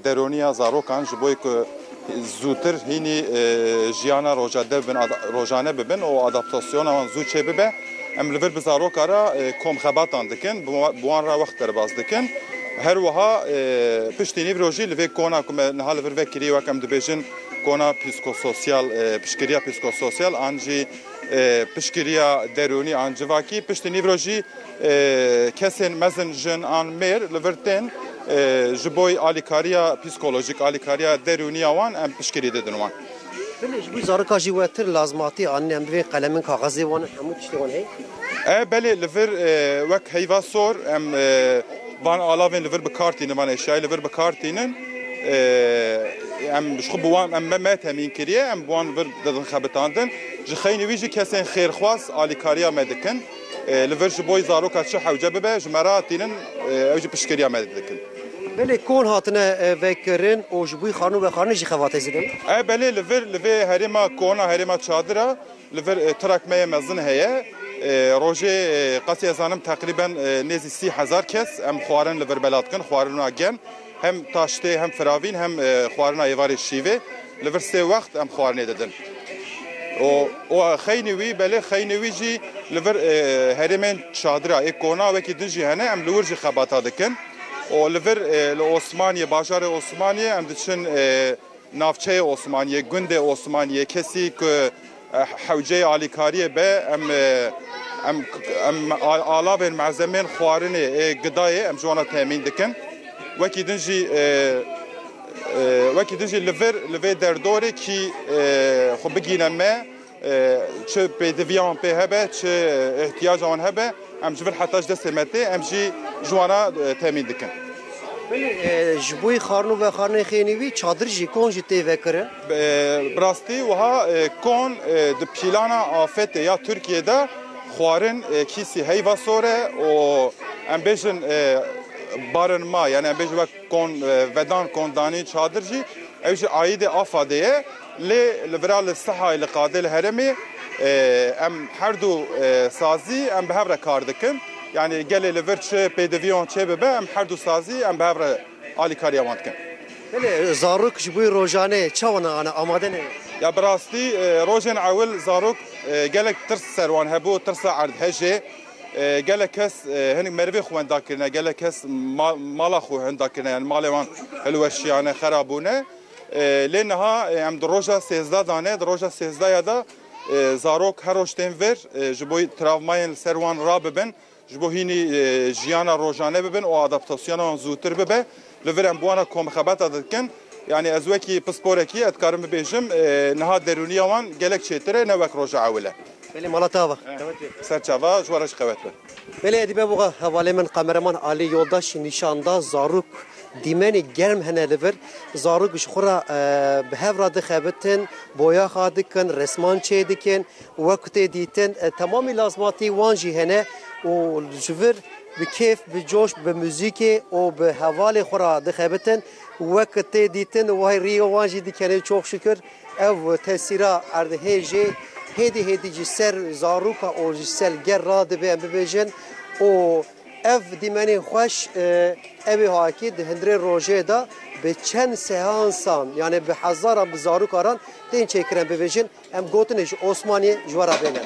deroniya zarokan, ji bo ku zûtir hînî, e, jiyana roja-, de bibin, ada-, rojane bibin û adaptasyona wan zû çê bibe. Em li vir bi zaroka re, e, komxebatan dikin, bi wa-, bi wan re wext derbas dikin. Her wiha, e, piştî nîvro jî li vê kona ku me niha li vir vekirî, wek em dibêjin, kona psîkososyal, e, piştgiriya psîkososyal an jî, e, piştgiriya derûnî an civakî, piştî nîvro jî, e, kesên mezin, jin an mêr li vir tên, e, ji bo alîkariya psîkolojîk, alîkariya derûnî ya wan em piştgirî didin wan. Belê, ji bo zaroka jî we tir lazmatî anîne, em bivên qelemin, kaxezê wan, hemû tiştê wan heye? E, belê, li vir, e, wek heyva sor, em, e, van alavên li vir bi kar tînin, van eşyayê li vir bi kar tînin. E, em ji xwe bi wan, em me, me temîn kiriye, em bi wan vir didin xebitandin. Ji xeynî wî jî kesên xêrxwaz alîkariya me dikin. E, li vir ji bo zaroka çi hewce bibe, ji me re tînin, e, ew jî piştgiriya me dikin. Belê, kon hatine, e, vekirin û ji bo xwarin û vexwarinê jî xebatê zêde ye? E, belê, li vir, li vê herêma kona, herêma çadira, li vir, e, tirak me yê mezin heye. E, rojê, e, qasî ez zanim teqrîben, e, nêzî sî hezar kes em xwarin li vir bela dikin, xwarina germ. Hem taştê, hem firavîn, hem, e, xwarina êvarê şîvê. Li vir sê wext em xwarinê didin. Û, û xeynî wî, belê xeynî wî jî li vir, e, herêmên çadira ê kona wekî din jî hene, em li wir jî xebata dikin. Û li vir, e, li Osmaniyê, bajarê Osmaniyê em diçin, e, navçeyê Osmaniyê, gundê Osmaniyê, kesî ku, e, hewceyê alîkariyê be, em, e, em, em a-, alavên malzemên xwarinê ê gidayê em ji wana temîn dikin. Wekî din jî, e, e, wekî din jî li vir, li vê derdorê kî, e, xwe bigîne me, e, çi pêdiviya wan pê hebe, çi, e, ihtiyaca wan hebe, em ji vir heta ji destê me tê, em jî ji wana, e, temîn dikin. Belê, e, ji bo xwarin û vexwarinê xênî wî çadir jî, kon jî tê vekirin? E, bi rastî wiha, e, kon, e, di pîlana afetê ya Tirkiyê de xwarin, e, kîsî heyva sor e û em bêjin, e, barınma, yani em bêjin wek kon, e, vedan, kondanî, çadir jî, ew jî aîdê AFADê ye. Lê li vira li Sihayê, li qadê li herêmê, e, em her du, e, sazî em bi hev re kar dikin. Yani gelê li vir çi pêdiviyan çê bibe, em her du sazî em bi hev re alîkariya wan dikin. Belê, zarok ji bo rojanê çawa ne, ana amade ne? Ya bi rastî, e, rojên ewil zarok, e, gelek tirs ser wan hebû, tirsa erdhejê. E, gelek kes, e, hinek merivê xwe wenda kirine, gelek kes ma-, mala xwe hinda kirine, yani malê wan hilweşiyane, xera bûne. E, lê niha, e, em di roja sêzdeh de ne, di roja sêzdeh ya de, e, zarok her roj tên vir, e, ji bo travmayên li ser wan rabibin, ji bo hînî, e, jiyana rojane bibin û adaptasyona wan zûtir bibe, li vir em bi wana komxebata dikin. Yani ez wekî pisporekî ez dikarim bibêjim, e, niha derûniya wan gelek çêtir e, ne wek roja ewil e. Belê, mala te ava. Qewet be. Ser çava, ji we re jî qewet be. Belê, Edîbe Boxa, hevalê min, kameraman Alî Yoldaş nîşan da, zarok dîmenê germ hene li vir. Zarok ji xwe re, e, bi hev re dixebitin, boyaxa dikin, resman çê dikin. Wek tê dîtin, e, temamî lazmatî wan jî hene û ji vir bi kêf, bi coş, bi muzîkê û bi hevalê xwe re dixebitin. Wek tê dîtin, wahî rîyê wan jî dikenê, çok şükür. Ev tesîra erdhêjê hêdî hêdî ji ser zaroka û ji ser ger radibe, em bibêjin. Û ev dîmenên xweş, e, ew ê hakî di hundirê rojê de Bi çend seansan, yani bi hezaran, bi zarokaran tên çêkirin bibêjin, em gotinê ji Osmaniyê ji we re bêne.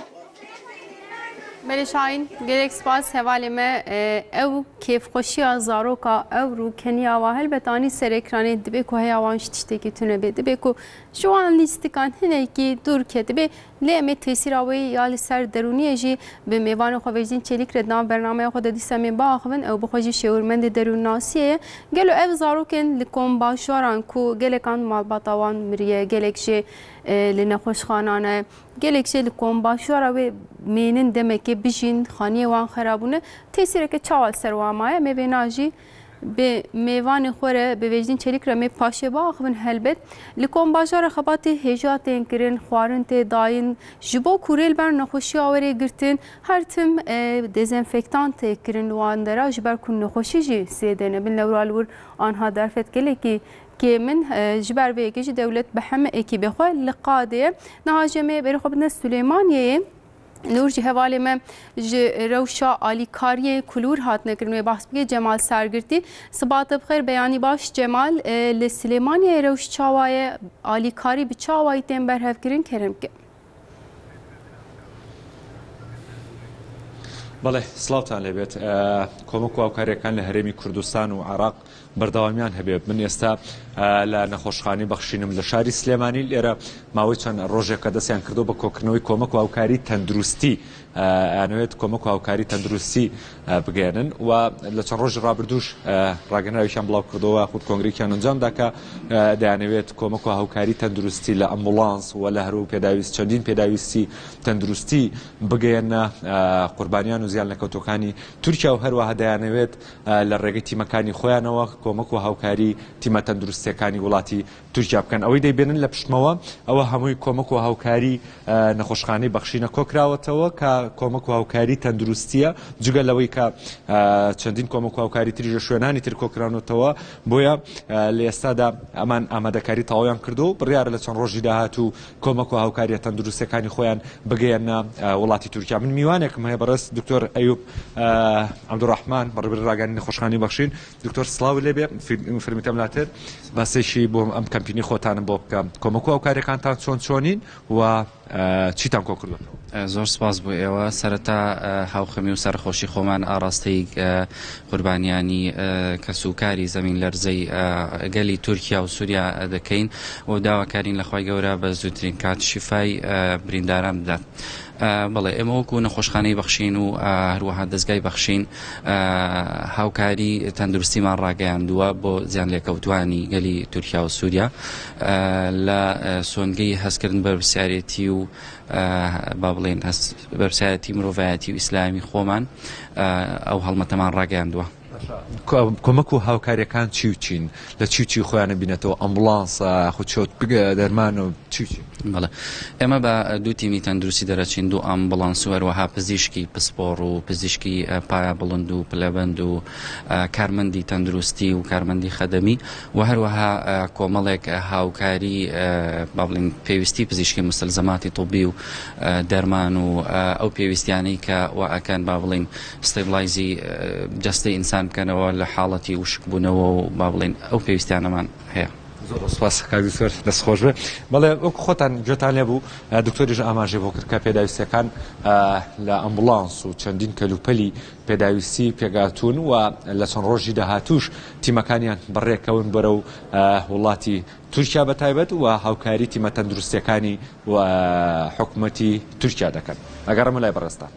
Belê Şahin, gelek spas hevalê me. E, ew kêfxweşiya zaroka, ew rûkeniya wa helbet anî ser ekranê, dibê ku heya wan ji tiştekî tune bê. Dibê ku ji wan lîstikan hinekî dûr ketibê. Lê em ê tesîra wê ya li ser derûniyê jî bi mêvanê xwe Vecdîn Çelîk re di nav bernameya xwe de dîsa em ê biaxivin. Ew bi xwe jî şêwirmendê derûnnasiyê ye. Gelo ev zarokên li kombajaran ku gelekan malbata wan miriye, gelek jê, e, li nexweşxanan e, gelek jê li kombaşara wê mênin demekê bijîn, xaniyê wan xera bûne, tesîreke çawa li ser wan maye? Em ê vêna jî bi mêvanê xwe re, bi Vecdîn Çelîk re em ê paşê biaxivin helbet. Li kombajar re xebatê hêja tên kirin, xwarin tê dayîn, ji bo ku rê li ber nexweşiya were girtin, her tim, e, dezenfektan tê kirin li wan dera, ji ber ku nexweşî jî zêde nebin. Lewra li wir anha derfet gelekî kêm in. E, ji ber vê yekê jî dewlet bi heme ekîbê xwe li qadê ye. Niha jî em ê berê xwe bidine Silêmaniyeyê. Li wir jî hevalê me ji rewşa alîkariyê ku li wir hatine kirin wê behs bike, Cemal Sergirtî. Siba te bi xêr, beyanî baş Cemal. E, li Silêmaniyeyê rewş çawa ye? Alîkarî bi çi awayî tên berhevkirin? Kerem bike. بەڵێ، سڵاوتان لێبێت. ئە، کۆمەک و هاوکاریەکان لە هەرێمی کوردستان و عێراق بەردەوامیان هەبێت. من ئێستا، ئە، لە نەخۆشخانەی بەخشینم لە شاری سلێمانی. لێرە ماوەی چەند ڕۆژێکە دەستیان کردو بە کۆکردنەوەی کۆمەک و هاوکاری تەندروستی. ئە، ئەیانەوێت کۆمەک و هاوکاری تەندروستی، ئە، بگەێنن و لە چەند ڕۆژی ڕابردووش، ئە، ڕاگەنراوێکیان بڵاو کردەوە، خود کۆنگرێکیان ئەنجام دا کە، ئە، دەیانەوێت کۆمەک و هاوکاری تەندروستی لە ئەمبوڵانس و لە هەروە پێداویست، چەندین پێداویستی تەندروستی بگەێنە، ئە، قوربانیان و زیان لەکەوتەکانی تورکیا و هەروەها دەیانەوێت، ئە، لە ڕێگەی تیمەکانی خۆیانەوە کۆمەک و هاوکاری تیمە تەندروستیەکانی وڵاتی تورکیا بکەن. ئەوەی دەیبێنن لە پشتمەوە، ئەوە هەمووی کۆمەک و هاوکاری، ئە، نەخۆشخانەی بەخشینە کۆکراوەتەوە کە کۆمەک و هاوکاری تەندروستیە، جگە لەوەی کە، ئە، چەندین کۆمەک و هاوکاری تریش لە شوێنانی تر کۆکراونەتەوە. بۆیە، ئە، لە ئێستادا ئەمان ئامادەکاری تەواویان کردو و بڕیارە لە چەند ڕۆژی داهاتوو کۆمەک و هاوکاریە تەندروستەکانی خۆیان بگەیەنە، ئە، وڵاتی تورکیا. من میوانێکم هەیە، بەڕێز دکتۆر ئەیوب، ئە، عەبدوڕەحمان، بەڕێوەبەری ڕاگەیاندنی نەخۆشخانەی بەخشین. دکتۆر، سڵاو لێبێ، فر-، فرمیتم لاتر باسێکی بۆ ئەم کەمپینی خۆتانم بۆ بکەم. کۆمەک و هاوکاریەکانتان چۆن چۆنین و، ئە، چیتان کۆ کردووەتەوە؟ ئە، زۆر سپاس بۆ ئێوە. سەرەتا، ئە، هاوخەمی و سەرخۆشی خۆمان ئاراستەی، ئە، قوربانیانی، ئە، کەسوکاری زەمین لەرزەی، ئە، گەلی تورکیا و سووریا، ئە، دەکەین و داواکارین لە خوای گەورە بە زووترین کات شیفای، ئە، برینداران بدات. ئە، بەڵێ، ئێمە وەکو نەخۆشخانەی بەخشین و، ئە، هەروەها دەستگای بەخشین، ئە، هاوکاری تەندروستیمان ڕاگەیاندووە بۆ زیان لێکەوتوانی گەلی تورکیا و سووریا، ئە، لە، ئە، سۆنگەی هەستکردن بەرپرسیارەتی و، ئە، با بڵێن هەست-، بەرپرسیارەتی مرۆڤایەتی و ئیسلامی خۆمان، ئە، ئەو هەڵمەتەمان ڕاگەیاندووە. باشە. کۆ-، کۆمەک و هاوکاریەکان چی و چین؟ لە چی و چی خۆیانە بینێتەوە؟ ئەمبوڵانس، ئە، خۆ چۆت بگە-، دەرمان و چی و چی؟ بەڵێ. ئێمە بە دوو تیمی تەندروستی دەرەچین، دوو ئەمبوڵانس و هەروەها پزیشکی پسپۆڕ و پزیشکی، ئە، پایە بڵند و پلەبەند و، ئە، کارمەندی تەندروستی و کارمەندی خەدەمی و هەروەها، ئە، کۆمەڵێک، ئە، هاوکاری، ئە، با بڵێن پێویستی پزیشکی مستەلزەماتی طبی و، ئە، دەرمان و، ئە، ئەو پێویستیانەی کە وا ئەکەن، با بڵێن ستەبلایزی، ئە، جەستەی ئینسان بکەنەوە لە حاڵەتی وشکبوونەوە و با بڵێن ئەو پێویستیانەمان هەیە. زۆر سپاس کاک دکتۆر، دەست خۆش بێ. بەڵێ، وەکو خۆتان گوێتان لێ بوو، ئە، دکتۆریش ئاماژەی بۆ کرد کە پێداویستیەکان، ئە، لە ئەمبوڵانس و چەندین کەلوپەلی پێداویستی پێکهاتوون و لە چەند ڕۆژی داهاتووش تیمەکانیان بەڕێکەون بەرەو، ئە، وڵاتی تورکیا بە تایبەت و هاوکاری تیمە تەندروستیەکانی و، ئە، حکومەتی تورکیا دەکەن. ئەگەڕێمە لای بەڕێزتان.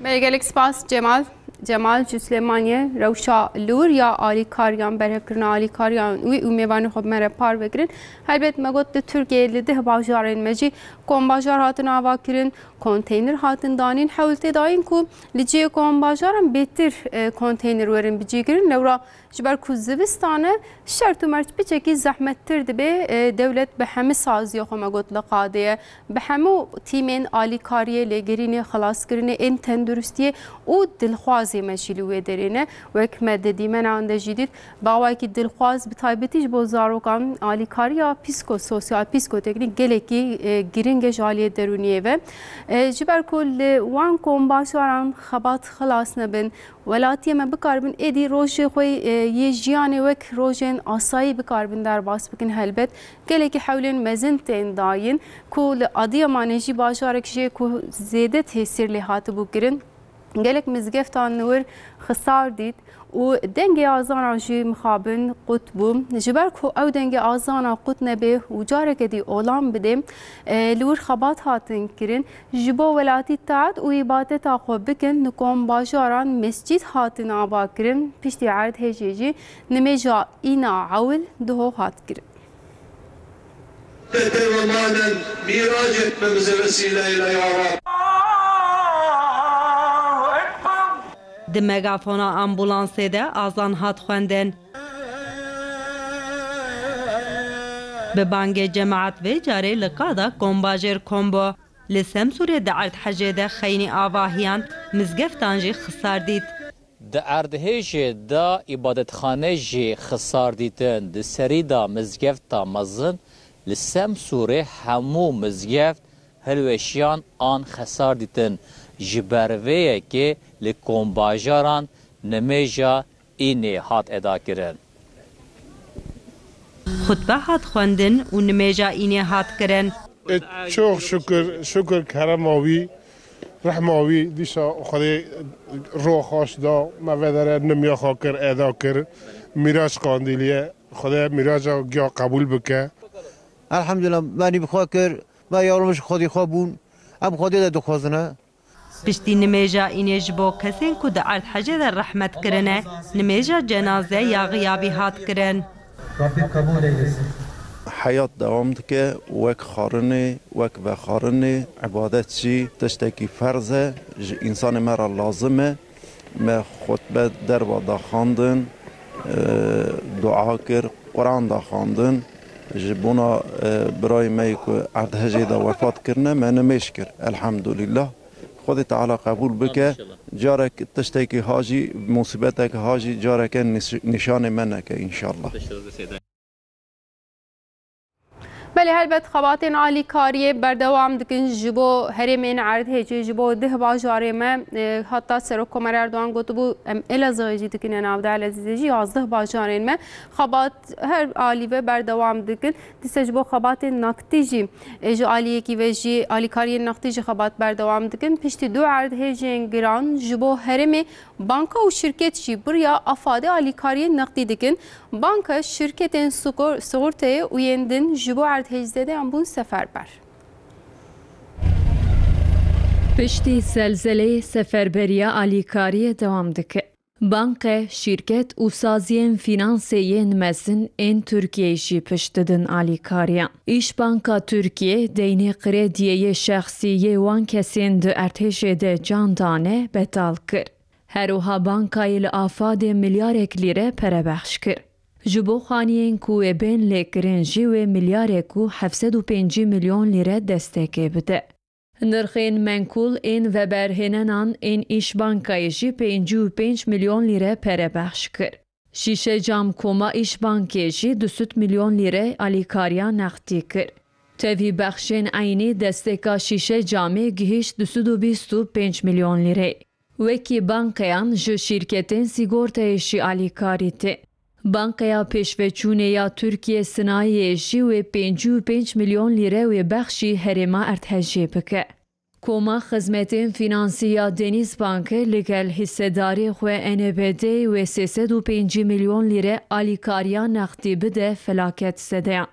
بەڵێ، gelek spas Cemal. Cemal ji Silêmaniyê rewşa li wir ya alîkariyan, berhevkirina alîkariyan wî û mêvanê xwe bi me re parve kirin. Helbet me got li Tirkiyeyê li deh bajarên me jî kombajar hatin avakirin, konteyner hatin danîn. Hewl tê dayîn ku li cihê kombajaran bêtir, e, konteyner werin bicîkirin. Lewra ji ber ku zivistan e, şert û merc piçekî zehmettir dibe. E, dewlet bi hemî saziya xwe, me got, li qadê ye. Bi hemû tîmên alîkariyê, lêgerînê, xelaskirinê, ên tenduristiyê û dilxwaz Sê me jî li wê derê ne. Wek me di dîmenan de jî dît, bi awayekî dilxwaz, bi taybetî ji bo zarokan, alîkariya psîkososyal, psîkoteknîk gelekî, e, giring e ji aliyê derûniyê ve. E, ji ber ku li wan kombajaran xebat xilas nebin, welatiyê me bikaribin êdî rojê xwe, e, yê jiyanê wek rojên asayî bikaribin derbas bikin. Helbet gelekî hewlên mezin tên dayîn ku li Adiyamanê jî, bajarek jê ku zêde tesîr lê hatibû kirin, gelek mizgeftan li wir xisar dît û dengê azana jî mixabin qut bû. Ji ber ku ew dengê azana qut nebe û careke dî olam bidê, e, li wir xebat hatin kirin. Ji bo welatî taet û îbadeta xwe bikin, li kombajaran mescîd hatin ava kirin. Piştî erdhejê jî nimêja îna ewil diho hat kirin. Tete ve manen mîrac etmemize vesile eyle ya Rab. Di megafona ambulansê de azan hat xwendin. Bi bangê cemaet vê carê li qada kombajêr kom bû. Li Semsûrê di erdhejê de xeynî avahiyan, mizgeftan jî xisar dît. Di erdhêjê de îbadetxane jî xisar dîtin. Di serî de mizgefta mezin li Semsûrê hemû mizgeft hilweşiyan an xesar dîtin. Ji ber vê yekê li kombajaran nimêja înê hat eda kirin. Xutbe hat xwendin û nimêja înê hat kirin. E, çok şükür, şükür kerema wî, rehma wî, dîsa Xwedê roh xweş da, me vedere nimya xwe kir, eda kir, mîraç qandîliye, Xwedê mîraca giya qebûl bike. Elhamdülillah, me nîv xwe kir, me yaromij Xwedê xwe bûn, em Xwedê de dixwazine. Piştî nimêja înê ji bo kesên ku di erdhejê de rehmet kirine, nimêja cenaze ya xiyabî hat kirin. Rabbim kabul eylesin. Heyat dewam dike, wek xwarinê, wek vexwarinê, îbadet jî tiştekî ferz e, ji însanê me re lazim e. Me xutbe derva daxandin, e, dua kir, Quran daxandin. Ji bona, e, birayê me yê ku erdhejê de wefat kirine, me nimêj kir. Elhamdulillah. Xwedê Teala qebûl bike. Carek tiştekî ha jî, musîbetek ha jî careke nîş-, nîşanê me neke înşallah. Belê, helbet xebatên alîkariyê berdewam dikin ji bo herêmên erdhêjê, ji bo deh bajarê me. E, heta Serok Komer Erdogan gotibû, em Elazığê jî dikine nav de, Elezîzê jî, yazdeh bajarên me. Xebat her alî ve berdewam dikin. Dîsa ji bo xebatên naqdî jî, e, ji aliyekî ve jî, alîkariyên naqdî jî xebat berdewam dikin. Piştî du erdhêjên giran ji bo herêmê, banka û şirket jî bi riya AFADê alîkariyên naqdî dikin. Banka, şirketên sigor-, sigorteyê û yên din ji bo erdhejzedeyan bûn seferber. Piştî zelzeleyê seferberiya alîkariyê dewam dike. Banke, şîrket û saziyên fînansê yên mezin ên Tirkiyeyê jî pişt didin alîkariyan. Îş Banka Tirkiye deynê krediyê yê şexsî yê wan kesên di erdhêjê de can dane betal kir. Her wiha bankayê li AFADê milyarek lîre pere bexş kir. Ji bo xaniyên ku wê bên lêkirin jî wê milyarek û heft sed û pêncî milyon lîre destekê bide. Nirxên menkûl ên veberhênenan ên Îş Bankayê jî pêncî û pênc milyon lîre pere bexş kir. Şîşe Cam Koma Îş Bankê jî du sed milyon lîre alîkariya nextî kir. Tevî bexşên eynî desteka Şîşe Camê gihîşt du sed û bîst û pênc milyon lîre. Wekî bankeyan ji şîrketên sîgortayê jî alîkarî tê. Bankeya Pêşveçûnê ya Tirkiye Sinayiyê jî wê pêncî û pênc milyon lîre wê bexşî herêma erdhejê bike. Koma Xizmetên Fînansî ya Denîzbanke li gel hîssedarê xwe N B D'ê wê sê sed û pêncî milyon lîre alîkariya nextî bide felaketzedeyan.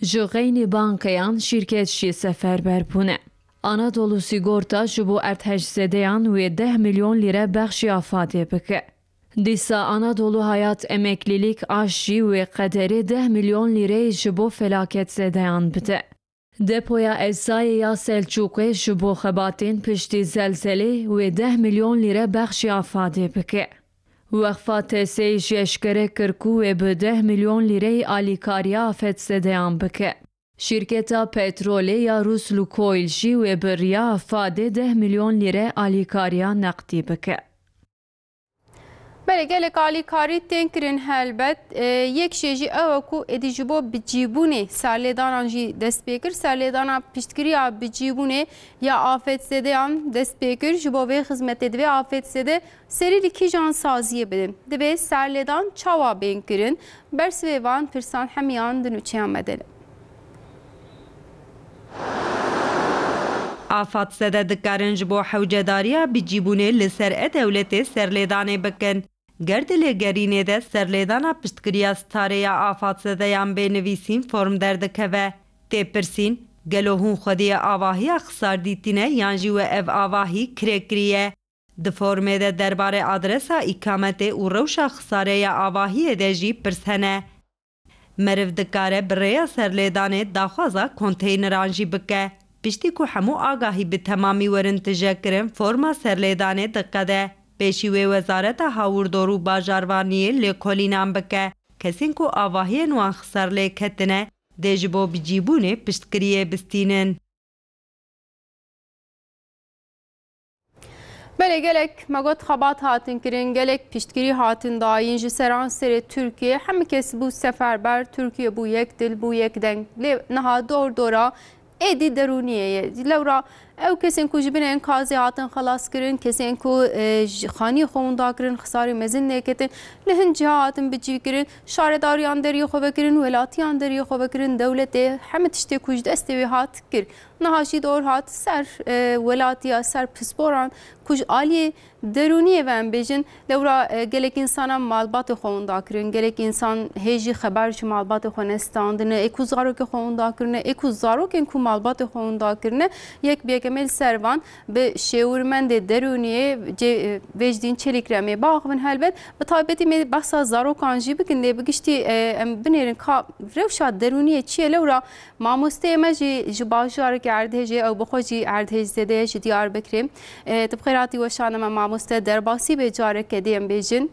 Ji xeynî bankeyan şîrket jî seferber bûne. Anadolu Sigorta ji bo erdhejzedeyan wê deh milyon lîre bexşî AFADê bike. Dîsa Anadolu Hayat Emeklilik Aş jî wê qederê deh milyon lîreyê ji bo felaketzedeyan bide. Depoya Eczayê ya Selçûqê ji bo xebatên piştî zelzelê wê deh milyon lîre bexşî AFADê bike. Wexfa TESE'yê jî eşkere kir ku wê bi deh milyon lîreyê alîkariya afetzedeyan bike. Şîrketa petrolê ya Rûs Lukoyl jî wê bi riya AFADê deh milyon lîre alîkariya neqdî bike. Gelek alîkarî tên kirin helbet. E, yek jê jî ew e ku êdî ji bo bicîbûnê serlêdanan jî dest pê kir. Serlêdana piştgiriya bicîbûnê ya afetzedeyan dest pê kir. Ji bo vê xizmetê divê afetzede serî li kîjan saziyê bidin? Divê serlêdan çawa bên kirin? Bersivê van pirsan hemiyan di nûçeya me de ne. Afatzede dikarin ji bo hewcedariya bicîbûnê li ser e-dewletê serlêdanê bikin. Ger di lêgerînê de serlêdana piştgiriya starê ya afatzedeyan bê nivîsîn form derdikeve. Tê pirsîn, gelo hûn xwediyê avahiya xisar dîtîne yan jî we ev avahî kirê kiriye? Di formê de derbarê adresa îkametê û rewşa xisarê ya avahiyê de jî pirs hene. Meriv dikare bi rêya serlêdanê daxwaza konteyneran jî bike. Piştî ku hemû agahî bi temamî werin tijekirin, forma serlêdanê diqede. Pêşî wê Wezareta Hawirdor û Bajarvaniyê lêkolînan bike. Kesên ku avahiyên wan xisar lê ketine, dê ji bo bicîbûnê piştgiriyê bistînin. Belê, gelek me got xebat hatin kirin, gelek piştgirî hatin dayîn ji seranserê Tirkiyê. Hemî kes bû seferber, Tirkiye bû yek dil, bû yek deng. Lê niha dor dora êdî derûniyê ye. Lewra ew kesên ku ji bin enkazê hatin xelas kirin, kesên ku, e, ji xaniyê xwe winda kirin, xisarê mezin lê ketin, li hin ciha hatin bicî kirin, şaredariyan deriyê xwe vekirin, welatiyan deriyê xwe vekirin, dewletê hemî tiştê ku ji destê wê hat kir. Niha jî dor hat ser, e, welatiya, ser pisporan ku ji aliyê derûniyê ve em bêjin, lewra, e, gelek însanan malbatê xwe winda kirin, gelek însan hê jî xeber ji malbatê xwe nestandine, ê ku zarokê xwe winda kirine, ê ku zarokên ku malbatê xwe winda kirine, yek bi yek em ê li ser van bi şêwirmendê derûniyê cê, e, Vecdîn Çelîkremê biaxivin helbet. Bi taybetî em ê behsa zarokan jî bikin, lê bi giştî, e, em binêrin ka rewşa derûniyê çi ye lewra. Mamosteyê me jî ji bajareke erdhejê, ew bi xwe jî erdhejzêde ye, ji Diyarbekirê. E, tu bi xêr hatî weşana me mamoste, derbasî be careke dê em bêjin.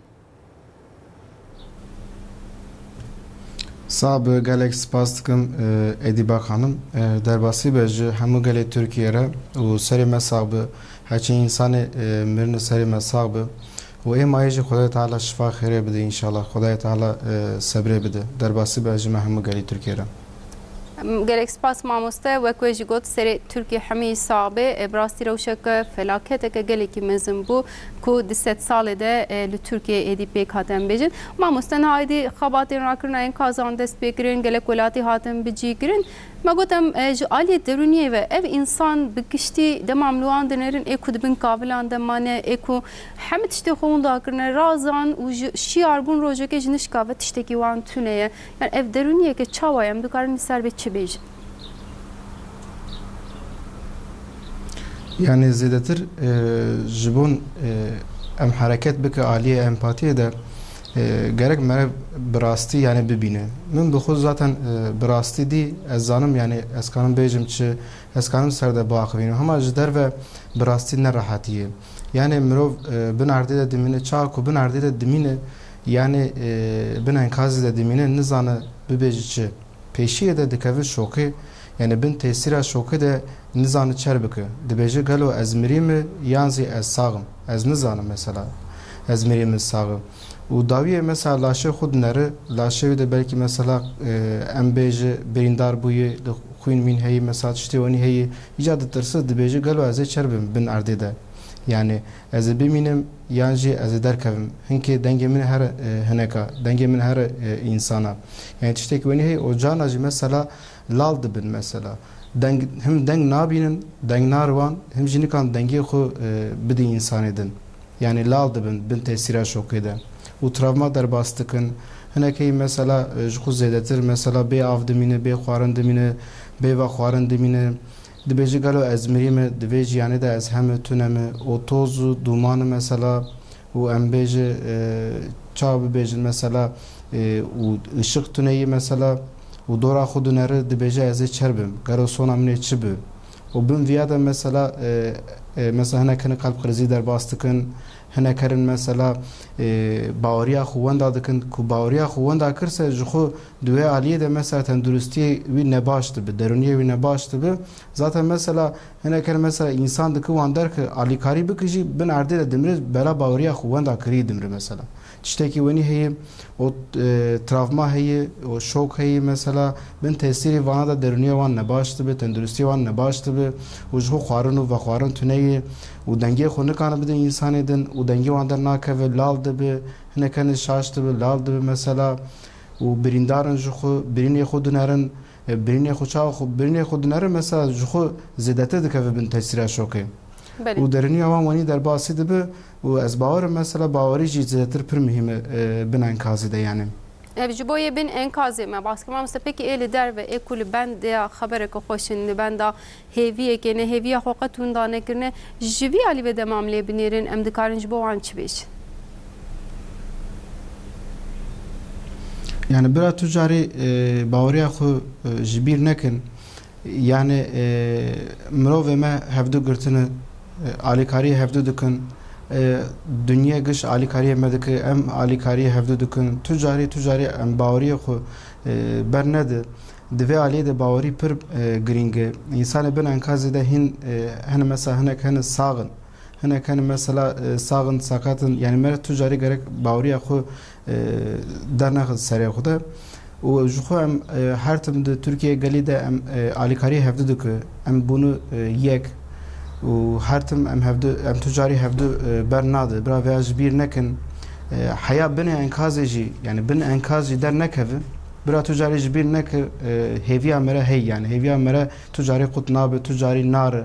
Sax bi, gelek spas dikim, e, Edîba Xanim. E, derbasî be ji hemû gelê Tirkiyê re û serê me sax bi. Heçî însanê, e, mirine serê me sax bi. Û ê mayê jî Xwedayê Teala şifa xêrê bide înşallah. Xwedayê Teala, e, sebrê bide. Derbasî be ji me hemû gelî Tirkiyê re. Em, gelek spas mamoste. Wek we jî got, serê Tirkiyê hemî sax be. E, bi rastî rewşeke felaketeke gelekî mezin bû ku di sedsalê de, e, li Tirkiyê êdî pêk hat em bêjin. Mamoste, niha êdî xebatên rakirina enkazan dest pê kirin, gelek welatî hatin bicî kirin. Me got em, e, ji aliyê derûniyê ve ev însan bi giştî dema em li wan dinêrin, ê ku di bin kavilan de mane, ê ku hemî tiştê xwe winda kirine, razan û ji şiyar bûn rojekê ji nişka ve tiştekî wan tune ye. Yani ev derûniyeke çawa ye? Em dikarin li ser vê çi bêjin? Yani zêdetir, e, ji bon, e, em hereket bike aliyê empatiyê de, e, gerek meriv bi rastî yani bibîne. Min bi xwe zaten, e, bi rastî dî, ez zanim yani ez kanim bêjim çi, ez kanim ser de biaxivînim. Hema ji derve bi rastî ne rehetî ye. Yani mirov, e, bin erdê de dimîne, çawa ku bin erdê de dimîne, yani, e, bin enkazê de dimîne, nizane bibêje çi. Pêşiyê de dikeve şokê, yani bin tesîra şokê de nizane çer bike. Dibêje gelo ez mirî me yan zî ez sax im? Ez nizanim mesela. Ez mirî me sax im. Û dawiyê mesela laşê xwe dinere, laşê wî de belkî mesela, e, em bêje birîndar bûye, li xwîn mîn heye, mesela tiştê wenî heye, îca ditirse, dibêje gelo ez ê çer bim bin erdê de? Yani ez ê bimînim yan jî ez ê derkevim? Hinkê dengê min here, e, hineka, dengê min here, e, însana. Yani tiştekî wenî heye, o carna jî mesela lal dibin mesela. Deng, him deng nabînin, deng nariwan, him jî nikan dengê xwe, e, bidî însanê din. Yani lal dibin bin tesîra şokê de. Û travma derbas dikin. Hinekî mesela, e, ji xwe zêdetir mesela bê av dimîne, bê xwarin dimîne, bê vexwarin dimîne. Dibêje gelo ez mirî me, di vê jiyanê de ez heme tune me, o toz û dûman e mesela, û em bêje, e, çawa bibêjin mesela, e, û ışiq tune yî mesela, û dora xwe dinere, dibêje ez ê çer bim, gelo sona min ê çi bi? Û bin viya de mesela, e, e, mesela hinek hinek kalp krizî derbas dikin, Hinek herin mesela, e, baweriya xwe wenda dikin, ku baweriya xwe wenda kirse ji xwe di wê aliyê de mesela tenduristiyê wî nebaş dibe, derûniyê wî nebaş dibe. Zaten mesela hinek herin mesela însan dike wan derke alîkarî bike jî bin erdê de dimre bela baweriya xwe wenda kirî dimre mesela. Tiştekî wenî heye, o, e, travma heye, o şok heye mesela, bin tesîrê vana de derûniya wan nebaş dibe, tenduristiya wan nebaş dibe û ji xwe xwarin û vexwarin tune ye û dengê xwe nikane bide însanê din û dengê wan dernakeve, lal dibe, hinek herin şaş dibe, lal dibe mesela û birîndar in ji xwe, birînê xwe dinerin, e, birînê xwe çawa xwe, birînê xwe dinerin mesela ji xwe zêdetir dikeve bin tesîra şokê. Belê. Û derûniya wan wenî derbasî dibe û ez bawer im mesela bawerî jî zêdetir pir muhîm e, e, bin enkazê de yani. Ev ji bo yê bin enkazê me baskir mamoste, pekî ê li derve, ê ku li benda xebereke xweş in, li benda hêviyekê ne, hêviya xwe qet winda nekirine, ji vî alî ve dema em lê binêrin, em dikarin ji bo wan çi bêjin? Yani bira tu carî, e, baweriya xwe, e, ji bîr nekin. Yani, e, mirovê me hevdu girtine, e, alîkariyê hevdu dikin. E, dinyê giş alîkariyê me dike, em alîkariyê hevdu dikin. Tu carî, tu carî em baweriyê xwe, e, bernedi. Di vê aliyê de bawerî pir, e, girîng e. Însanê bin enkazê de hîn, e, hene mesela hinek hene sax in. Hinek hene mesela, e, sax in, sakat in. Yani me re tu carî gerek baweriya xwe, e, dernexe serê xwe de. Û ji xwe em, e, her tim di Tirkiye gelî de em, e, alîkariyê hevdu dike. Em bûne, e, yek. Û her tim em hevdu, em tu carî hevdu, e, bernade. Bira vêya ji bîr nekin. E, heya binê enkazê jî, yani bin enkaz jî dernekeve. Bira tu carî ji bîr neke, e, hêviya me re hey yani. Hêviya me re tu carî qut nabe, tu carî nare.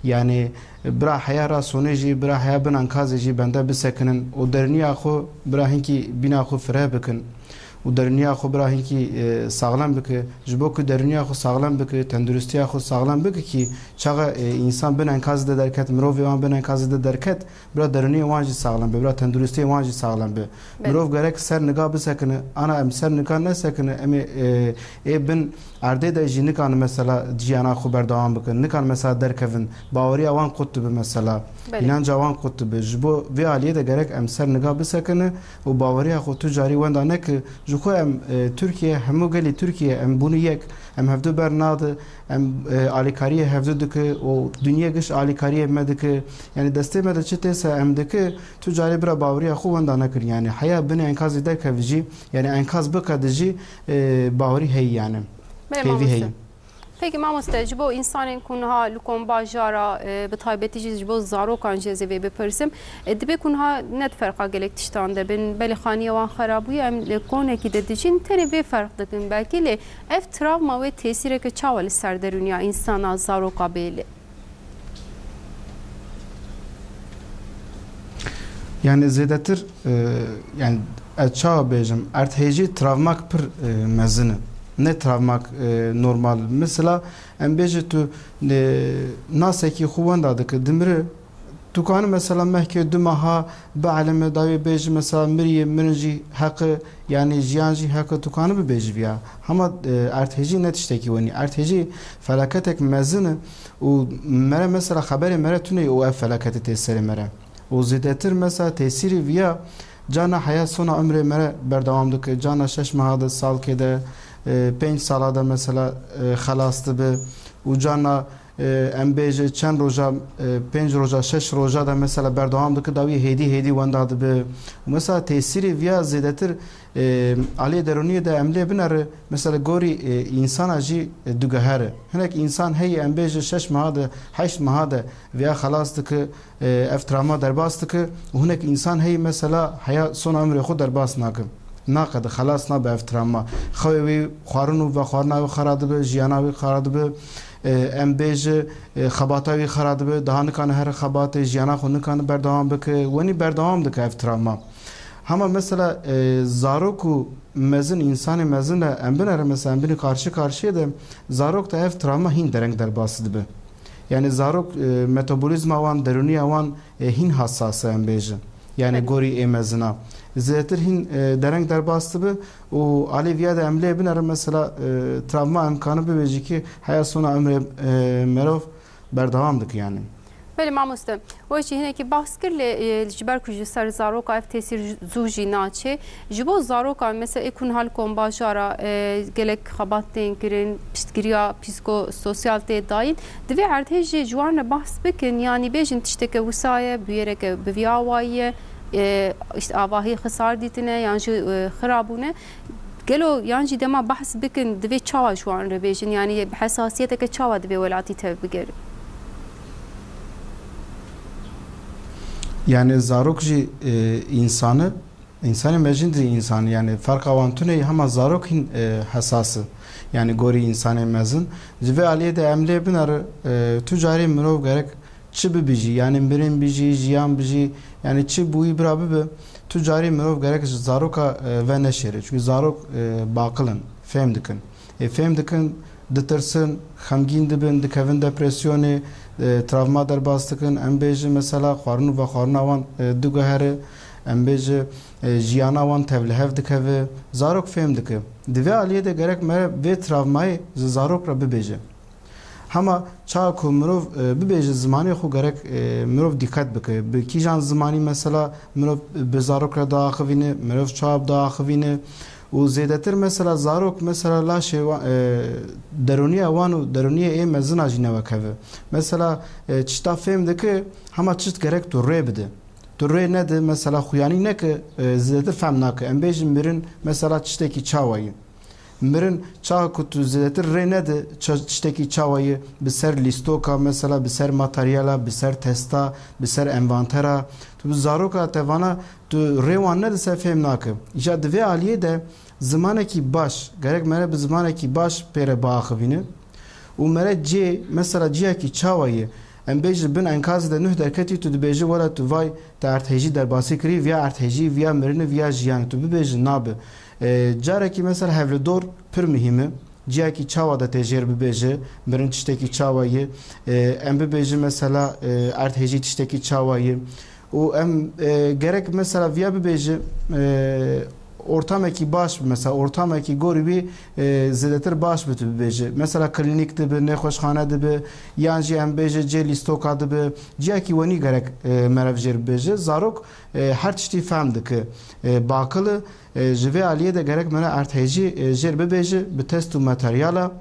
Yani, bira heya rasonê jî, bira heya bin enkazê jî bende bisekinin û derûniya xwe bira hinkî bîna xwe fireh bikin û derûniya xwe bira hinkî, e, saxlem bike. Ji bo ku derûniya xwe saxlem bike, tenduristiya xwe saxlem bike kî çaxa, e, însan bin enkazê de derket, mirovê wan bin enkazê de derket, bira derûniyê wan jî saxlem be, bira tenduristiyê wan jî saxlem be. Belê. Mirov gerek ser niga bisekine, ana em ser niga nesekine, em ê, e, ê bin erdê de jî nikan mesela jiyana xwe berdewam bikin, nikan mesela derkevin, baweriya wan qut dibe mesela, Belê. Înanca wan qut dibe. Ji bo vê aliyê de gerek em ser niga bisekine û baweriya xwe tu carî wenda neke. Ji xwe em, e, Tirkiye, hemû gelî Tirkiye em bûne yek, em hevdu bernade, em, e, alîkariyê hevdu dike û dinyê giş alîkariyê me dike. Yani destê me de çi tê se em dike, tu carî bira baweriya xwe wenda nekin. Yani heya binê enkazê derkeve jî, yani enkaz biqede jî, e, bawerî heye yani. Belê Hêvî mamoste. heye. Peki mamoste, ji bo însanên ku niha li kom bajara, e, bi taybetî jî ji bo zarokan jî ez ê vê bipirsim. E, dibê ku niha ne di ferqa gelek tiştan de bin, belê xaniya wan xera bûye, em li konekî de dijîn, tenê vê ferq dikin belkî, lê ev travma wê tesîreke çawa li ser derûniya însana zaroka bê li? Yani zêdetir, e, yani ez çawa bêjim, erdhêjî travmak pir, e, mezin e. Ne travmak, e, normal. Mesela em bêje tu, e, nasekî xwe wenda dike, dimire, tu kanî mesela mehkê du meha bielime dawî bêjî mesela miriye, mirin jî heqe, yani jiyan jî heqe, tu kanî bibêjî viya. Hema, e, erdhêjî ne tiştekî wenî. Erdhêjî felaketek mezin e. Û mere mesela xeberê mere tune û ev felaketê tê serê mere. Û zêdetir mesela tesîrê viya cana heya sona umrê mere berdewam dike. Cana şeş meha de, salkê de, e, pênc sala de mesela, e, xelas dibe. Û cana, e, em bêje çend roja, e, pênc roja, şeş roja de mesela berdewam dike, dawî hêdî hêdî wenda dibe. Û mesela tesîrê viya zêdetir, e, aliyê derûniyê de em lê binere, mesela gorî, e, însana jî, e, diguhere. Hinek însan heye em bêje şeş meha de, heşt meha de viya xelas dike, e, ev travma derbas dike û hinek însan heye mesela heya sona umrê xwe derbas nake. Naqede, xelas nabe ev travma. Xewê wî, xwarin û vexwarina wî xera dibe, jiyana wî xera dibe. E, em bêje, e, xebata wî xera dibe, daha nikane here xebatê, jiyana xwe nikane berdewam bike. Wenî berdewam dike ev travma. Hema mesela, e, zarok û mezin, însanê mezin de em binere, mesela em binî karşı karşıya de, zarok de ev travma hîn dereng derbas dibe. Yani zarok, e, metabolîzma wan, derûniya wan, e, hîn hassas e em bêjin. Yani Belê. gorî ê mezina. Zêdetir hîn, e, dereng derbas dibe û alê viya de em lê binere mesela, e, travma em kanî bibêjî ki heya sona emrê, e, merov berdewam dike yani. Belê mamoste, we jî hinekî behs kir, lê, e, ji ber ku ji ser zaroka ev tesîr zû jî naçê. Ji bo zarokan, mesela ê ku niha li kombajara, e, gelek xebat tên kirin, piştgiriya psîkososyal tê dayîn, divê erdhêj jî ji wan re behs bikin, yanî bêjin tişteke wisa ye, bûyereke bi vî awayî ye, e, işte avahî xisar dîtine yan jî, e, xira bûne. Gelo yan jî dema behs bikin, divê çawa ji wan re bêjin? Yanî bi hesasiyeteke çawa divê welatî tevbigerin? Yani zarok jî, e, însan e, însanê mezin jî însan e. Yani ferqa wan tune ye, hema zarok hîn, e, hesas e. Yani gorî însanê mezin. Ji vê aliyê de em lê binere, e, tu carî mirov gerek çi bibijî, yani mirin bijî, jiyan bijî, yani çi bûyî bira bibe, tu carî mirov gerek ji zaroka, e, veneşêre. Çünkü zarok, e, baqil in, fêm dikin. Ê fêm dikin, ditirsin, xemgîn dibin, dikevin depresyonê, e, travma derbas dikin. Em bêjin mesela xwarin û vexwarina wan, e, diguhere. Em bêjin, e, jiyana wan tevlihev dikeve. Zarok fêm dike. Di vê aliyê de gerek me vê travmayê ji zarok re bibêje. Hema çawa ku mirov, e, bibêje zimanê xwe, gerek, e, mirov dîqet bike. Bi kîjan zimanî mesela mirov bi zarok re diaxivîne, mirov çawa diaxivîne û zêdetir mesela zarok mesela laşê wa-, e, derûniya wan û derûniyê ê mezina jî newekeve. Mesela, e, tişta fêm dike, hema tişt gerek tu rê bide. Tu rê nede, mesela xuyanî neke, e, zêdetir fehm nake. Em bêjin mirin mesela tiştekî çawa ye. Mirin çawa ku tu zêdetir rê nede ça-, tiştekî çawa ye, bi ser lîstoka, mesela bi ser materyala, bi ser testa, bi ser envantera, tu bi zaroka te vana, tu rê wan nede se fêm nake. Îca di vê aliyê de zimanekî baş, gerek mere bi zimanekî baş pê re biaxivîne û mere cê, mesela ciyakî çawa ye, em bêjin bin enkazê de nuh derketî, tu dibêjî wela tu vay te erdhêjî derbasî kirî, viya erdhêjî, viya mirinê, viya jiyanê, tu bibêjin nabe. E, carekî mesela hevlidor pir muhîm e. Ciyakî çawa de tê jêr bibêje, mirin tiştekî çawa ye, e, em bibêjin mesela, e, erdhêjî tiştekî çawa ye. Û em, e, gerek mesela viya bibêje, e, ortamekî baş bi, mesela ortamekî gorî wî, e, zêdetir baş bi tu bibêje. Mesela klînîk dibe, nexweşxane dibe, yan jî em bêje cê lîstoka dibe. Ciyakî wenî gerek, e, merev jêr bibêje. Zarok, e, her tiştî fehm dike. E, baqil e, e, ji vê aliyê de gerek me ne erdhêjî, e, jêr bibêje, bi test û materyala,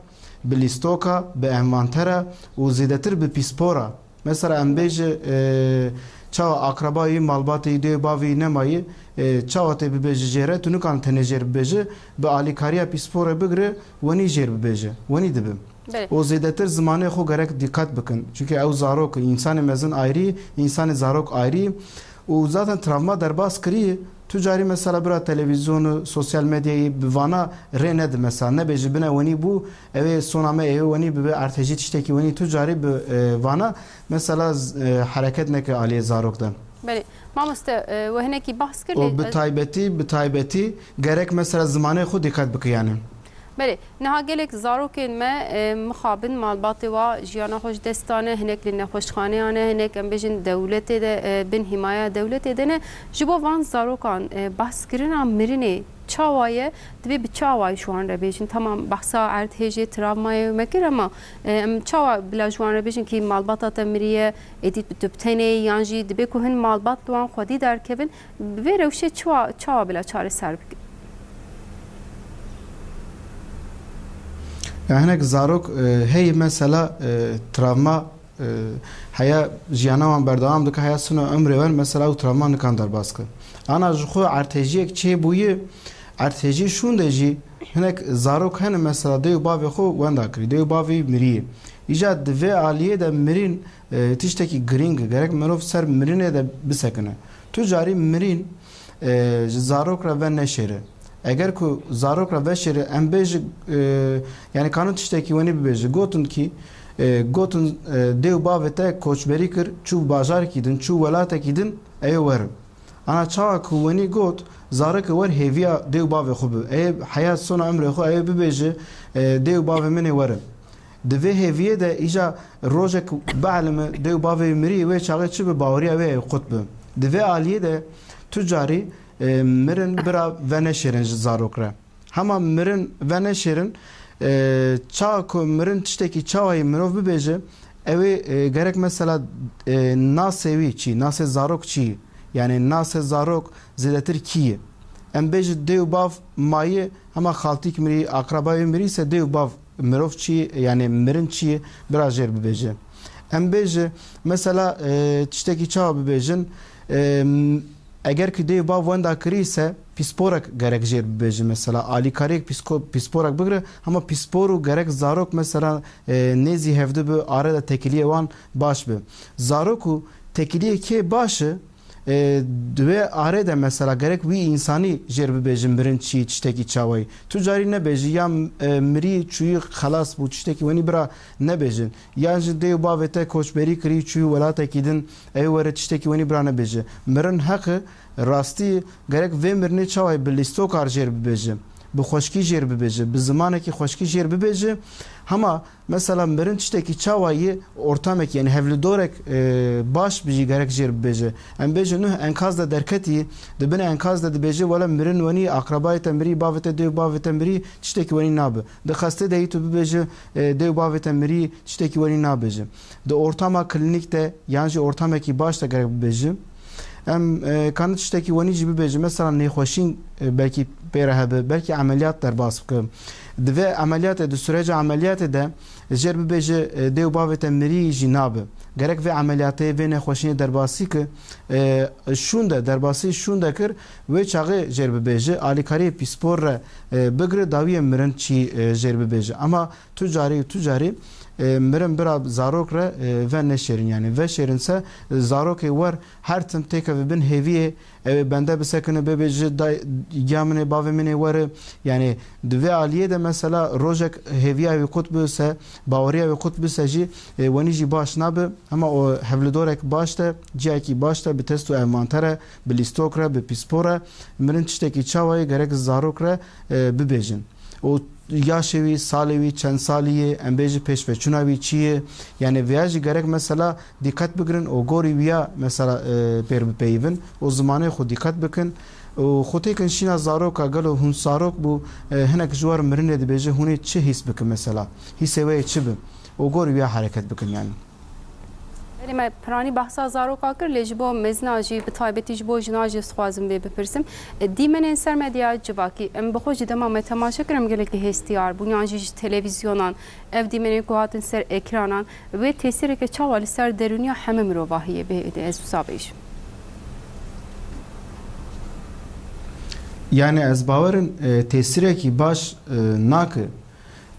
bi lîstoka, bi envantera û zêdetir bi pîspora. Mesela em bêje, e, çawa akrabayî, malbatî, dê û bavî nemayî, e, çawa tê bibêje jê re, tu nikan tenê jêr bibêje, bi alîkariya pîsporê bigire, wenî jêr bibêje, wenî dibe. Belê. Û zêdetir zimanê xwe gerek dîqet bikin. Çunke ew zarok, însanê mezin ayrî, însanê zarok ayrî. Û zaten travma derbas kirî, tu carî mesela bira televîzyonu, sosyal medyayî bi vana rê nedi mesela. Nebêje bine wenî bû, ew ê sona me ê wenî bibe, erdhêjî tiştekî wenî tu carî bi, e, vana mesela z-, e, hereket neke aliyê zarok de. Belê. Mamoste, e, we hinekî behs kir. Û lê bi ez taybetî, bi taybetî gerek mesela zimanê xwe dîqet bike yani. Belê, niha gelek zarokên me, e, mixabin malbatê wa jiyana xwe ji dest dane, hinek li nexweşxaneyan e, hinek em bêjin dewletê de, e, bin hîmaya dewletê de ne. Ji bo van zarokan, e, behskirina mirinê çawa ye, divê bi çi awayî ji wan re bêjin? Tamam, behsa erdhêjê, travmayê me kir, ama, e, em çawa bila ji wan re bêjin kî malbata te miriye, êdî tu bi tenê, yan jî divê ku hin malbat li wan xwedî derkevin, bi vê rewşê çawa, çawa bila çareser bikin? Ya hinek zarok, e, heye mesela, e, travma, e, heya jiyana wan berdewam dike, heya sino emrê wan mesela ew travma nikan derbas ke. Ana ji xwe erdhêjiyek çêbûye, erdhêjî şûnde jî hinek zarok hene mesela dê û bavê xwe wenda kirî, dê û bavê wî miriye. Îca di vê aliyê de mirîn, e, tiştekî girîng e. Gerek mirov ser mirinê de bisekine. Tu carî mirîn, e, ji zarok re ve neşêre. Eger ku zarok re veşêre, em bêjin, e, yani kanûn tiştekî wenî bibêje. Gotin kî, e, gotin, e, dê û bavê te koçberî kir, çû bajarekî din, çû welatekî din, ew ê werin. Ana çawa ku wenî got, zarokê wer hêviya dê û bavê xwe bi. Ê heya sona emrê xwe ê bibêje, e, dê û bavê min ê werin. Di vê hêviyê de îca rojek bielime dê û bavê wî mirî, wê çaxê çi bi baweriya wê ê qut bi. Di vê aliyê de tu carî, e, mirin bira veneşêrin ji zarok re. Hema mirin veneşêrin, e, çawa ku mirin tiştekî çawayî mirov bibêje, ew ê, e, gerek mesela, e, nasê wî çi, nasê zarok çi, yani nasê zarok zêdetir kî ye? Em bêjin dê û bav mayê, hema xaltîk mirî, akrabayê mirî ise dê û bav mirov çi, yani mirin çi ye, bira jêr bibêje. Em bêje, mesela, e, tiştekî çawa bibêjin, e, m-, eger ki dê û bav wenda kirî ise pîsporek gerek jêr bibêje, mesela alîkariyek pîsko-, pîsporek bigire, hema pîspor û gerek zarok mesela, e, nêzî hevdu bi, are de tekiliyê wan baş bi. Zarok û tekiliyê kê baş e, e, di wê arê de mesela gerek wî însanî jêr bibêjin mirin çi, tiştekî çawayî. Tu carî nebêjî ya, e, mirî çûyî xelas bû, tiştekî wenî bira nebêjin. Yan ji dê û bavê te koçberî kirî çûyî welatekî din, ew were tiştekî wenî bira nebêje. Mirin heq e, rastî gerek vê mirinê çawayî bi lîstokar jêr bibêje, bi xweşkî jêr bibêje, bi zimanekî xweşkî jêr bibêje. Hema mesela mirin tiştekî çawayî ortamekî, yani hevlidorek, e, baş bi jî gerek jêr bibêje. Em bêjin nuh enkaz de derketî, di bin enkaz de dibêje, wele mirin wenî, akrabayê te mirî, bavê te dê û bavê te mirî, tiştekî wenî nabe. Di xestê de yî tu bibêje, e, dê û bavê te mirî, tiştekî wenî nabêje. Di ortama klînîk de yan jî ortamekî baş de gerek bibêje. Em, e, kanin tiştekî wenî jî bibêje. Mesela nêxweşîn, e, belkî pê re hebe, belkî emeliyat derbas bike. Di vê emeliyatê, di süreca emeliyatê de jêr bibêje, e, dê û bavê te mirî jî nabe. Gerek vê emeliyatê, vê nêxweşînê derbasî ki, e, şûn de, derbasî şûn de kir, wê çaxê jêr bibêje, alîkariyê pîspor re, e, bigire, dawiyê mirin çî, e, jêr bibêje. Ama tu carî û tu carî, e, mirin bira zarok re, e, ve neşêrin. Yani veşêrin se, e, zarokê wer her tim têkeve bin hêviyê, ew ê bende bisekine, bibêje day-, ya min ê, bavê min ê were. Yani di vê aliyê de mesela rojek hêviya wî qut bise, baweriya wî qut bise jî, e, wenî jî baş nabe. Ama o hevlidorek baş de, ciyakî baş de, bi test û envantere, bi lîstok re, bi pîspor re, mirin tiştekî çawayê gerek zarok re, e, bibêjin. Û yaşê wî, salê wî, çend salî ye, em bêjî pêşveçûna wî çi ye? Yani vêya jî gerek mesela dîqet bigirin û gorî wîya mesela, e, pêr bipeyivin û zimanê xwe dîqet bikin û xwe têkin şîna zaroka, gelo hûn zarok bû, e, hinek ji wer mirinê dibêje, hûn ê çi hîs bikin mesela? Hîsê we yê çi bi? Û gorî wîya hereket bikin yani. Belê, me piranî behsa zaroka kir, lê ji bo mezina jî, bi taybetî ji bo jina jî dixwazim vê bipirsim. E, dîmenên ser medya civakî, em bi xwe ji dema me temaşe kir, em gelekî hêstiyar bûn, yan jî ji televîzyonan, ev dîmenên ku hatin ser ekranan, wê tesîreke çawa li ser derûniya heme mirovahiyê bihêle, ez wisa bêjim? Yani ez bawerim, e, tesîrekî baş, e, nake.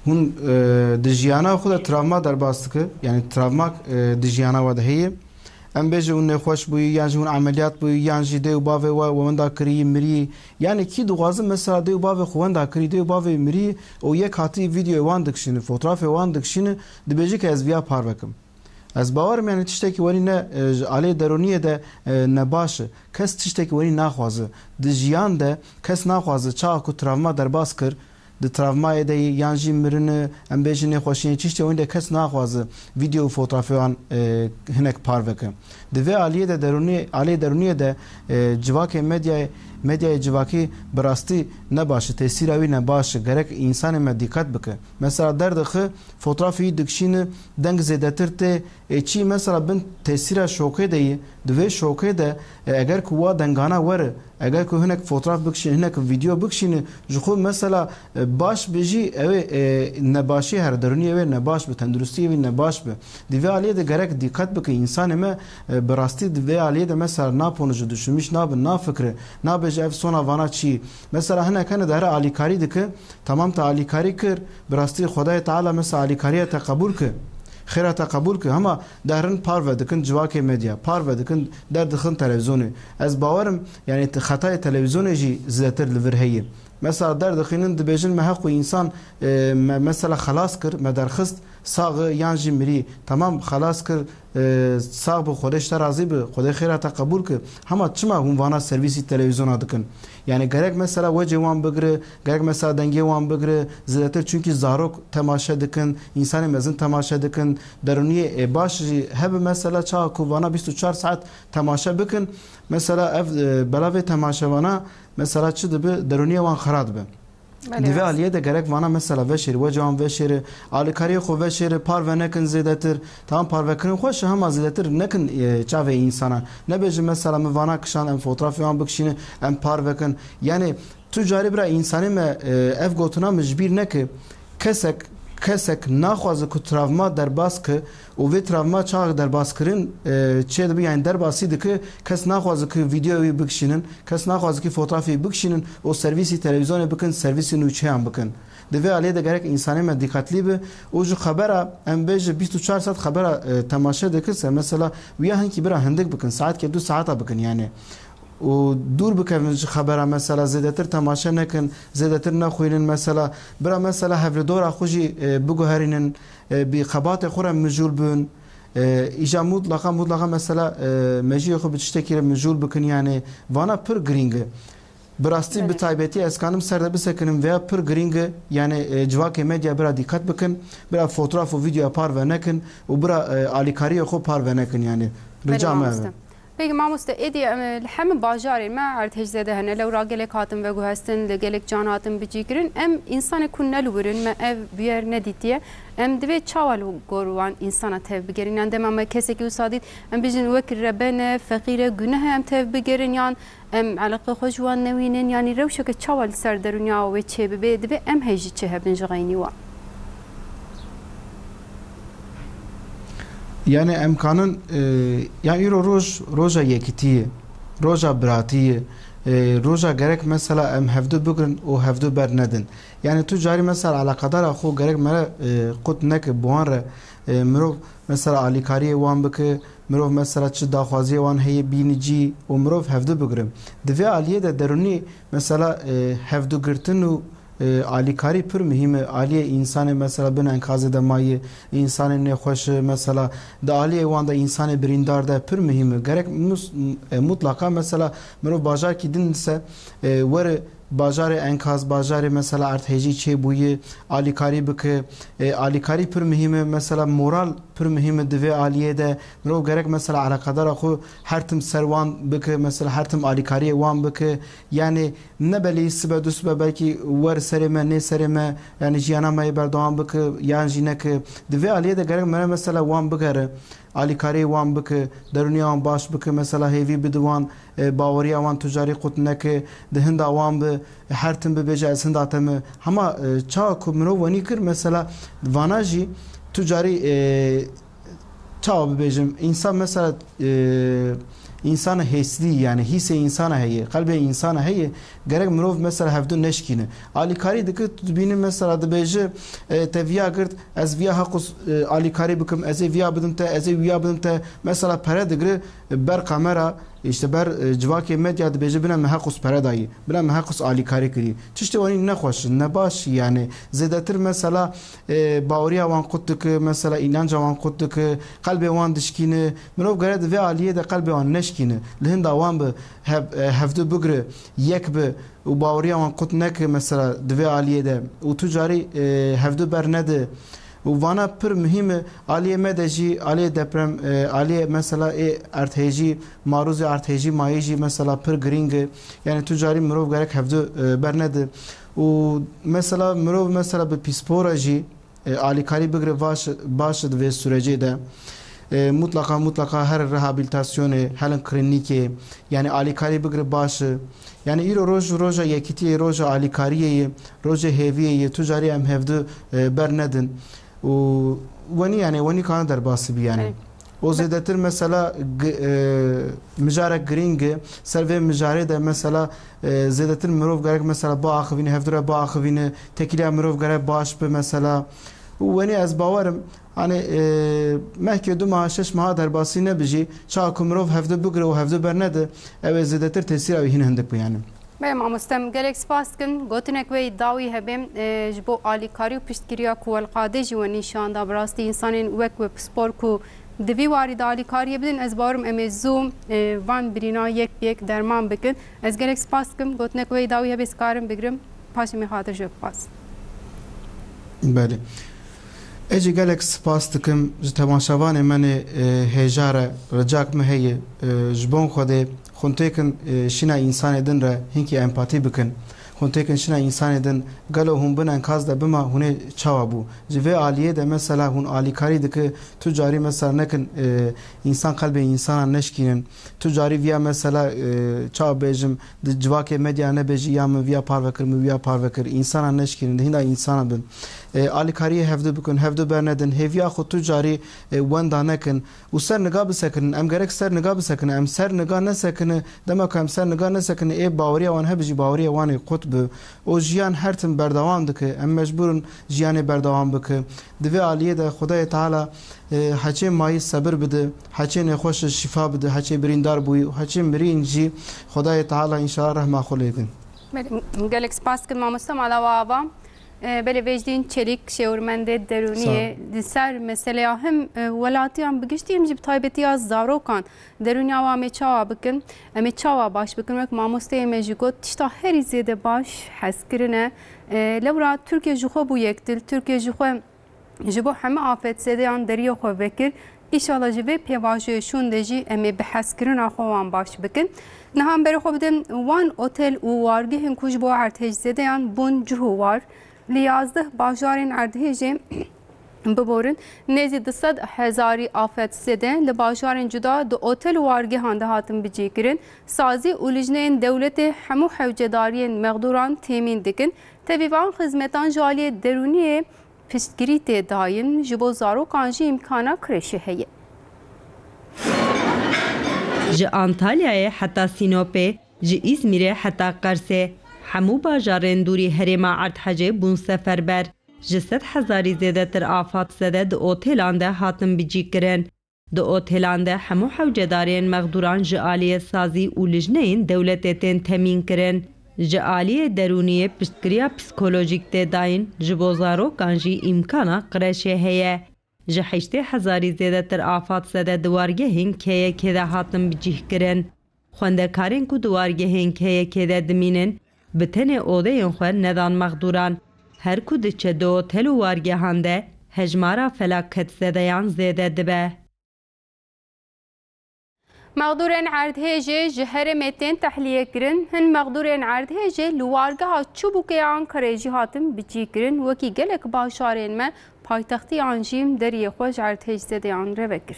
Hûn, e, di jiyana xwe de travma derbas dike, yani travmak, e, di jiyana we de heye. Em bêje hûn nêxweş bûyî, yan jî hûn emeliyat bûyî, yan jî dê û bavê we, we wenda kirî, mirî. Yani kî dixwaze mesela dê û bavê xwe wenda kirî, dê û bavê mirî û yek hatî vîdeoyê wan dikişîne, fotoğrafê wan dikişîne, dibêje ke ez viya parve kim. Ez bawerim yani tiştekî wenî ne, e, ji alê derûniyê de, e, nebaş e. Kes tiştekî wenî naxwaze. Di jiyan de kes naxwaze çawa ku travma derbas kir, di travmayê de yî, yan jî mirin e, em bêjin nêxweşiyê, çiştê wenî de kes naxwaze vîdeo û fotoğrafê wan, e, hinek parve ke. Di vê aliyê de derûnî-, aliyê derûniyê de, e, civakê medyayê, medyayê civakî bi rastî nebaş e, tesîra wî nebaş e. Gerek însanê me dîqet bike. Mesela derdixe, fotoğrafê wî dikişîne, deng zêdetir tê, e, çî mesela bin tesîra şokê de yî, di vê şokê de, e, eger ku wa dengana were, eger ku hinek fotoğraf bikişîne, hinek video bikişîne, ji xwe mesela, e, baş be jî, ew ê, e, nebaşî here derûnî ew ê nebaş be, tenduristiyê wî nebaş be. Di vê aliyê de gerek dîqet bike, însanê me, e, bi rastî di vê aliyê de mesela naponije, düşünmîş nabe, nafikire, nabêje ev sona vana çi. Mesela hinek hene dere alîkarî dike, Tamam, te alîkarî kir, bi rastî Xwedayê Teala mesela alîkariya te qebûl ki, xêra te qebûl ki, hema dehrin parve dikin civakê medya, parve dikin, derdixin televîzyonê. Ez bawerim, yani te-, xetayê televîzyonê jî zêdetir li vir heye. Mesela derdixînin, dibêjin me heqû însan, e, me mesela xelas kir, me derxist, sax e yan jî mirî. Tamam, xelas kir, e, sax bi, Xwedê ji te razî bi, Xwedê xêra te qebûl ki. Hema çima hûn vana servîsî televîzyona dikin? Yani gerek mesela wecê wan bigire, gerek mesela dengê wan bigire, zêdetir çunkî zarok temaşe dikin, însanê mezin temaşe dikin, derûniyê ê baş jî hebe mesela çawa ku vana bîst û çar saet temaşe bikin. Mesela ev, e, belavê temaşevana mesela çi dibe, derûniyê wan xira dibe. Di vê aliyê de gerek vana mesela veşêrî, wecê wan veşêrî, alîkariyê xwe veşêrî, parve nekin zêdetir. Tamam, parvekirin xweş e, hema zêdetir nekin, e, çavê însanan. Nebêjin mesela min vana kişand, em fotoğrafê wan bikişînin, em parvekin. Yani tu carî bira însanê me, e, ev gotina min ji bîr neke. Kesek, kesek naxwaze ku travma derbas ke û vê travma çaxek derbas kirin, e, çê dibe, yani derbasî dike, kes naxwaze ku videoyê wî bikişînin, kes naxwaze ku fotoğrafê wî bikişînin û servîsî televîzyonê bikin, servîsî nûçeyan bikin. Di vê aliyê de gerek însanê me dîqetlî be û ji xebera, em bêje bîst û çar saet xebera, e, temaşe dikir se, mesela wiya hinkî bira hindik bikin, saetkê du saeta bikin yani. Û dûr bikevin ji xebera, mesela zêdetir temaşe nekin, zêdetir nexwînin, mesela bira mesela hevlidora xwe jî, e, biguherînin, e, bi xebatê xwe re mijûl bin. E, îja mutlaqa, mutlaqa mesela, e, mejiyê xwe bi tiştekî re mijûl bikin, yani vana pir girîng e. Bi rastî, bi taybetî ez kanim ser de bisekinim, veya pir girîng e, yani, e, civakê medya bira dîqet bikin, bira fotoğraf û videoya parve nekin û bira, e, alîkariyê xwe parve nekin, yani. Belê, rica me ev e. Mamoste. Peki mamoste, êdî em, li hemî bajarên me erdhêj zêde hene. Lewra gelek hatin veguhestin, li gelek can hatin bicîkirin. Em însanê ku ne li wir in, me ev bûyer nedîtiye. Em divê çawa li gor wan însana tev bigerin? Yan dema me kesekî wisa dît, em bijin wek reben e, feqîr e, guneh e em tev bigerin, yan em eleqe xwe ji wan newînin? Yanî rewşeke çawa li ser derûniya wê çê bibe? Divê em hê jî çi hebin ji xeynî wan? Yani em kanin, e, ya îro roj, roja yekitî ye, roja biratî ye, e, roja gerek mesela em hevdu bigrin û hevdu bernedin. Yani tu carî mesela eleqedara xwe gerek mere, e, qut neke bi wan re, e, mirov mesela alîkariyê wan bike, mirov mesela çi daxwaziyê wan heye bîne cî û mirov hevdu bigrin. Di vê aliyê de derûnî mesela, e, hevdugirtin û, e, alîkarî pir muhîm e. Aliyê însanê mesela bin enkazê de maye, însanê nêxweş e, mesela di aliyê wan de însanê birîndar de pir muhîm e. Gerek mus-, e, mutlaqa mesela mirov bajarkî din se, e, were bajarê enkaz, bajarê mesela erdhêjî çêbûyî, alîkarî bike. E, alîkarî pir muhîm e. Mesela moral pir muhîm e di vê aliyê de. Mirov gerek mesela eleqedara xwe her tim ser wan bike, mesela her tim alîkariyê wan bike. Yani ne belê sibe du sibe belkî wer serê me, nê serê me, yani jiyana me yê berdewam bike yan jî neke. Di vê aliyê de gerek me mesela wan bigere, alîkariyê wan bike, derûniya wan baş bike, mesela hêvî bide wan, e, baweriya wan tu carî qut neke, di hinda wan bi, her tim bibêje ez hinda te me. Hema, e, çawa ku mirov wenî kir, mesela vana jî tu carî, e, çawa bibêjim, însan mesela, e, însana hêsdî, yani hîsê însana heye, qelbê însana heye, gerek mirov mesela hevdu neşkîne. Alîkarî dike, tu dibînî mesela dibêje, e, te viya girt, ez viya heqûs, e, alîkarî bikim, ez ê viya bidim te, ez ê wiya bidim te, mesela pere digre, e, ber kamera, işte ber, e, civakê medya dibêje bine me heqûs pere dayî, bine me heqûs alîkarî kirî. Tiştê wanî nexweş, nebaş, yani zêdetir mesela, e, baweriya wan qut dike, mesela înanca wan qut dike, qelbê wan dişkîne. Mirov gere di vê aliyê de qelbê wan neşkîne. Li hinda wan bi hev-, e, hevdu bigre, yek bi û baweriya wan qut neke, mesela di vê aliyê de. Û tu carî, e, hevdu bernede. Û vana pir muhîm e, aliyê me de jî, aliyê deprem, e, aliyê mesela ê erdhêjî, marûzê erdhêjî mayî jî mesela pir girîng e. Yani tu carî mirov gerek hevdu, e, bernede. Û mesela mirov mesela bi pîspora jî, e, alîkarî bigire baş, baş di vê sürecê de. E, mutlaqa, mutlaqa her rehabilitasyonê, helin klînîkê, yani alîkarî bigire baş e. Yani îro roj roja yekîtiyê, roja alîkariyê ye, rojê hêviyê ye, tu carî em hevdu, e, bernedin. Û wenî, yani wenî kana derbasî bî yani. Evet. O zêdetir mesela gi-, e, mijarek girîng e. Ser vê mijarê de mesela, e, zêdetir mirov gerek mesela biaxivîne, hevdû re biaxivîne, tekîliya mirov gerek baş be mesela. Û wenî ez bawerim, hani, e, mehkê du meha, şeş meha derbasî nebe jî, çawa ku mirov hevdû bigire û hevdû bernede, ew ê zêdetir tesîra wî hîn hindik be yani. Belê mamoste, em gelek spas dikin. Gotinek we dawî hebe, e, ji bo alîkarî û piştgiriya ku welqadê jî we nîşan da. Bi rastî însanên wek we pispor ku di vî warî de alîkariyê bidin, ez bawerim em ê zû, e, van birîna yek bi yek derman bikin. Ez gelek spas dikim. Gotinek we dawî hebe, ez karim bigrim. Paşê me xatir ji we bixwazim. Belê. Ez jî gelek spas dikim ji temaşevanê me nê, e, hêja re, ricak me heye, e, ji bon Xwedê, xwintêkin, e, şîna însanê din re hinkî empatî bikin. Hûn têkin şina însanê din, gelo hûn bin enkaz de bima, hûn ê çawa bû? Ji vê aliyê de mesela hûn alîkarî dike, tu carî mesela nekin, e, însan qelbê însanan neşkînin. Tu carî viya mesela, e, çawa bêjim, di civakê medya nebêjî ya min viya parve kir, min viya parve kir. Însanan neşkînin, di hînda însanan bin. E, alîkariyê hevdu bikin, hevdu bernedin, hêviya xwe tu carî, e, wenda nekin. Û ser niga bisekinin. Em gerek ser niga bisekinin. Em ser niga nesekine, dema ku em ser niga nesekine, ê baweriya wan hebe jî baweriya wan ê qut bi. Û jiyan her tim berdewam dike. Em mecbûr in jiyanê berdewam bike. Di vê aliyê de Xwedayê Teala, e, heçê mayî sebir bide, heçê nêxweş şîfa bide, heçê birîndar bûyî û heçê mirîn jî Xwedayê Teala înşallah rehma xwe lê bin. Belê, gelek spas dikim mamoste mala we ava. E, belê Vecdîn Çelîk, şêwirmendê derûniyê, sağ ol, li ser meseleya him, e, welatiyan bi giştî, him jî bi taybetiya zarokan derûniya wan em ê çawa bikin, em ê çawa baş bikin? Wek mamosteyê me jî got, tişta herî zêde baş hezkirin e. E, lewra Tirkiye ji xwe bû yek dil, Tirkiye ji xwe ji bo hemû afetzedeyan deriyê xwe vekir. Îşallah ji vê pêvajoyê şûn de jî em ê bi hezkirina xwe wan baş bikin. Niha em berê xwe bidin wan otel û wargehên ku ji bo erdhejzedeyan bûn cih û war. Li yazdeh bajarên erdhêjê biborin, nêzî du sed hezarî afetzede li bajarên cuda di otel û wargehan de hatin bicihkirin. Sazî û lijneyên dewletê hemû hewcedariyên mexdûran têmîn dikin. Tevî van xizmetan ji aliyê derûniyê piştgirî tê dayîn, ji bo zarokan jî îmkana kreşê heye. Ji Antalyayê heta Sînopê, ji Îzmîrê heta Qersê, hemû bajarên dûrî herêma Erdhejê bûn seferber. Ji sed hezarî zêdetir afatzede di otêlan de hatin bicîkirin. Di otêlan de hemû hewcedariyên mexdûran ji aliyê sazî û lijneyên dewletê tên temînkirin. Ji aliyê derûniyê piştgiriya psîkolojîk tê dayîn, ji bo zarokan jî îmkana kreşê heye. Ji heştê hezarî zêdetir afatzede di wargehên K Y K'ê de hatin bicîhkirin. Xwendekarên ku di wargehên K Y K'ê de dimînin, bi tenê odeyên xwe nedan mexdûran. Her ku diçe di otel û wargehan de, hejmara felaketzedeyan zêde dibe. Mexdûrên erdhêjê ji herêmê tên tehliyekirin. Hin mexdûrên erdhêjê li wargeha Çubûkê ya Ankarayê jî hatin bicîkirin. Wekî gelek bajarên me, paytextiyan jî deriyê xwe ji erdhêjzedeyan re vekir.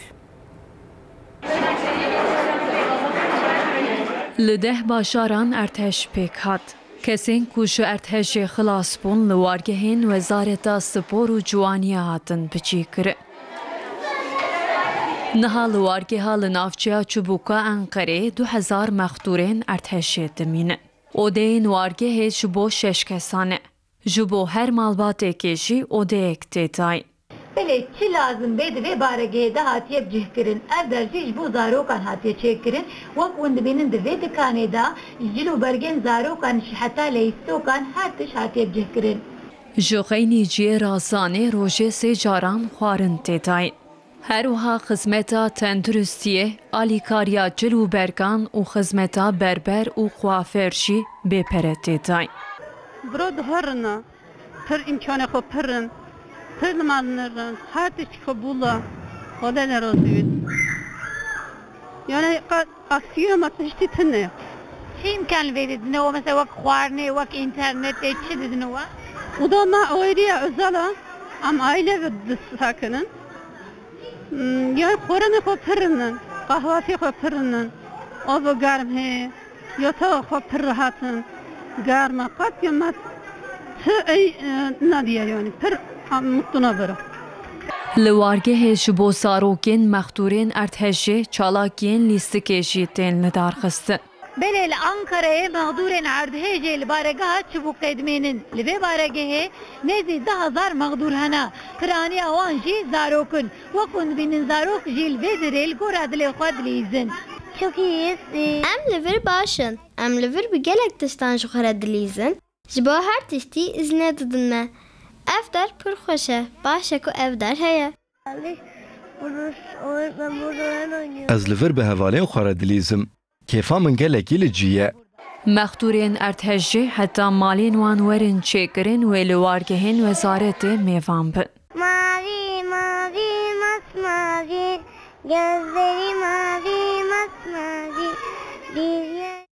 Li deh bajaran erdhej pêk hat. Kesên ku ji erdhejê xilas bûn, li wargehên Wezareta Spor û Ciwaniyê hatin bicîkirin. Niha li wargeha li navçeya Çubûka Enqerê du hezar mexdûrên erdhejê dimînin. Odeyên wargehê ji bo şeş kesan e. Ji bo her malbatêkê jî odeyek tê dayîn. Belê, çi lazim bê di vê baregehê de hatiye bicihkirin. Ev der jî ji bo zarokan hatiye çêkirin. Wek hûn dibînin di vê dikanê de ji cil û bergên zarokan ji heta leyîstokan her tişt hatiye bicihkirin. Ji xeynî ciyê razanê rojê sê caran xwarin tê dayîn. Her wiha xizmeta tenduristiyê, alîkariya cil û bergan û xizmeta berber û kuafer jî bê pere tê dayîn. Biro diherina, pir îmkanê xwe pir in, pir li mal nirin, her tişt qebûl e. Xwedê ne razî wî. Yani qe-, aksiyon ma tiştî tune. Çi îmkan li vê didine we? Mesela wek xwarinê, wek înternetê çi didine we? Oda me ayrı ya, özel e. Em aile ve disekinin. Hmm, ya xwarinê xwe pir in, qehwatê xwe pir in, ava germ heye, yatağa xwe pir rehat in, germ e, qet ya me tu ey, e, nediye yani, pir, a, mutlu nebir e. Li wargehê ji bo zarokên mexdûrên erdhejê çalakiyên lîstikê jî tên lidarxistin. Belê li Ankarayê mexdûrên erdhêjê li baregeha Çibûkê dimînin. Li vê baregehê nêzî du hezar mexdûr hene. Piraniya wan jî zarok in. Wek hûn dibînin zarok jî li vê derê li gora dilê xwe dilîzin. Çok iyiyiz. Em li vir baş in. Em li vir bi gelek tiştan ji xwe re dilîzin. Ji bo her tiştî îzne didin me. Ev der pir xweş e. Baş e ku ev der heye. Biz, o, ben burada oyun oynuyorum. Ez li vir bi hevalên xwe re dilîzim. Kêfa min gelekî li cî ye. Mexdûrên erdhejê heta malên wan werin çêkirin wê li wargehên wezaretê mêvan bin. Mavi, mavi, masmavi, gözleri mavi, masmavi, bir yer.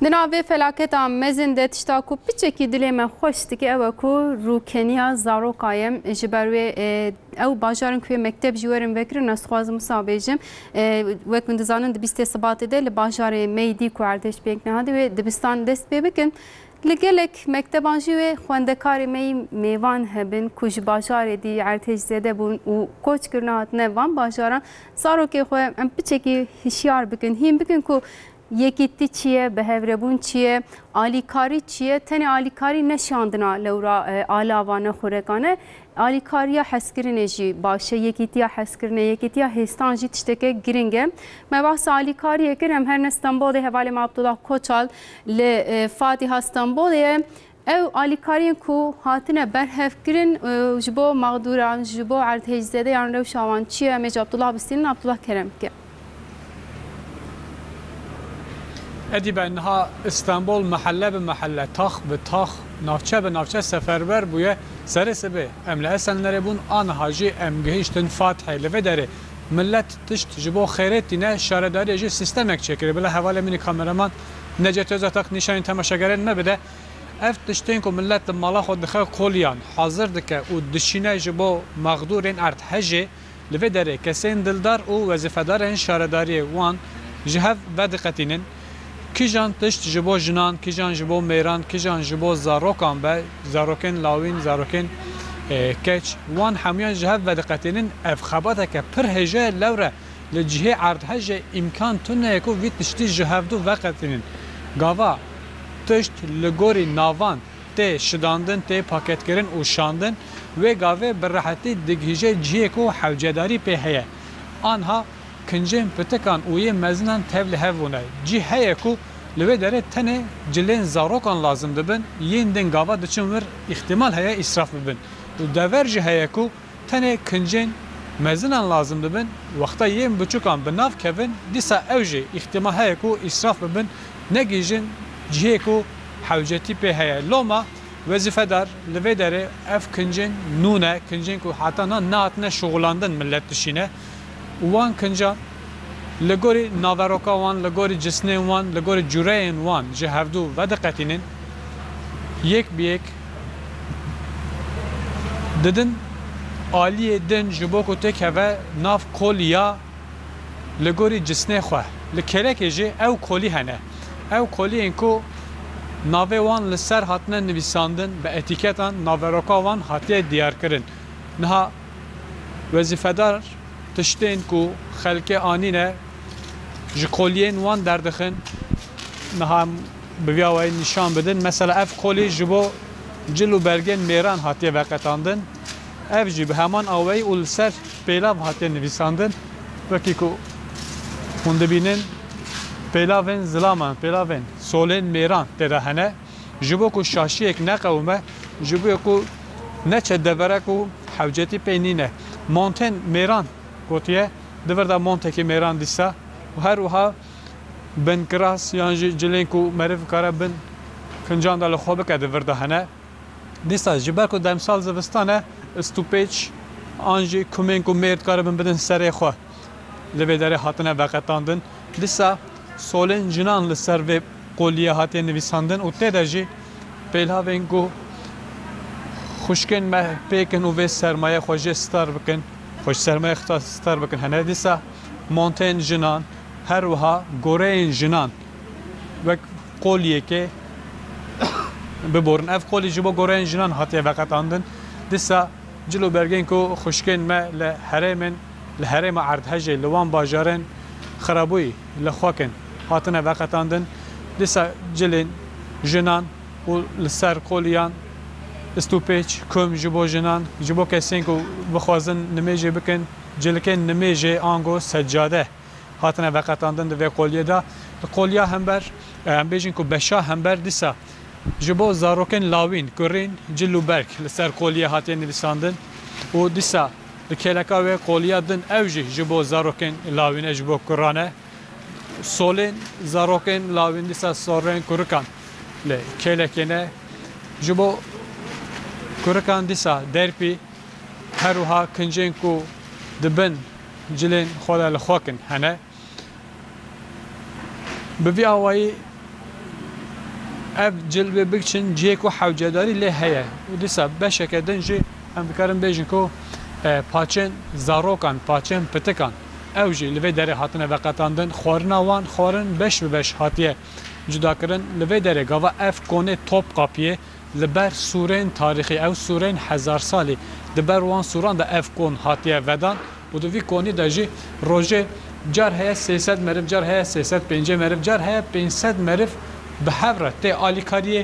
Di nav vê felaketa mezin de tişta ku piçekî dilê me xweş dike ew e ku rûkeniya zaroka ye. Ji ber wê, e, ew bajar in ku yê mekteb jî werin vekirin, ez dixwazim wisa bêjim. E, wek hûn dizanin, di bîstê Sibatê de li bajarê me yî dî ku erdhej pêk nehatiye wê dibistan dest pê bikin. Li gelek mekteban jî wê xwendekarê me yî mêvan hebin ku ji bajarê dî erdhej zêde bûn û koç kirine hatine van bajaran. Zarokê xwe em piçekî hişyar bikin, hîn bikin ku yekîtî çi ye, bihevrebûn çi ye, alîkarî çi ye. Tenê alîkarî ne şandina lewra, e, alava ne xurekan e. Alîkariya hezkirinê jî baş e, yekîtiya hezkirinê, yekîtiya hêstan jî tişteke giring e. Me behsa alîkariyê kir, em herine Stenbolê, hevalê me Abdullah Koçal li, e, Fatiha Stenbolê ye. Ew alîkariyên ku hatine berhevkirin, e, ji bo mexdûran, ji bo erdhejzedeyan rewşa wan çi ye? Em ê ji Abdullah bistînin, Abdullah kerem bike. Edîbe niha Stenbol mehelle bi mehelle, tax bi tax, navçe bi navçe seferber bûye. Serê sibê em li Esenlerê bûn, aniha jî em gihîştin Fatihê. Li vê derê millet tişt ji bo xêrê tîne, şaredariyê jî sîstemek çêkiriye. Bila hevalê min ê kameraman Necdet Özatak nîşanî temaşegerên me bide. Ev tiştên ku millet li mala xwe dixe qoliyan, hazir dike û dişîne ji bo mexdûrên erdhejê, li vê derê kesên dildar û wezîfedarên şaredariyê wan ji hev vediqetînin. Kîjan tişt ji bo jinan, kîjan ji bo mêran, kîjan ji bo zarokan be, zarokên lawîn, zarokên, e, keç, wan hemûyan ji hev vediqetînin. Ev xebateke pir hêja ye, lewre li cihê erdhejê îmkan tune ye ku vî tiştî ji hevdû veqetînin. Gava tişt li gorî navan tê şidandin, tê paketkirin û şandin, wê gavê bi rehetî digihîje cihê ku hewcedarî pê heye. Anha kincên pitikan û yê mezinan tev li hev bûne. Cî heye ku li wê derê tenê cilên zarokan lazim dibin, yên din gava diçin wir, îhtimal heye îsraf bibin. Û dever jî heye ku tenê kincên mezinan lazim dibin, wexta yên biçûkan bi nav kevin, dîsa ew jî îhtimal heye ku îsraf bibin, negihîjin cihê ku hewcetî pê heye. Loma wezîfedar li vê derê ev kincên nû ne, kincên ku heta niha nehatine şixulandin millet dişîne. Û wan kincan li gorî naveroka wan, li gorî cisnên wan, li gorî cûreyên wan ji hevdû vediqetînin. Yek bi yek didin aliyê din ji bo ku têkeve nav koliya li gorî cisnê xwe. Li kêlekê jî ew kolî hene. Ew koliyên ku navê wan li ser hatine nivîsandin, bi etîketan naveroka wan hatiye diyarkirin. Niha wezîfedar tiştên ku xelkê anîne ji koliyên wan derdixin, niha em bi vî awayî nîşan bidin. Mesela ev kolî ji bo cil û bergên mêran hatiye veqetandin. Ev jî bi heman awayî û li ser pêlav hatiye nivîsandin. Wekî ku hûn dibînin, pêlavên zilaman, pêlavên solên mêran tê de hene. Ji bo ku şaşiyek neqewime, ji bo ku neçe devere ku hewcetî pê nîne. Montên mêran gotiye, di vir de montekî mêran dîsa û her wiha binkiras yan jî cilên ku meriv kare bin kincan de li xwe bike di vir de hene. Dîsa ji ber ku demsal zivistan e, stûpêç an jî kumên ku mêr dikaribin bidin serê xwe, li vê derê hatine veqetandin. Dîsa solên jinan li ser vê qoliyê hatiye nivîsandin û tê de jî pêlavên ku xwişkên me pêkin û vê sermayê xwe jê star bikin, xwe ji sermayê xwe star bikin hene. Dîsa montên jinan, her wiha goreyên jinan wek qoliyekê biborin. Ev qolî ji bo goreyên jinan hatiye veqetandin. Dîsa cil û bergên ku xwişkên me li herêmên, li herêma erdhejê, li wan bajarên xirabûyî li xwe kin, hatine veqetandin. Dîsa cilên jinan û li ser qoliyan stûpêç, kum ji bo jinan, ji bo kesên ku bixwazin nimêjê bikin, cilikên nimêjê ango seccade hatine veqetandin di vê qoliyê de. Qoliya hember, em bêjin ku beşa hember dîsa ji bo zarokên lawîn, kurîn, cil û berg li ser qoliyê hatiye nivîsandin û dîsa li kêleka wê qoliya din ew jî ji bo zarokên lawîn e, ji bo kuran e. Solên zarokên lawîn dîsa sorên kurikan li kêlekê ne. Ji bo kurikan dîsa derpî, her wiha kincên ku di bin cilên xwe de li xwe kin hene. Bi vî awayî Ev cilvê biçin cihê ku hewcedarî lê heye û dîsa beşeke din jî em dikarin bêjin ku, e, paçên zarokan, paçên pitikan, ew jî li vê derê hatine veqetandin. Xwarina wan xwarin beş bi beş hatiye cudakirin. Li vê derê gava ev konê Topkapiyê li ber sûrên tarîxî, ew sûrên hezar salî, di ber wan sûran de ev kon hatiye vedan. Û di vî konî de jî rojê car heye sê sed meriv, car heye sê sed pêncî meriv, car heye pênc sed meriv bi hev re tê alîkariyê,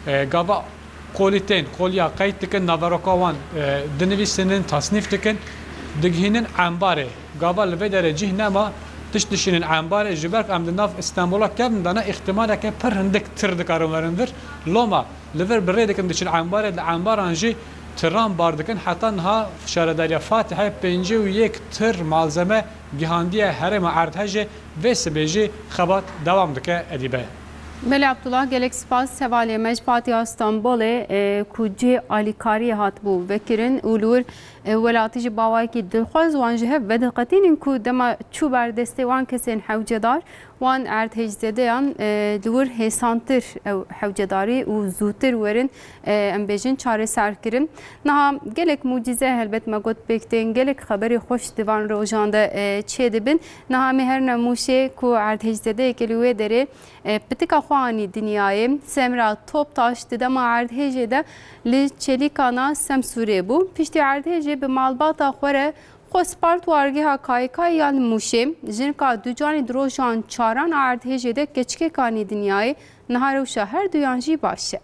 e, gava kolî tên, koliya qeyd dikin, naveroka wan, e, dinivîsinin, tasnîf dikin, digihînin embarê. Gava li vê derê cih nema, tişt dişînin embarê, ji ber ku em di nav Stenbola kevin de ne, îhtimaleke pir hindik tir dikarin werin vir. Loma li vir bi rê dikin diçin embarê, li embaran jî tiran bar dikin. Heta niha Şaredariya Fatihê pêncî û yek tir malzeme gihandiye herêma Erdhejê, vê sibê jî xebat dewam dike. Edîbe. Belê Abdullah, gelek spas. Hevalê me ji Fatiha Stenbolê, e, ku cihê alîkariyê hatibû vekirin û li wir, e, welatî ji bawayekî dilxwaz wan ji hev vediqetînin ku dema çû ber destê wan kesên hewcedar, wan erdhêjzedeyan, e, li wir hêsantir ew hewcedarî û zûtir werin, e, em bêjin çareser kirin. Niha gelek mucîze helbet me got pêk tên, gelek xeberê xweş di van rojan de, e, çêdibin. Niha em ê herine Mûşê ku erdhêjzedeyeke li wê derê, e, pitika xwe anî dinyayê. Semra Toptaş di dema erdhêjê de li Çelîkana Semsûrê bû. Piştî erdhêjê bi malbata xwe re xwe spart wargeha K Y K'ê ya li Mûşê. Jinika Ducanî di rojan çaran a erdhêjê de keçikek anî dinyayê. Niha rewşa her duyan jî baş e.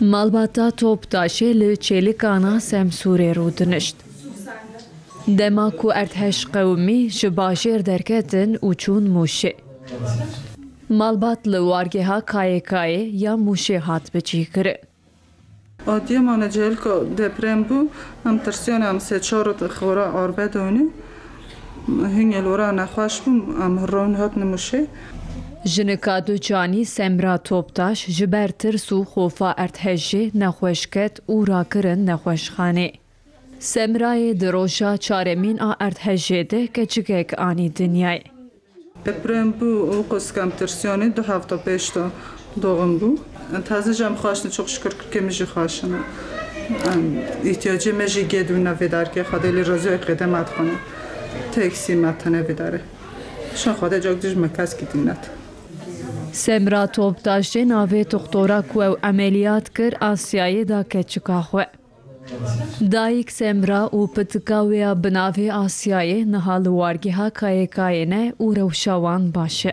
Malbata Toptaşê li Çêlikana Semsûrê rûdinişt. Dema ku erdhej qewimî, ji bajêr derketin û çûn Mûşê. Malbat li wargeha K Y K'ê ya Mûşê hat bicîkirin. Adiyê mane cihêlka deprem bû, em tirsiyan em sê çar rot xora arbe donî. Hingê li wira nexweş bûn, em hiron hatin Mûşê. Jinika du canî Semra Toptaş ji ber tirs û xofa erdhejê nexweş ket û rakirin nexweşxanê. Semrayê di roja çaremîn a erdhejê de keçikek anî dinyayê. Deprem bû û quskem tirsiyanî du hefta pêş de doğum bû. Teze jî em xweş ne, çok şükür kirkê min jî xweş ne. Em, îhtiyacê me jî gê dû ne vê derkê, Xwedê lê razî wê qêde me dixwine. Teksî me tene vê derê. Şa Xwedê cak dij me keskî dînet. Semra Toptaşê navê doktora ku ew emeliyat kir, Asyayê da keçika xwe. Dayik Semra û pitika wê ya bi navê Asyayê niha li wargeha K Y K'ê ne û rewşa wan baş e.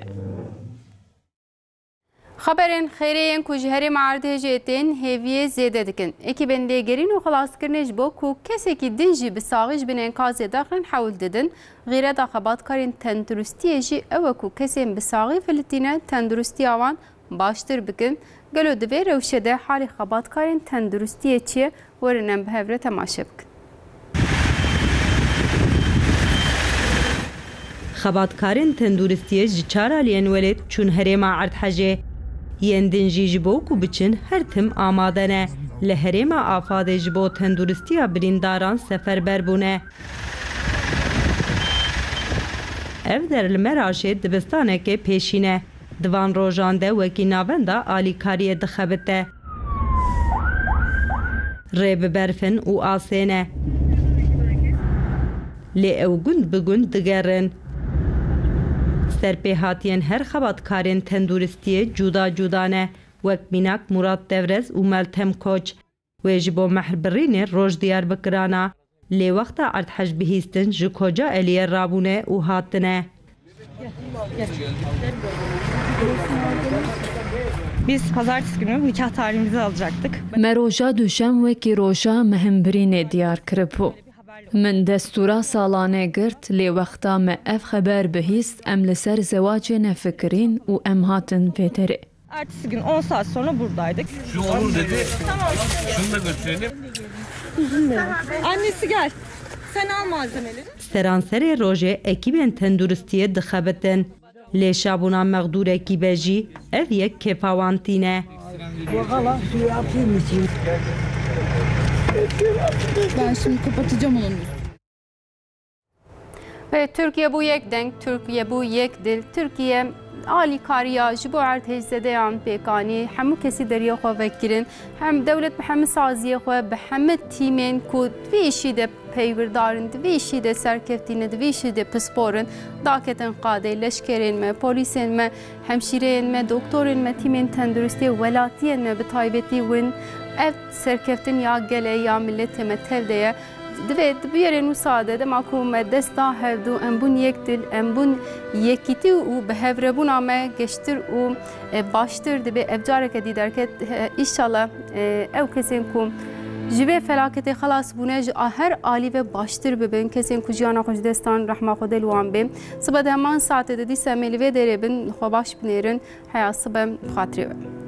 Xeberên xêrê yên ku ji herêma erdhêjê tên hêviyê zêde dikin. Ekîbên lêgerîn û xelaskirinê ji bo ku kesekî din jî bi saxî ji bin enkazê daxin hewl didin. Xîreta xebatkarên tenduristiyê jî ew e ku kesên bi saxî filitîne tenduristiya wan baştir bikin. Gelo di vê rewşê de halê xebatkarên tenduristiyê çi ye? Werin em bi hev re temaşe bikin. Xebatkarên tenduristiyê ji çar aliyên welêt çûn herêma Erdhejê. Yên din jî ji bo ku biçin her tim amade ne. Li herêma Afadê ji bo tenduristiya birîndaran seferber bûne. Ev der li Meraşê dibistaneke pêşîn e. Di van rojan de wekî navenda alîkariyê dixebite. Rê bi berf in û asê ne. Lê ew gund bi gund digerin. Serpêhatiyên her xebatkarên tenduristiyê cuda cuda ne. Wek mînak Murat Devrez û Meltem Koç. Wê ji bo mehr birînê roj diyar bikirana. Lê wexta erdhej bihîstin ji koca eliyê rabûne û hatine. Biz pazartesi günü nikah tarihimizi alacaktık. Me roja duşem wekî roja mehimbirînê diyar kiribû. Min destûra salane girt, lê wexta me ev xeber bihîst, em li ser zewacê nefikirîn û em hatin vê derê. Ertesi gün on saat sonra buradaydık. Şu olur dedi. Tamam. Şunu da götürelim. Annesi gel. Sen al malzemeleri. Seranserê rojê ekîbên tenduristiyê dixebitin. Lê şabûna mexdûrekî be jî ev yek kêfa wan tîne. Ben şimdi kapatacağım onun üstünü. Ve Türkiye bu yek deng, Türkiye bu yek dil, Türkiye Alîkariya ji bo erdhejzedeyan pêk anî, hemû kesî deriyê xwe vekirin. Hem dewlet bi hemî saziyê xwe, bi hemî tîmên ku di vî îşî de peywîrdar in, di vî îşî de serkeftî ne, di vî îşî de pispor in, daketin qadê, leşkerên me, polîsên me, hemşîreyên me, doktorên me, tîmên tenduristiyê, welatiyên me bi taybetî win. Ev serkeftin ya gelê, ya miletê me tev de ye. Divê di bûyerên wisa de, dema ku me dest da hevdû, em bûn yek dil, em bûn yekîtî û bi hevrebûna me geştir û, e, baştir dibe. Ev careke dî derket, e, îşallah, e, ew kesên ku ji vê felaketê xelas bûne, ji a-, her alî ve baştir bibin. Kesên ku jiyana xwe ji dest dan, rehma Xwedê li wan bê. Sibe di heman saetê de dîsa em ê li vê derê bin, xwe baş binêrin. Heya sibe bi xatirê we.